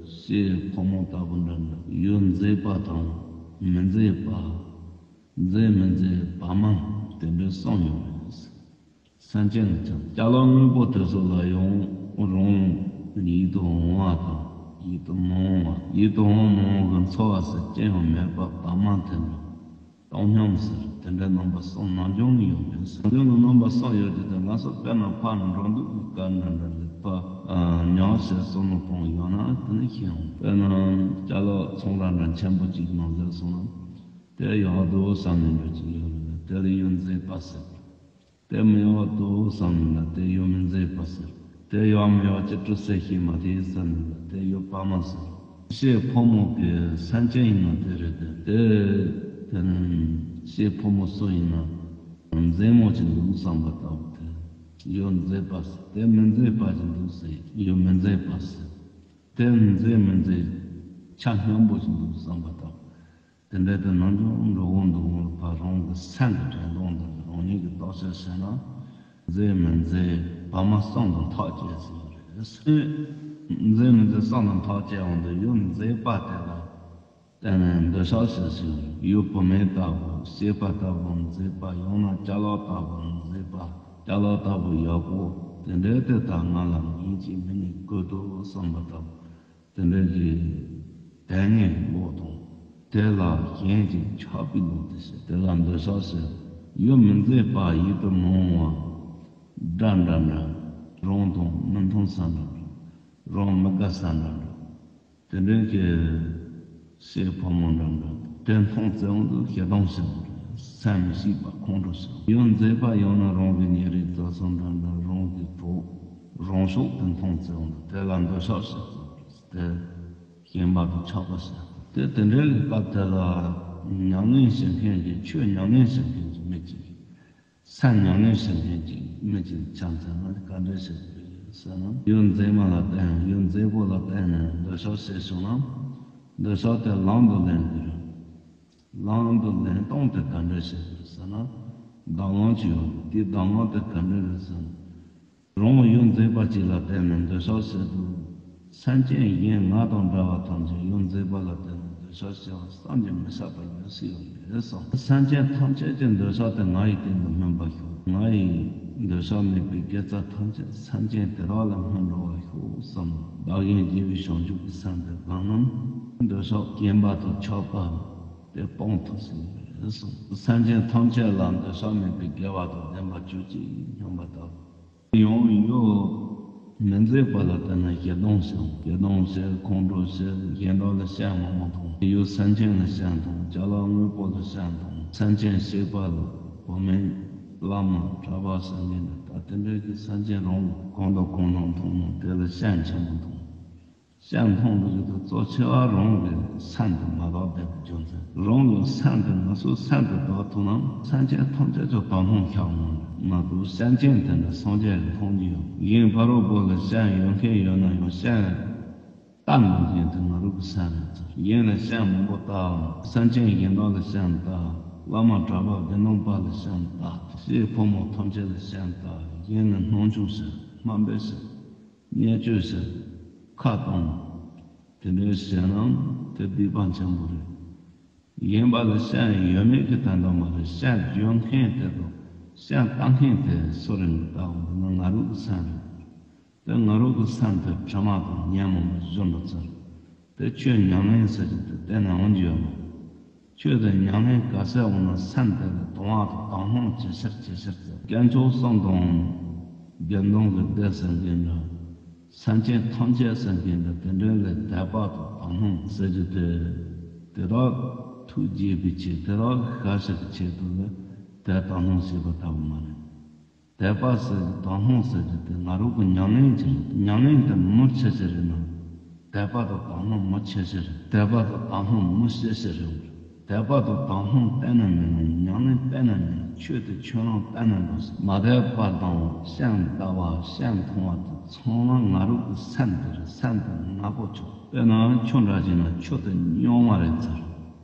ཕྱིའི་ཕོ་མོ་ལྟ་བུ་འདྲ་འདྲ། ཡུལ་མཛེས་པ་དང་མི་མཛེས་པ། མཛེས་མི་མཛེས་བར་མ་དེ་འདྲ་གསུམ་ཡོད་རེད། སེམས་ཅན་ལ་ཀྱང་ཅ་ལག་དངོས་པོ་དེ་ཚོ་ལ་ཡང་རང་ཡིད་དུ་འོང་བ་དང་ཡིད་དུ་མི་འོང་བ། ཡིད་དུ་འོང་མི་འོང་གི་ཚོར་བ་ཟེར་ཅི་ཡང་མེད་པ་བར་མ་དེ་འདྲ། བཏང་སྙོམས་ཟེར་དེ་འདྲའི་རྣམ་པ་གསུམ་ནམ་རྒྱུན་ནས་ཡོད་མེད་ཟེར། ནམ་རྒྱུན་ནས་རྣམ་པ་གསུམ་ཡོད་ཀྱི་དེ་ང་ཚོ་དཔེར་ན་ཕར་འགྲོ་འདུག་གི་སྐབས་འདྲ་འདྲ་ལ་ཕར་ཉལ་བྱས་བསམ་བློ་གཏོང་ཡོང་ན་དེ་ནི་ཤེས་འོང་། དཔེར་ན་ཅ་ལག་ཚོང་ར་འདྲ་ཆེན་པོ་གཅིག་ནང་ཟེར་སོང་ན་དེ་ཡག་འདུག་བསམ་ནས་འགྲོ་གི་ཡོད་རེད། དེ་ལ་ཡུལ་མཛེས་པ་ཟེར། དེ་མི་ཡག་འདུག་བསམ་ནས་ལ་དེ་ཡུལ་མི་མཛེས་པ་ཟེར། དེ་ཡག་མི་ཡག་ཅི་སྤྲོ་སེ་ཤེས་མ་ཐེ་ཟེར་ནས་ལ་དེ་ཡུལ་བར་མ་ཟེར། བཤད་ཕོ་མོ་གི་སེམས་ཅན་ཡིན་ན་དེ་རེད་དེ། དེ་དེ་ནི་བཤད་ཕོ་མོ་སུ་ཡིན་ན་མཛེས་མོ་ཅིག་འདུག་བསམ་པ་ལྟ་བུ་དེ། ཡོད་མཛེས་པ་ཟེར། དེ་མི་མཛེས་པ་ཅིག་འདུག་ཟེར། ཡོད་མི་མཛེས་པ་ཟེར། དེ་མཛེས་མི་མཛེས་ཆ་སྙོམས་པོ་ཅིག་འདུག་བསམ་པ་ལྟ་བུ། དེ་འདྲའི་དེ་ནང་སྦྱོང་འགྲོ་འོང་འདུག་འོང་ལ་ཕར་རང་གི་སེམས་ཀྱི་དྲན་སྟངས་དང་རང་ཉིད་ཀྱི་བརྟག་དཔྱད་བྱས་ན། མཛེས་མི་མཛེས་བར་མ་གསུམ་དང་ཐག་བཅད་ཟེར་བ་རེད། མཛེས་མི་མཛེས་གསུམ་དང་ཐག་བཅད་འོང་དུས་ཡོད་མཛེས་པ་དེ་ལ་བརྟེན་ནས་འདོད་ཆགས་སྐྱེ་ཞིང་། ཡོད་བུད་མེད་ལྟ་བུ་སྐྱེས་པ་ལྟ་བུ་མཛེས་པ། ཡང་ན་ཅ་ལག་ལྟ་བུ་མཛེས་པ། ཅ་ལག་ལྟ་བུ་ཡག་པོ་དེ་འདྲའི་དེ་དག་ང་ལ་ངེས་ཀྱི་མི་ནི་དགོས་འདུག་བསམ་པ་ལྟ་བུ། དེ་འདྲ་གི་དད་ངན་བློ་དང་། དེ་ལ་གཞན་གྱི་ཆགས་པའི་བློ་དེ་བྱས། དེ་ལ་འདོད་ཆགས་བྱས། ཡོད་མི་མཛེས་པ་ཡིད་དུ་མི་འོང་བ་འདྲ་འདྲ་འདྲ། རང་དང་མི་མཐུན་ས་འདྲ་འདྲ། རང་མི་དགའ་ས་འདྲ་འདྲ། དེ་འདྲ་གི་བཤད་ཕོ་མོ་འདྲ་འདྲ། དེ་མཐོང་ཙམ་དུ་ཞེ་སྡང་ཞིང་། སེམས་མི་སྐྱིད་པ་ཁོང་ཁྲོ་ཞིང་། ཡོད་མཛེས་པ་ཡང་ན་རང་གི་ཉེ་རིང་བཟའ་ཚང་འདྲ་འདྲ། རང་གི་གྲོགས། རང་ཕྱོགས་དེ་མཐོང་ཙམ་དུ་དེ་ལ་འདོད་ཆགས་ཞིག་སྐྱེ། དེ་ཞེན་པ་དང་ཆགས་པ་ཞིག་སྐྱེ། དེ་དེ་འདྲའི་སྐབས་དེ་ལ་ཉམས་ལེན་བྱེད་མཁན་གྱི། ཆོས་ཉམས་ལེན་བྱེད་མཁན་གྱི་མི་གཅིག་སེམས་ཉམས་ལེན་བྱེད་མཁན་གྱི་མི་གཅིག་ཆ་མཚོན་ན་ག་འདྲ་ཞིག་རེད་ཟེར་ན། ཡོད་མཛེས་མ་ལ་བརྟེན། ཡོད་མཛེས་པོ་ལ་བརྟེན་ནས་འདོད་ཆགས་སྐྱེས་བྱུང་ན། འདོད་ཆགས་དེ་ལམ་དུ་ལེན་དགོས་རེད། ལམ་དུ་ལེན་སྟངས་དེ་ག་འདྲ་ཞིག་རེད་ཟེར་ན། གདམས་ངག་ཅིག་ཡོད་རེད། དེའི་གདམས་ངག་དེ་ག་འདྲ་རེད་ཟེར་ན། རང་ཡོད་མཛེས་པ་གཅིག་ལ་བརྟེན་ནས་འདོད་ཆགས་སྐྱེ་དུས། སེམས་ཅན་གཞན་ང་དང་འདྲ་བ་ཐམས་ཅད་ཡོད་མཛེས་པ་ལ་བརྟེན་ནས་འདོད་ཆགས་སྐྱེ་བ་བསམ་གྱིས་མི་ཁྱབ་པ་ཉུང་སུ་ཡོད་རེད་གསུངས། སེམས་ཅན་ཐམས་ཅད་ཀྱི་འདོད་ཆགས་དེ་ང་ཡི་སྟེང་དུ་སྨིན་པར་ཤོག་ང་ཡི་འདོད་ཆགས་མེད་པའི་དགེ་རྩ་ཐམས་ཅད་སེམས་ཅན་དེ་དག་ལ་སྨིན་འགྲོ་བར་ཤོག་བསམ། བདག་གཞན་བརྗེ་བའི་བྱང་ཆུབ་ཀྱི་སེམས་དེ་བསྒོམས་ན། འདོད་ཆགས་སྐྱེན་པ་དང་ཆགས་པ་དེ་སྤང་ཐུབ་ཟིན་རེད་གསུངས། སེམས་ཅན་ཐམས་ཅད་ལ་འདོད་ཆགས་མེད་པའི་དགེ་བ་དང་ལྡན་པ་གྱུར་ཅིག་སྙམ་པ་དང་། ཡང་ཡོད་མི་མཛེས་པ་ལ་བརྟེན་ནས་ཞེ་སྡང་ཞིང་། ཞེ་སྡང་ཞེས་ཁོང་ཁྲོ་ཞེས་གཞན་དག་ལ་སྐྱོན་མང་པོ་མཐོང་། ཡུལ་སེམས་ཅན་ལ་སྐྱོན་མཐོང་། ཅ་ལག་དངོས་པོ་ལ་སྐྱོན་མཐོང་། སེམས་ཅན་གཤེགས་པ་ལ་བུད་མེད་བླ་མ་གྲྭ་པ་སེམས་ཅན་ལ་ད་དེ་འདྲའི་གི་སེམས་ཅན་རང་གང་དང་གང་རུང་མཐོང་ན་དེ་ལ་སྐྱོན་ཆེན་པོ་མཐོང་། སྐྱོན་མཐོང་དུ་ཡོད་དུ་གཙོ་ཆེ་བ་རང་གི་སེམས་དེ་མ་དག་བསྡད་པའི་རྒྱུ་མཚན། རང་གི་སེམས་དེ་ང་ཚོའི་སེམས་དེ་དག་ཐུབ་ན་སེམས་ཅན་ཐམས་ཅད་ཀྱང་དག་སྣང་ཤར་འོང་། མ་གཏོགས་སེམས་ཅན་དེ་འདྲ་སངས་རྒྱས་ཀྱི་མཐོང་རྒྱུ་ཡོད། གཞན་ཕ་རོལ་པོ་ལ་སྐྱོན་ཡོད་མཁན་ཡོད་ན་ཡང་སྐྱོན་བལྟ་འདོད་མཁན་དེ་ང་རང་གི་སེམས་རེད་ཟེར། གཞན་ལ་སྐྱོན་མང་པོ་བལྟའམ་སེམས་ཅན་གཞན་དག་ལ་སྐྱོན་བལྟ། བླ་མ་གྲྭ་པ་དགེ་འདུན་པ་ལ་སྐྱོན་བལྟ། བཤད་ཕོ་མོ་ཐམས་ཅད་ལ་སྐྱོན་བལྟ། གཞན་ལ་སྣང་ཆུང་བྱེད། དམའ་འབེབས་བྱེད། བརྙས་བཅོས་བྱེད། ཁ་གཏོང་། དེ་འདྲའི་བྱས་ན་དེ་སྡིག་པ་ཆེན་པོ་རེད། གཞན་པ་ལ་སྐྱོན་ཡོད་མེད་ཀྱི་དོན་དག་མ་རེད། སྐྱོན་བརྗོད་མཁན་དེ་དང་སྐྱོན་བཏགས་མཁན་དེ་སུ་རེད་ལྟ་བུ་འདི་ནི་ང་རང་གི་སེམས་རེད། དེ་ང་རང་གི་སེམས་དེ་དྲི་མ་དང་ཉོན་མོངས་པས་བཟོས་འགྲོ་ཚར། དེ་ཆོས་ཉམས་ལེན་ཟེར་གྱི་དེ་གཏན་ནས་འོང་རྒྱུ་ཡོད་མ་རེད། ཆོས་དེ་ཉམས་ལེན་ག་ཚད་འོང་ན་སེམས་དེ་ལ་དང་བ་དང་དག་སྣང་ཇེ་ཆེར་ཇེ་ཆེར་ཟེར། དཀོན་མཆོག་གསུམ་དང་དགེ་འདུན་གྱི་སྡེ་ཟེར་མཁན་འདྲ། སེམས་ཅན་ཐམས་ཅད་ཟེར་མཁན་འདྲ། དེ་འདྲ་ལ་དད་པ་དང་དག་སྣང་ཟེར་རྒྱུ་དེ། དེ་དག་ཐུགས་དགྱེས་པའི་ཆེད། དེ་དག་ཤ་ཞིག་གི་ཆེད་དུ་ལ་དད་དག་སྣང་བྱེད་པ་ལྟ་བུ་མ་རེད། དད་པ་ཟེར་རྒྱུ་དག་སྣང་ཟེར་རྒྱུ་དེ་ང་རང་གི་ཉམས་ལེན་གྱི་རེད། ཉམས་ལེན་དེ་མི་ཆེ་ཆེ་རེད་ན། དད་པ་དང་དག་སྣང་མི་ཆེ་ཆེ་རེད། དད་པ་དང་དག་སྣང་མི་ཆེ་ཆེ་རེད། དད་པ་དང་དག་སྣང་གཏན་ནས་མེད་ན་ཉམས་ལེན་གཏན་ནས་མེད་ན་ཆོས་དེ་ཆོས་ལམ་གཏན་ནས་འགྲོ་ས། མ་དད་པ་དང་སྐྱོན་བལྟ་བ་སྐྱོན་མཐོང་བ་དེ་ཚང་མ་ང་རང་གི་སེམས་དེ་རེད། སེམས་དེ་ནག་པོ་ཆགས། དཔེར་ན་ཆུ་འདྲ་ཞིག་ན་ཆུ་དེ་སྙོམས་མ་རེད་ཚར།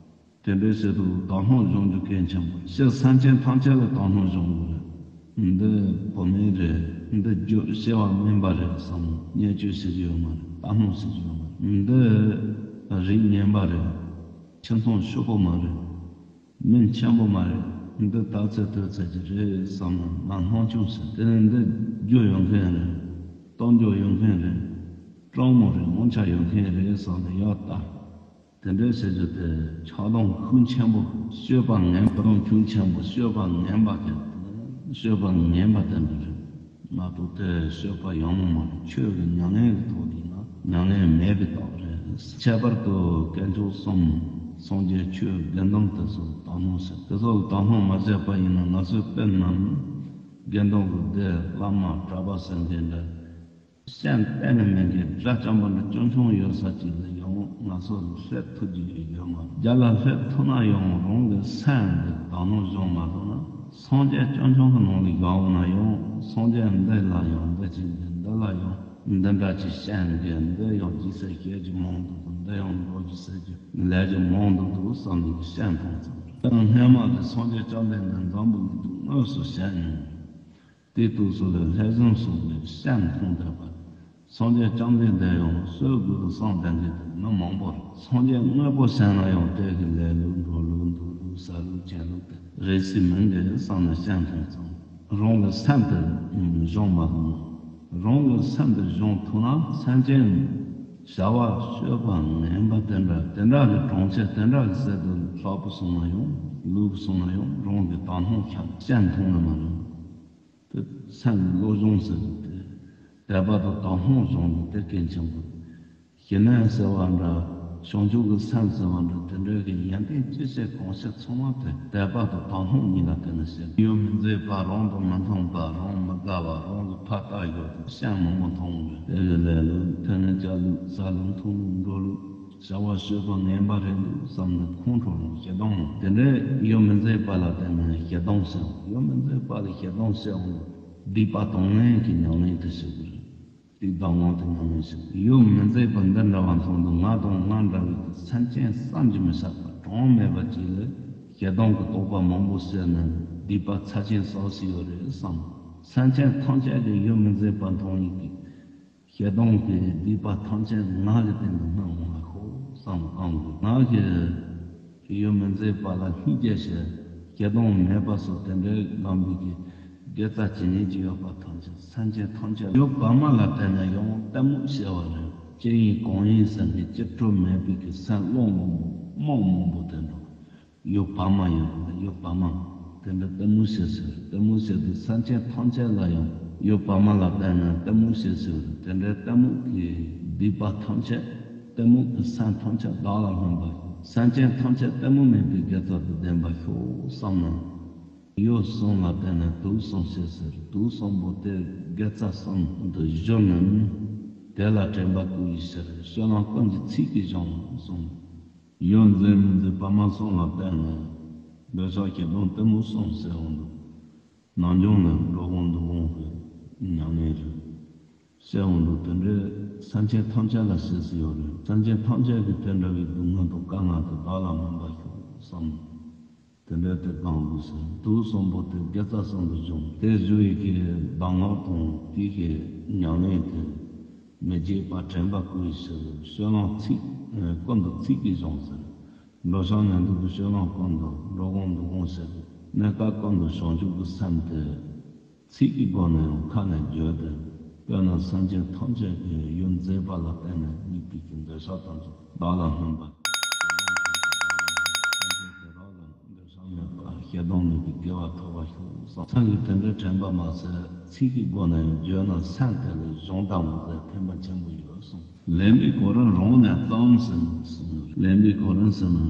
དེ་འདྲའི་ཆེད་དུ་དག་སྣང་སྦྱོང་རྒྱུ་གལ་ཆེན་པོ། སྤྱིར་སེམས་ཅན་ཐམས་ཅད་ལ་དག་སྣང་སྦྱོང་དགོས་རེད། འདི་བུད་མེད་རེད། འདི་རྒྱུ་སྐྱེ་བ་སྨིན་པ་རེད་བསམ་བརྙས་བཅོས་བྱེད་རྒྱུ་ཡོད་མ་རེད། དག་སྣང་བྱེད་རྒྱུ་ཡོད་མ་རེད། འདི་རིགས་ངན་པ་རེད། ཁྱིམ་ཚང་ཕྱུག་པོ་མ་རེད། མིང་ཆེན་པོ་མ་རེད། འདི་ད་ཚེ་དུས་ཚོད་ཀྱི་རེད་བསམ་ན་ང་སྣང་ཆུང་ཟེར། དེ་ནི་འདི་རྒྱུ་ཡོད་མཁན་རེད། གཏོང་རྒྱུ་ཡོད་མཁན་རེད། སྤྲང་མོ་རེད། དབང་ཆ་ཡོད་མཁན་རེད་བསམ་ནས་ཡར་ལྟ། དེ་འདྲའི་བྱེད་རྒྱུ་དེ་ཆགས་སྡང་ཤུགས་ཆེན་པོ། སྤྱོད་པ་ངན་པ་དང་ཤུགས་ཆེན་པོ། སྤྱོད་པ་ངན་པ་དེ། སྤྱོད་པ་ངན་པ་དེ་འདྲ་རེད་མ་གཏོགས་དེ་སྤྱོད་པ་ཡག་མོ་མ་རེད། ཆོས་ཀྱི་ཉམས་ལེན་གྱི་ཐོག་ནས་ན་ཉམས་ལེན་མེད་པའི་རྟགས་རེད། ཁྱད་པར་དུ་དཀོན་མཆོག་གསུམ། སངས་རྒྱས་ཆོས་དགེ་འདུན་དེ་ཚོ་ལ་དག་སྣང་ཟེར། དེ་ཚོ་ལ་དག་སྣང་མ་བྱས་པ་ཡིན་ན་ང་ཚོའི་དཔེར་ན་དགེ་འདུན་གྱི་སྡེ་བླ་མ་གྲྭ་པ་ཟེར་མཁན་འདྲ། སེམས་གཏན་ནས་མེད་མཁན་དགྲ་བཅོམ་པ་འདྲ་ཆུང་ཆུང་ཡོད་ས་ཅིག་ལ་ཡང་ང་ཚོ་ལ་སླེབས་ཐུབ་ཀྱི་ཡོད་མ་རེད། རྒྱ་ལ་སླེབས་ཐུབ་ན་ཡང་རང་གི་སེམས་འདི་དག་སྣང་སྦྱོང་མ་ཐུབ་ན། སངས་རྒྱས་ཆུང་ཆུང་གི་ནང་ལ་བཞག་ན་ཡང་སངས་རྒྱས་འདི་ལ་ཡང་འདི་བྱེད་ཀྱི། འདི་ལ་ཡང་འདི་འདྲ་ཅིག་བཤད་མཁན། འདི་ཡང་ཅི་ཟེར་བཤད་རྒྱུ་མང་དུ་འདུག་འདི་ཡང་འགྲོ་རྒྱུ་ཟེར་རྒྱུ་ལས་རྒྱུ་མང་དུ་འདུག་བསམ་ནས་བཤད་མཐོང་ཙམ། ད་སྔས་མ་གི་སངས་རྒྱས་བཅོམ་ལྡན་འདས་འཛམ་བུ་གླིང་དུ་དངོས་སུ་བྱོན་ནས། དེ་དུས་སུ་ལ་ལྷས་བཟུང་སོགས་ཀྱི་སེམས་མཐོང་དད་པ། སངས་རྒྱས་བཅོམ་ལྡན་འདས་ཡང་གསོད་དགོས་བསམ་དང་འདི་དང་མི་མང་པོར། སངས་རྒྱས་དངོས་པོ་བྱས་ན་ཡང་དེ་གི་ལས་ལུགས་འགྲོ་ལུགས་འདུག་ལུགས་ཟ་ལུགས་གྱོན་ལུགས་དེ་རེ་སྲིད་མིན་གྱི་བསམ་ནས་སེམས་མཐོང་ཙམ། རང་གི་སེམས་དེ་སྦྱོང་མ་ཐུབ་ན། རང་གི་སེམས་དེ་སྦྱོང་ཐུབ་ན་སེམས་ཅན་བྱ་བ་སྤྱོད་པ་ངན་པ་དེ་འདྲ་དེ་འདྲ་གི་གྲོང་ཁྱེར་དེ་འདྲ་གི་སྲིད་དུ་ལྷག་པོ་སོང་ན་ཡང་ལུགས་སོང་ན་ཡང་རང་གི་དག་སྣང་ཤར་སེམས་མཐོང་ནི་མ་རེད། དེ་སེམས་ཀྱི་བློ་སྦྱོང་ཟེར་གྱི་དེ་དད་པ་དང་དག་སྣང་སྦྱོང་གི་དེ་གལ་ཆེན་པོ། ཞི་གནས་ཟེར་བ་འདྲ། བྱང་ཆུབ་ཀྱི་སེམས་ཟེར་བ་འདྲ། དེ་འདྲའི་གི་ཡོན་ཏན་ཅི་བྱེད་གང་བྱེད་ཚང་མ་དེ་དད་པ་དང་དག་སྣང་གཉིས་ལ་བརྟེན་ནས་བྱེད། ཡུལ་མི་མཛེས་པ། རང་དང་མི་མཐུན་པ། རང་མི་དགའ་བ། རང་གི་ཕར་ལྟ་ཞོར་དུ་སེམས་མང་པོ་མཐོང་གི། དེ་གི་ལས་ལུགས་ཐོན་ལས་བྱ་ལུགས་ཟ་ལུགས་འཐུང་ལུགས་འགྲོ་ལུགས། བྱ་བ་སྤྱོད་པ་ངན་པ་རེད་འདུག་བསམ་ནས་ཁོང་ཁྲོ་དང་ཞེ་སྡང་དང་དེ་འདྲའི་ཡུལ་མི་མཛེས་པ་ལ་བརྟེན་ནས་ཞེ་སྡང་སྐྱེ་བ། ཡུལ་མི་མཛེས་པ་ལ་ཞེ་སྡང་སྐྱེ་བ་ལ་སྡིག་པ་དང་ལེན་གྱི་ཉམས་ལེན་དེ་བྱེད་དགོས་རེད། སྡིག་དང་ངང་དུ་ཉམས་ལེན་བྱེད་དགོས། ཡུལ་མི་མཛེས་པ་འདི་འདྲ་བ་མཐོང་དུས་ང་དང་ང་འདྲ་བའི་སེམས་ཅན་བསམ་གྱིས་མི་ཁྱབ་པ་གྲངས་མེད་པ་ཅིག་ལ་ཞེ་སྡང་གི་རྟོག་པ་མང་པོ་སྐྱེས་ནས་སྡིག་པ་ཚབས་ཆེན་བསགས་སྲིད་ཡོད་རེད་བསམ། སེམས་ཅན་ཐམས་ཅད་ཀྱིས་ཡུལ་མི་མཛེས་པ་མཐོང་ཡིན་གྱི། ཞེ་སྡང་གི་སྡིག་པ་ཐམས་ཅད་ང་གི་སྟེང་དུ་སྣང་བ་ཤོག་བསམ་བསམ་དགོས། ང་གི་ཡུལ་མི་མཛེས་པ་ལ་སྙིང་རྗེ་ཞེ་སྡང་མེད་པ་སོགས་དེ་འདྲའི་ལམ་བུ་གི་དགེ་རྩ་ཇི་སྙེད་ཅིག་ཡོད་པ་ཐམས་ཅད་སེམས་ཅན་ཐམས་ཅད་ཡུལ་བར་མ་ལ་བལྟས་ན་ཡང་གཏི་མུག་སྐྱེ་བ་རེད། ཅི་ཡིན་གང་ཡིན་ཟེར་མཁན་གཅིག་པུ་མེད་པའི་གི་སེམས་བློ་མང་པོ་རྨོངས་མང་པོ་དེ་འདྲ། ཡུལ་བར་མ་ཡིན་རུང་ཡུལ་བར་མ། དེ་འདྲ་གཏི་མུག་སྐྱེ་ཟེར། གཏི་མུག་སྐྱེ་དུས་སེམས་ཅན་ཐམས་ཅད་ལ་ཡང་ཡུལ་བར་མ་ལ་བལྟས་ན་གཏི་མུག་སྐྱེ་ཟེར། དེ་འདྲའི་གཏི་མུག་གི་སྡིག་པ་ཐམས་ཅད་གཏི་མུག་གི་སེམས་ཐམས་ཅད་བདག་ལ་སྨིན་པ་ཤོག་སེམས་ཅན་ཐམས་ཅད་གཏི་མུག་མེད་པའི་དགེ་རྩ་དང་ལྡན་པ་ཤོག་བསམ་ན། ཡུལ་གསུམ་ལ་བལྟས་ན་དུག་གསུམ་སྐྱེ་ཟེར། དུག་གསུམ་པོ་དེ་དགེ་རྩ་གསུམ་དུ་གཞོལ་ནས་དེ་ལ་དྲན་པ་བསྐུལ་བའི་ཕྱིར་སྤྱོད་ལམ་ཀུན་གྱི་ཚིག་གིས་སྦྱོང་གསུངས། ཡུལ་མཛེས་མི་མཛེས་བར་མ་གསུམ་ལ་བལྟས་ན། འདོད་ཆགས་ཞེ་སྡང་གཏི་མུག་གསུམ་སྐྱེ་འོང་དུས། ནམ་རྒྱུན་ལ་འགྲོ་འོང་འདུག་འོང་གི་ཉམས་ལེན་རེད། སྐྱེ་འོང་དུས་དེ་འདྲའི་སེམས་ཅན་ཐམས་ཅད་ལ་སྐྱེ་སྲིད་ཡོད་རེད། སེམས་ཅན་ཐམས་ཅད་ཀྱིས་དེ་འདྲ་བའི་སྡུག་བསྔལ་དང་དཀའ་ངལ་དེ་བདག་ལ་སྨིན་པ་ཤོག་བསམ། དེ་འདྲའི་དེ་གང་དགོས་ཟེར། དུག་གསུམ་པོ་དེ་དགེ་རྩ་གསུམ་དུ་སྦྱོང་། དེ་བཞུགས་ཡི་གེ་གདམས་ངག་དང་དེ་གི་ཉམས་ལེན་དེ་མི་བརྗེད་པ་དྲན་པ་བསྐུལ་ཕྱིར་སྤྱོད་ལམ་ཚིག་ཀུན་ཏུ་ཚིག་གིས་སྦྱོང་ཟེར། འགྲོ་བྱང་ངན་སྡུག་གི་སྤྱོད་ལམ་ཀུན་ཏུ་འགྲོ་འོང་འདུག་འོང་ཟེར། གནས་སྐབས་ཀུན་ཏུ་བྱང་ཆུབ་ཀྱི་སེམས་དེ་ཚིག་གི་སྒོ་ནས་ཡང་ཁ་ནས་བརྗོད་དེ། དཔེར་ན་སེམས་ཅན་ཐམས་ཅད་ཀྱི་ཡུལ་མཛེས་པ་ལ་བརྟེན་ནས་དམིགས་པའི་གི་འདོད་ཆགས་ཐམས་ཅད་བདག་ལ་སྨིན་པ། ཞེ་སྡང་མེད་པའི་དགེ་བ་ཐོབ་པར་ཤོག་བསམ། སེམས་ཀྱི་དོན་དུ་དྲན་པ་མ་ཟད་ཚིག་གི་སྒོ་ནས་བརྗོད་ན་སེམས་དེ་ལ་གཞུང་དང་མ་ཟད་ཕན་པ་ཆེན་པོ་ཡོད་གསུངས། ལེན་པའི་གོ་རིམ་རང་ནས་བརྩམས་ཟེར་གསུངས། ལེན་པའི་གོ་རིམ་ཟེར་ན།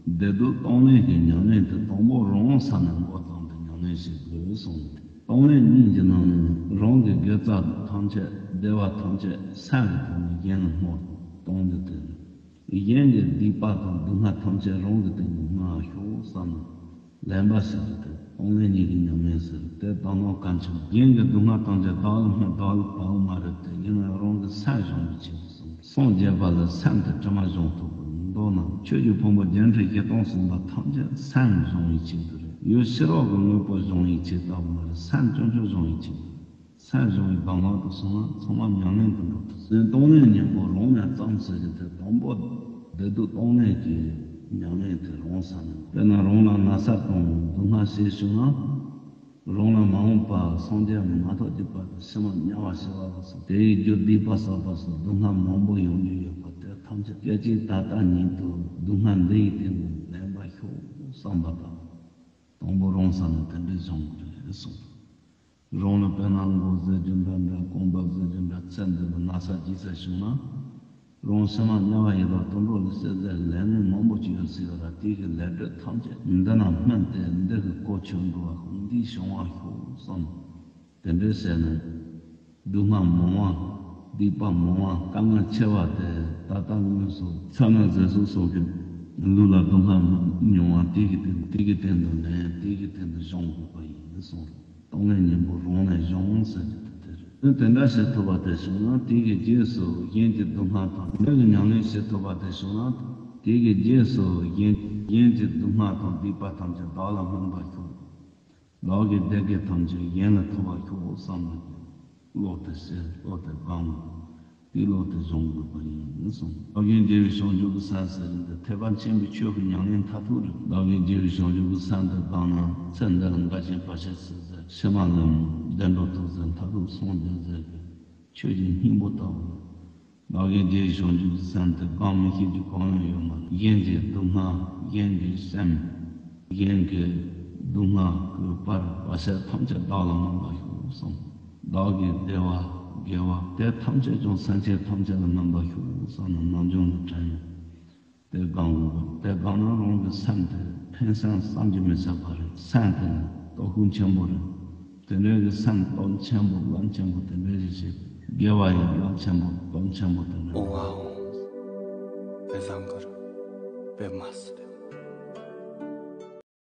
བདེ་སྡུག་གཏོང་ལེན་གྱི་ཉམས་ལེན་དེ་དང་པོ་རང་ས་ནས་འགོ་བརྩམས་ཏེ་ཉམས་ལེན་བྱེད་དགོས་གསུངས། གཏོང་ལེན་གཉིས་ཀྱི་ནང་ནས་རང་གི་དགེ་རྩ་ཐམས་ཅད་བདེ་བ་ཐམས་ཅད་སེམས་ཀྱི་ཐོག་ནས་གཞན་ལ་སྨོན་གཏོང་རྒྱུ་དེ། གཞན་གྱི་སྡིག་པ་དང་སྡུག་བསྔལ་ཐམས་ཅད་རང་གི་སྟེང་དུ་སྨིན་པར་ཤོག་བསམ་ནས་ལེན་པ་ཞིག་རེད་དེ། གཏོང་ལེན་གཉིས་ཀྱི་ཉམས་ལེན་ཟེར་དེ་དང་པོ་གལ་ཆེན་པོ། གཞན་གྱི་སྡུག་བསྔལ་ཐམས་ཅད་བདག་ལ་སྨིན་བདག་ལ་བབས་མ་རེད་དེ། ཡིན་ནའང་རང་གི་སེམས་སྦྱོང་བའི་ཆེད་དུ་གསུངས། སངས་རྒྱས་པ་ལ་སེམས་དེ་དྲི་མ་སྦྱོང་ཐུབ་པར་འདོད་ན། ཆོས་ཀྱི་ཕུང་པོ་བརྒྱད་ཁྲི་བཞི་སྟོང་གསུངས་པ་ཐམས་ཅད་སེམས་སྦྱོང་བའི་ཆེད་དུ་རེད། ཡུལ་ཕྱི་རོལ་གྱི་དངོས་པོ་སྦྱོང་བའི་ཆེད་ལྟ་བུ་མ་རེད། སེམས་སྐྱོང་ཆོག་སྦྱོང་བའི་ཆེད་དུ། སེམས་སྦྱོང་བའི་གདམས་ངག་ཏུ་སོང་ན་ཚང་མ་ཉམས་ལེན་དུ་འགྲོ་ཐུབ་ཟིན། གཏོང་ལེན་གཉིས་པོ་རང་ནས་བརྩམས་ཟེར་གྱི་དེ་དང་པོ་བདེ་སྡུག་གཏོང་ལེན་གྱི་ཉམས་ལེན་དེ་རང་ས་ནས། དཔེར་ན་རང་ལ་ན་ཚ་དང་སྡུག་བསྔལ་ཞིག་བྱུང་ན། རང་ལ་མ་འོངས་པ་སངས་རྒྱས་མ་ཐོབ་ཀྱི་བར་དུ་ཕྱི་མ་དམྱལ་བ་ཞི་བ་ལ་སོགས་དེའི་རྒྱུ་སྡིག་པ་བསགས་པ་སོགས་སྡུག་བསྔལ་མང་པོ་ཡོང་རྒྱུ་ཡོད་པ་དེ་ཐམས་ཅད་སྐད་ཅིག་ད་ལྟ་ཉིད་དུ་སྡུག་བསྔལ་འདི་ཡི་སྟེང་དུ་ལེན་པར་ཤོག་བསམ་པ་དང་། དང་པོ་རང་ས་ནས་དེ་འདྲའི་སྦྱོང་དགོས་རེད་གསུངས། རང་ལ་དཔེར་ན་མགོ་བཟེད་རྒྱུ་འདྲ་འདྲ་རྐང་པ་བཟེད་རྒྱུ་འདྲ་ཚེ་འདི་ལ་ན་ཚ་ཅི་ཟེར་བྱུང་ན། རང་ཕྱི་མ་དམྱལ་བ་ཡི་དྭགས་དུད་འགྲོ་ལ་སྐྱེ་ཟེར་གི་ལས་ངན་མང་པོ་ཅིག་ཡོད་སྲིད་པ་ར། དེ་གི་ལས་སྒྲིབ་ཐམས་ཅད་འདི་ན་སྨིན་ཏེ་འདི་གི་གོ་ཆོད་འགྲོ་བ་ཁོ་འདིས་བྱུང་བ་ཤོག་བསམ། དེ་འདྲའི་ཟེར་ནས་སྡུག་བསྔལ་མང་བ། སྡིག་པ་མང་བ་དཀའ་ངལ་ཆེ་བ་དེ་ད་ལྟ་སྔོན་སོགས་ཚ་ན་ཟས་སོགས་སོགས་ཀྱི་ལུས་ལ་སྡུག་བསྔལ་མྱོང་བ་དེ་གི་སྟེང་དེ་གི་སྟེང་དུ་ལེན་དེ་གི་སྟེང་དུ་སྦྱོང་དགོས་པ་ཡིན་གསུངས། ཏིང་ངེ་འཛིན་པོ་རང་ནས་སྦྱོང་ཟེར་གྱི་དེ་རེད། དེ་དེ་འདྲ་བྱེད་ཐུབ་པ་དེ་བྱུང་ན་དེ་གི་རྗེས་སུ་གཞན་གྱི་སྡུག་བསྔལ་དང་དེ་འདྲ་གི་ཉམས་ལེན་བྱེད་ཐུབ་པ་དེ་བྱུང་ན་དེ་གི་རྗེས་སུ་གཞན་གཞན་གྱི་སྡུག་བསྔལ་དང་སྡིག་པ་ཐམས་ཅད་བདག་ལ་སྨིན་པར་ཤོག་བདག་གི་བདེ་དགེ་ཐམས་ཅད་གཞན་ལ་ཐོབ་པར་ཤོག་བསམ་ནས་བློ་དེ་བསལ། བློ་དེ་སྦང་དགོས། དེའི་བློ་དེ་སྦྱོང་དགོས་པ་ཡིན་གསུངས། བདག་གཞན་བརྗེ་བའི་བྱང་ཆུབ་ཀྱི་སེམས་ཟེར་བཞིན་དུ་ཐེག་པ་ཆེན་པོའི་ཆོས་ཀྱི་ཉམས་ལེན་མཐར་ཐུག་རེད། བདག་གཞན་བརྗེ་བའི་བྱང་ཆུབ་ཀྱི་སེམས་དེ་སྦངས་ན་ཚེ་འདི་ལ་འགལ་རྐྱེན་བར་ཆད་སེལ་ཟེར། ཕྱི་མ་ལ་བདེ་འགྲོ་ཐོབ་ཟེར། མཐར་ཐུག་སངས་རྒྱས་ཟེར་གྱི་ཆོས་ཀྱི་སྙིང་པོ་ལྟ་བུ་རེད། བདག་གཞན་བརྗེ་བའི་བྱང་ཆུབ་ཀྱི་སེམས་དེ་སྦང་མི་ཤེས་རྒྱུ་གང་ཡང་ཡོད་མ་རེད། གཞན་གྱི་སྡུག་བསྔལ་གཞན་གྱི་སེམས། གཞན་གྱི་སྡུག་བསྔལ་གྱི་བར་བར་ཆད་ཐམས་ཅད་བདག་ལ་སྨིན་པར་ཤོག་གསུངས། བདག་གི་བདེ་བ་དགེ་བ་དེ་ཐམས་ཅད་ཀྱང་སེམས་ཅན་ཐམས་ཅད་ལ་སྨིན་པར་ཤོག་བསམ་ནས་ནམ་རྒྱུན་ནས་དྲན་ཡོད། དེ་སྦང་དགོས། དེ་སྦངས་ན་རང་གི་སེམས་དེ་ཕན་སེམས་བསམ་གྱིས་མི་ཁྱབ་པ་རེད། སེམས་དེ་ནི་སྟོབས་ཤུགས་ཆེན་པོ་རེད། དེ་འདྲའི་གི་སེམས་སྟོབས་ཆེན་པོ་ལམ་ཆེན་པོ་དེ་འདྲའི་ཞིག་བྱེད། དགེ་བ་ཡི་ལམ་ཆེན་པོ་སྟོབས་ཆེན་པོ་དེ་འདྲ་ཨོ་ཝའོ། པེ་ཟང་གར། པེ་མ་སི།